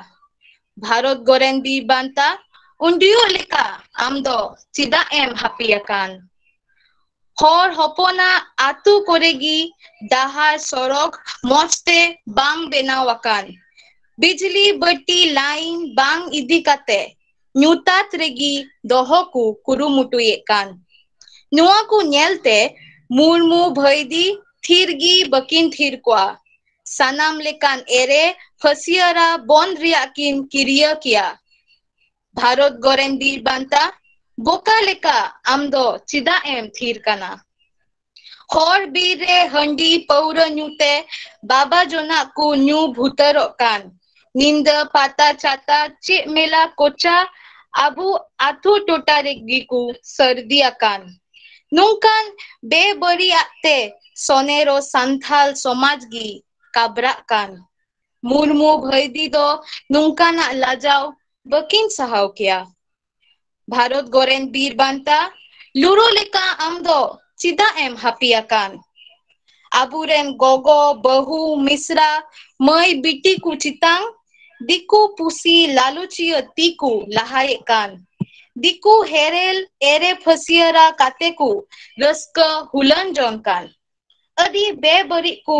ᱵᱷᱟᱨᱚᱛ ᱜᱚᱨᱮᱱ ᱵᱤᱨ ᱵᱟᱱᱛᱟ, ᱩᱱᱰᱤᱭᱚᱜ ᱞᱮᱠᱟ ᱟᱢ ᱫᱚ ᱪᱮᱫᱟᱜ ᱮᱢ ᱦᱟᱹᱯᱤ ᱟᱠᱟᱱ? ᱦᱚᱲ ᱦᱚᱯᱚᱱᱟᱜ ᱟᱛᱳ ᱠᱚᱨᱮ ᱜᱮ ᱰᱟᱦᱟᱨ ᱥᱚᱲᱚᱠ ᱢᱚᱸᱡᱽ ᱛᱮ ᱵᱟᱝ ᱵᱮᱱᱟᱣ ᱟᱠᱟᱱ, ᱵᱤᱡᱽᱞᱤ ᱵᱟᱹᱛᱤ ᱞᱟᱭᱤᱱ ᱵᱟᱝ ᱤᱫᱤ ᱠᱟᱛᱮ ᱧᱩᱛᱟᱛ ᱨᱮᱜᱮ ᱫᱚᱦᱚ ᱠᱚ ᱠᱩᱨᱩᱢᱩᱴᱩᱭᱮᱫ ᱠᱟᱱ᱾ ᱱᱚᱣᱟ ᱠᱚ ᱧᱮᱞᱛᱮ ᱢᱩᱨᱢᱩ ᱵᱷᱟᱹᱭᱫᱤ ᱛᱷᱤᱨ ᱜᱮ ᱵᱟᱹᱠᱤᱱ ᱛᱷᱤᱨ ᱠᱚᱜᱼᱟ᱾ ᱥᱟᱱᱟᱢ ᱞᱮᱠᱟᱱ ᱮᱲᱮ ᱯᱷᱟᱹᱥᱤᱭᱟᱹᱨᱟ ᱵᱚᱱᱫ ᱨᱮᱭᱟᱜ ᱠᱤᱱ ᱠᱤᱨᱤᱭᱟᱹ ᱠᱮᱭᱟ᱾ ᱵᱷᱟᱨᱚᱛ ᱜᱚᱨᱮᱱ ᱵᱤᱨ ᱵᱟᱱᱛᱟ, ᱵᱚᱠᱟ ᱞᱮᱠᱟ ᱟᱢ ᱫᱚ ᱪᱮᱫᱟᱜ ᱮᱢ ᱛᱷᱤᱨ ᱠᱟᱱᱟ? ᱦᱚᱨ ᱵᱤᱨ ᱨᱮ ᱦᱟᱺᱰᱤ ᱯᱟᱹᱣᱨᱟᱹ ᱧᱩ ᱛᱮ ᱵᱟᱵᱟ ᱡᱚᱱᱟᱜ ᱠᱚ ᱧᱩ ᱵᱷᱩᱛᱟᱹᱨᱚᱜ ᱠᱟᱱ᱾ ᱧᱤᱫᱟᱹ ᱯᱟᱛᱟ ᱪᱷᱟᱛᱟ ᱪᱮᱫ ᱢᱮᱞᱟ ᱠᱚᱪᱟ ᱟᱵᱚ ᱟᱛᱳ ᱴᱚᱴᱷᱟ ᱨᱮᱜᱮ ᱠᱚ ᱥᱟᱹᱨᱫᱤ ᱟᱠᱟᱱ᱾ ᱱᱚᱝᱠᱟᱱ ᱵᱮᱵᱟᱹᱲᱤᱡᱟᱜ ᱛᱮ ᱥᱚᱱᱮᱨᱚ ᱥᱟᱱᱛᱷᱟᱞ ᱥᱚᱢᱟᱡᱽ ᱜᱮ ᱠᱟᱵᱽᱨᱟᱜ ᱠᱟᱱ᱾ ᱢᱩᱨᱢᱩ ᱵᱷᱟᱹᱭᱫᱤ ᱫᱚ ᱱᱚᱝᱠᱟᱱᱟᱜ ᱞᱟᱡᱟᱣ ᱵᱟᱹᱠᱤᱱ ᱥᱟᱦᱟᱣ ᱠᱮᱭᱟ᱾ ᱵᱷᱟᱨᱚᱛ ᱜᱚᱨᱮᱱ ᱵᱤᱨ ᱵᱟᱱᱛᱟ, ᱞᱩᱲᱩ ᱞᱮᱠᱟ ᱟᱢ ᱫᱚ ᱪᱮᱫᱟᱜ ᱮᱢ ᱦᱟᱹᱯᱤ ᱟᱠᱟᱱ? ᱟᱵᱚᱨᱮᱱ ᱜᱚᱜᱚ, ᱵᱟᱹᱦᱩ, ᱢᱤᱥᱨᱟ, ᱢᱟᱹᱭ, ᱵᱤᱴᱤ ᱠᱚ ᱪᱮᱛᱟᱱ ᱫᱤᱠᱩ ᱯᱩᱥᱤ ᱞᱟᱞᱚᱪᱤᱭᱟᱹ ᱛᱤ ᱠᱚ ᱞᱟᱦᱟᱭᱮᱫ ᱠᱟᱱ᱾ ᱫᱤᱠᱩ ᱦᱮᱨᱮᱞ ᱮᱨᱮ ᱯᱷᱟᱹᱥᱤᱭᱟᱹᱨᱟ ᱠᱟᱛᱮ ᱠᱚ ᱨᱟᱹᱥᱠᱟᱹ ᱦᱩᱞᱟᱹᱱ ᱡᱚᱝ ᱠᱟᱱ᱾ ᱟᱹᱰᱤ ᱵᱮᱵᱟᱹᱲᱤᱡ ᱠᱚ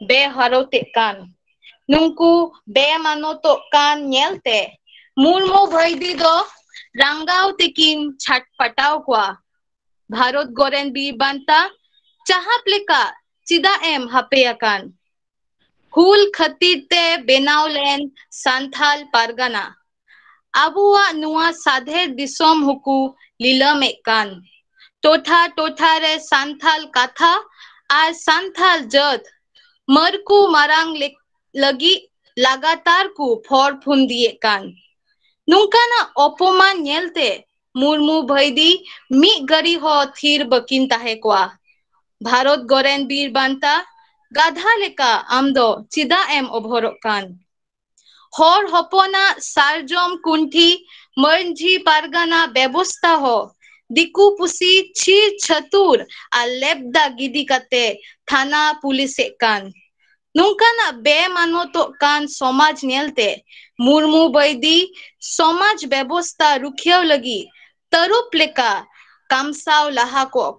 ᱵᱮᱦᱟᱨᱚᱛᱮᱫ ᱠᱟᱱ᱾ ᱱᱩᱝᱠᱩ ᱵᱮᱢᱟᱱᱚᱛᱚᱜ ᱠᱟᱱ ᱧᱮᱞᱛᱮ ᱢᱩᱨᱢᱩ ᱵᱷᱟᱹᱭᱫᱤ ᱫᱚ ᱨᱟᱸᱜᱟᱣ ᱛᱮᱠᱤᱱ ᱪᱷᱟᱴᱯᱟᱴᱟᱣ ᱠᱚᱣᱟ᱾ ᱵᱷᱟᱨᱚᱛ ᱜᱚᱨᱮᱱ ᱵᱤᱨ ᱵᱟᱱᱛᱟ, ᱪᱟᱦᱟᱯ ᱞᱮᱠᱟ ᱪᱮᱫᱟᱜ ᱮᱢ ᱦᱟᱯᱮ ᱟᱠᱟᱱ? ᱦᱩᱞ ᱠᱷᱟᱹᱛᱤᱨ ᱛᱮ ᱵᱮᱱᱟᱣ ᱞᱮᱱ ᱥᱟᱱᱛᱷᱟᱞ ᱯᱟᱨᱜᱟᱱᱟ, ᱟᱵᱚᱣᱟᱜ ᱱᱚᱣᱟ ᱥᱟᱫᱷᱮᱨ ᱫᱤᱥᱚᱢ ᱦᱚᱸᱠᱚ ᱞᱤᱞᱟᱹᱢᱮᱫ ᱠᱟᱱ᱾ ᱴᱚᱴᱷᱟ ᱴᱚᱴᱷᱟ ᱨᱮ ᱥᱟᱱᱛᱷᱟᱞ ᱠᱟᱛᱷᱟ ᱟᱨ ᱥᱟᱱᱛᱷᱟᱞ ᱡᱟᱹᱛ ᱢᱟᱹᱨᱠᱩ ᱢᱟᱨᱟᱝ ᱞᱮ-, ᱞᱟᱹᱜᱤᱫ ᱞᱟᱜᱟᱛᱟᱨ ᱠᱚ ᱯᱷᱚᱨ ᱯᱷᱩᱱᱫᱤᱭᱮᱫ ᱠᱟᱱ᱾ ᱱᱚᱝᱠᱟᱱᱟᱜ ᱚᱯᱚᱢᱟᱱ ᱧᱮᱞᱛᱮ ᱢᱩᱨᱢᱩ ᱵᱷᱟᱹᱭᱫᱤ ᱢᱤᱫ ᱜᱷᱟᱹᱲᱤ ᱦᱚᱸ ᱛᱷᱤᱨ ᱵᱟᱹᱠᱤᱱ ᱛᱟᱦᱮᱸ ᱠᱚᱜᱼᱟ᱾ ᱵᱷᱟᱨᱚᱛ ᱜᱚᱨᱮᱱ ᱵᱤᱨ ᱵᱟᱱᱛᱟ, ᱜᱟᱫᱷᱟ ᱞᱮᱠᱟ ᱟᱢ ᱫᱚ ᱪᱮᱫᱟᱜ ᱮᱢ ᱚᱵᱷᱚᱨᱚᱜ ᱠᱟᱱ? ᱦᱚᱲ ᱦᱚᱯᱚᱱᱟᱜ ᱥᱟᱨᱡᱚᱢ ᱠᱩᱱᱴᱷᱤ ᱢᱟᱹᱡᱷᱤ ᱯᱟᱨᱜᱟᱱᱟ ᱵᱮᱵᱚᱥᱛᱟ ᱦᱚᱸ ᱫᱤᱠᱩ ᱯᱩᱥᱤ ᱪᱷᱤᱨ ᱪᱷᱟᱹᱛᱩᱨ ᱟᱨ ᱞᱮᱵᱫᱟ ᱜᱤᱰᱤ ᱠᱟᱛᱮ ᱛᱷᱟᱱᱟ ᱯᱩᱞᱤᱥᱮᱫ ᱠᱟᱱ᱾ ᱱᱚᱝᱠᱟᱱᱟᱜ ᱵᱮᱢᱟᱱᱚᱛᱚᱜ ᱠᱟᱱ ᱥᱚᱢᱟᱡᱽ ᱧᱮᱞᱛᱮ ᱢᱩᱨᱢᱩ ᱵᱟᱹᱭᱫᱤ ᱥᱚᱢᱟᱡᱽ ᱵᱮᱵᱚᱥᱛᱟ ᱨᱩᱠᱷᱤᱭᱟᱹᱣ ᱞᱟᱹᱜᱤᱫ ᱛᱟᱹᱨᱩᱵ ᱞᱮᱠᱟ ᱠᱟᱢᱥᱟᱣ ᱞᱟᱦᱟ ᱠᱚᱜ᱾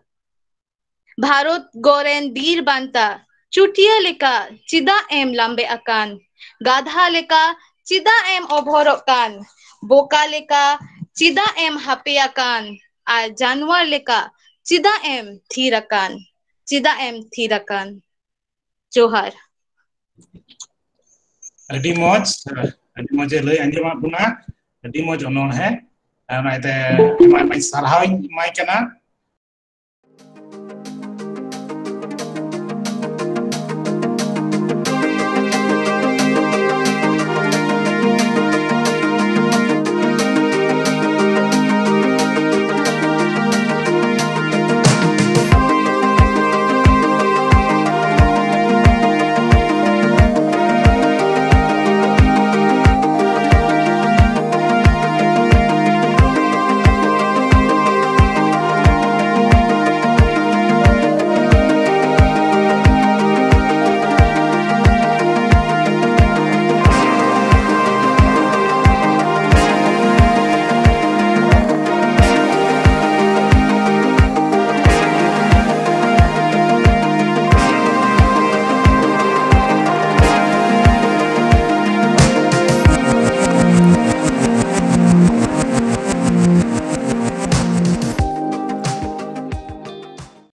ᱵᱷᱟᱨᱚᱛ ᱜᱚᱨᱮᱱ ᱵᱤᱨ ᱵᱟᱱᱛᱟ, ᱪᱩᱴᱤᱭᱟᱹ ᱞᱮᱠᱟ ᱪᱮᱫᱟᱜ ᱮᱢ ᱞᱟᱢᱵᱮ ᱟᱠᱟᱱ? ᱜᱟᱫᱷᱟ ᱞᱮᱠᱟ ᱪᱮᱫᱟᱜ ᱮᱢ ᱚᱵᱷᱚᱨᱚᱜ ᱠᱟᱱ? ᱵᱚᱠᱟ ᱞᱮᱠᱟ ᱪᱮᱫᱟᱜ ᱮᱢ ᱦᱟᱯᱮ ᱟᱠᱟᱱ? ᱟᱨ ᱡᱟᱱᱣᱟᱨ ᱞᱮᱠᱟ ᱪᱮᱫᱟᱜ ᱮᱢ ᱛᱷᱤᱨ ᱟᱠᱟᱱ? ᱪᱮᱫᱟᱜ ᱮᱢ ᱛᱷᱤᱨ ᱟᱠᱟᱱ? ᱡᱚᱦᱟᱨ᱾ ᱟᱹᱰᱤ ᱢᱚᱡᱽ, ᱟᱹᱰᱤ ᱢᱚᱡᱽ ᱮ ᱞᱟᱹᱭ ᱟᱸᱡᱚᱢᱟᱫ ᱵᱚᱱᱟ, ᱟᱹᱰᱤ ᱢᱚᱡᱽ ᱚᱱᱚᱬᱦᱮ᱾ ᱚᱱᱟᱛᱮ ᱟᱭᱢᱟ ᱟᱭᱢᱟ ᱥᱟᱨᱦᱟᱣ ᱤᱧ ᱮᱢᱟᱭ ᱠᱟᱱᱟ᱾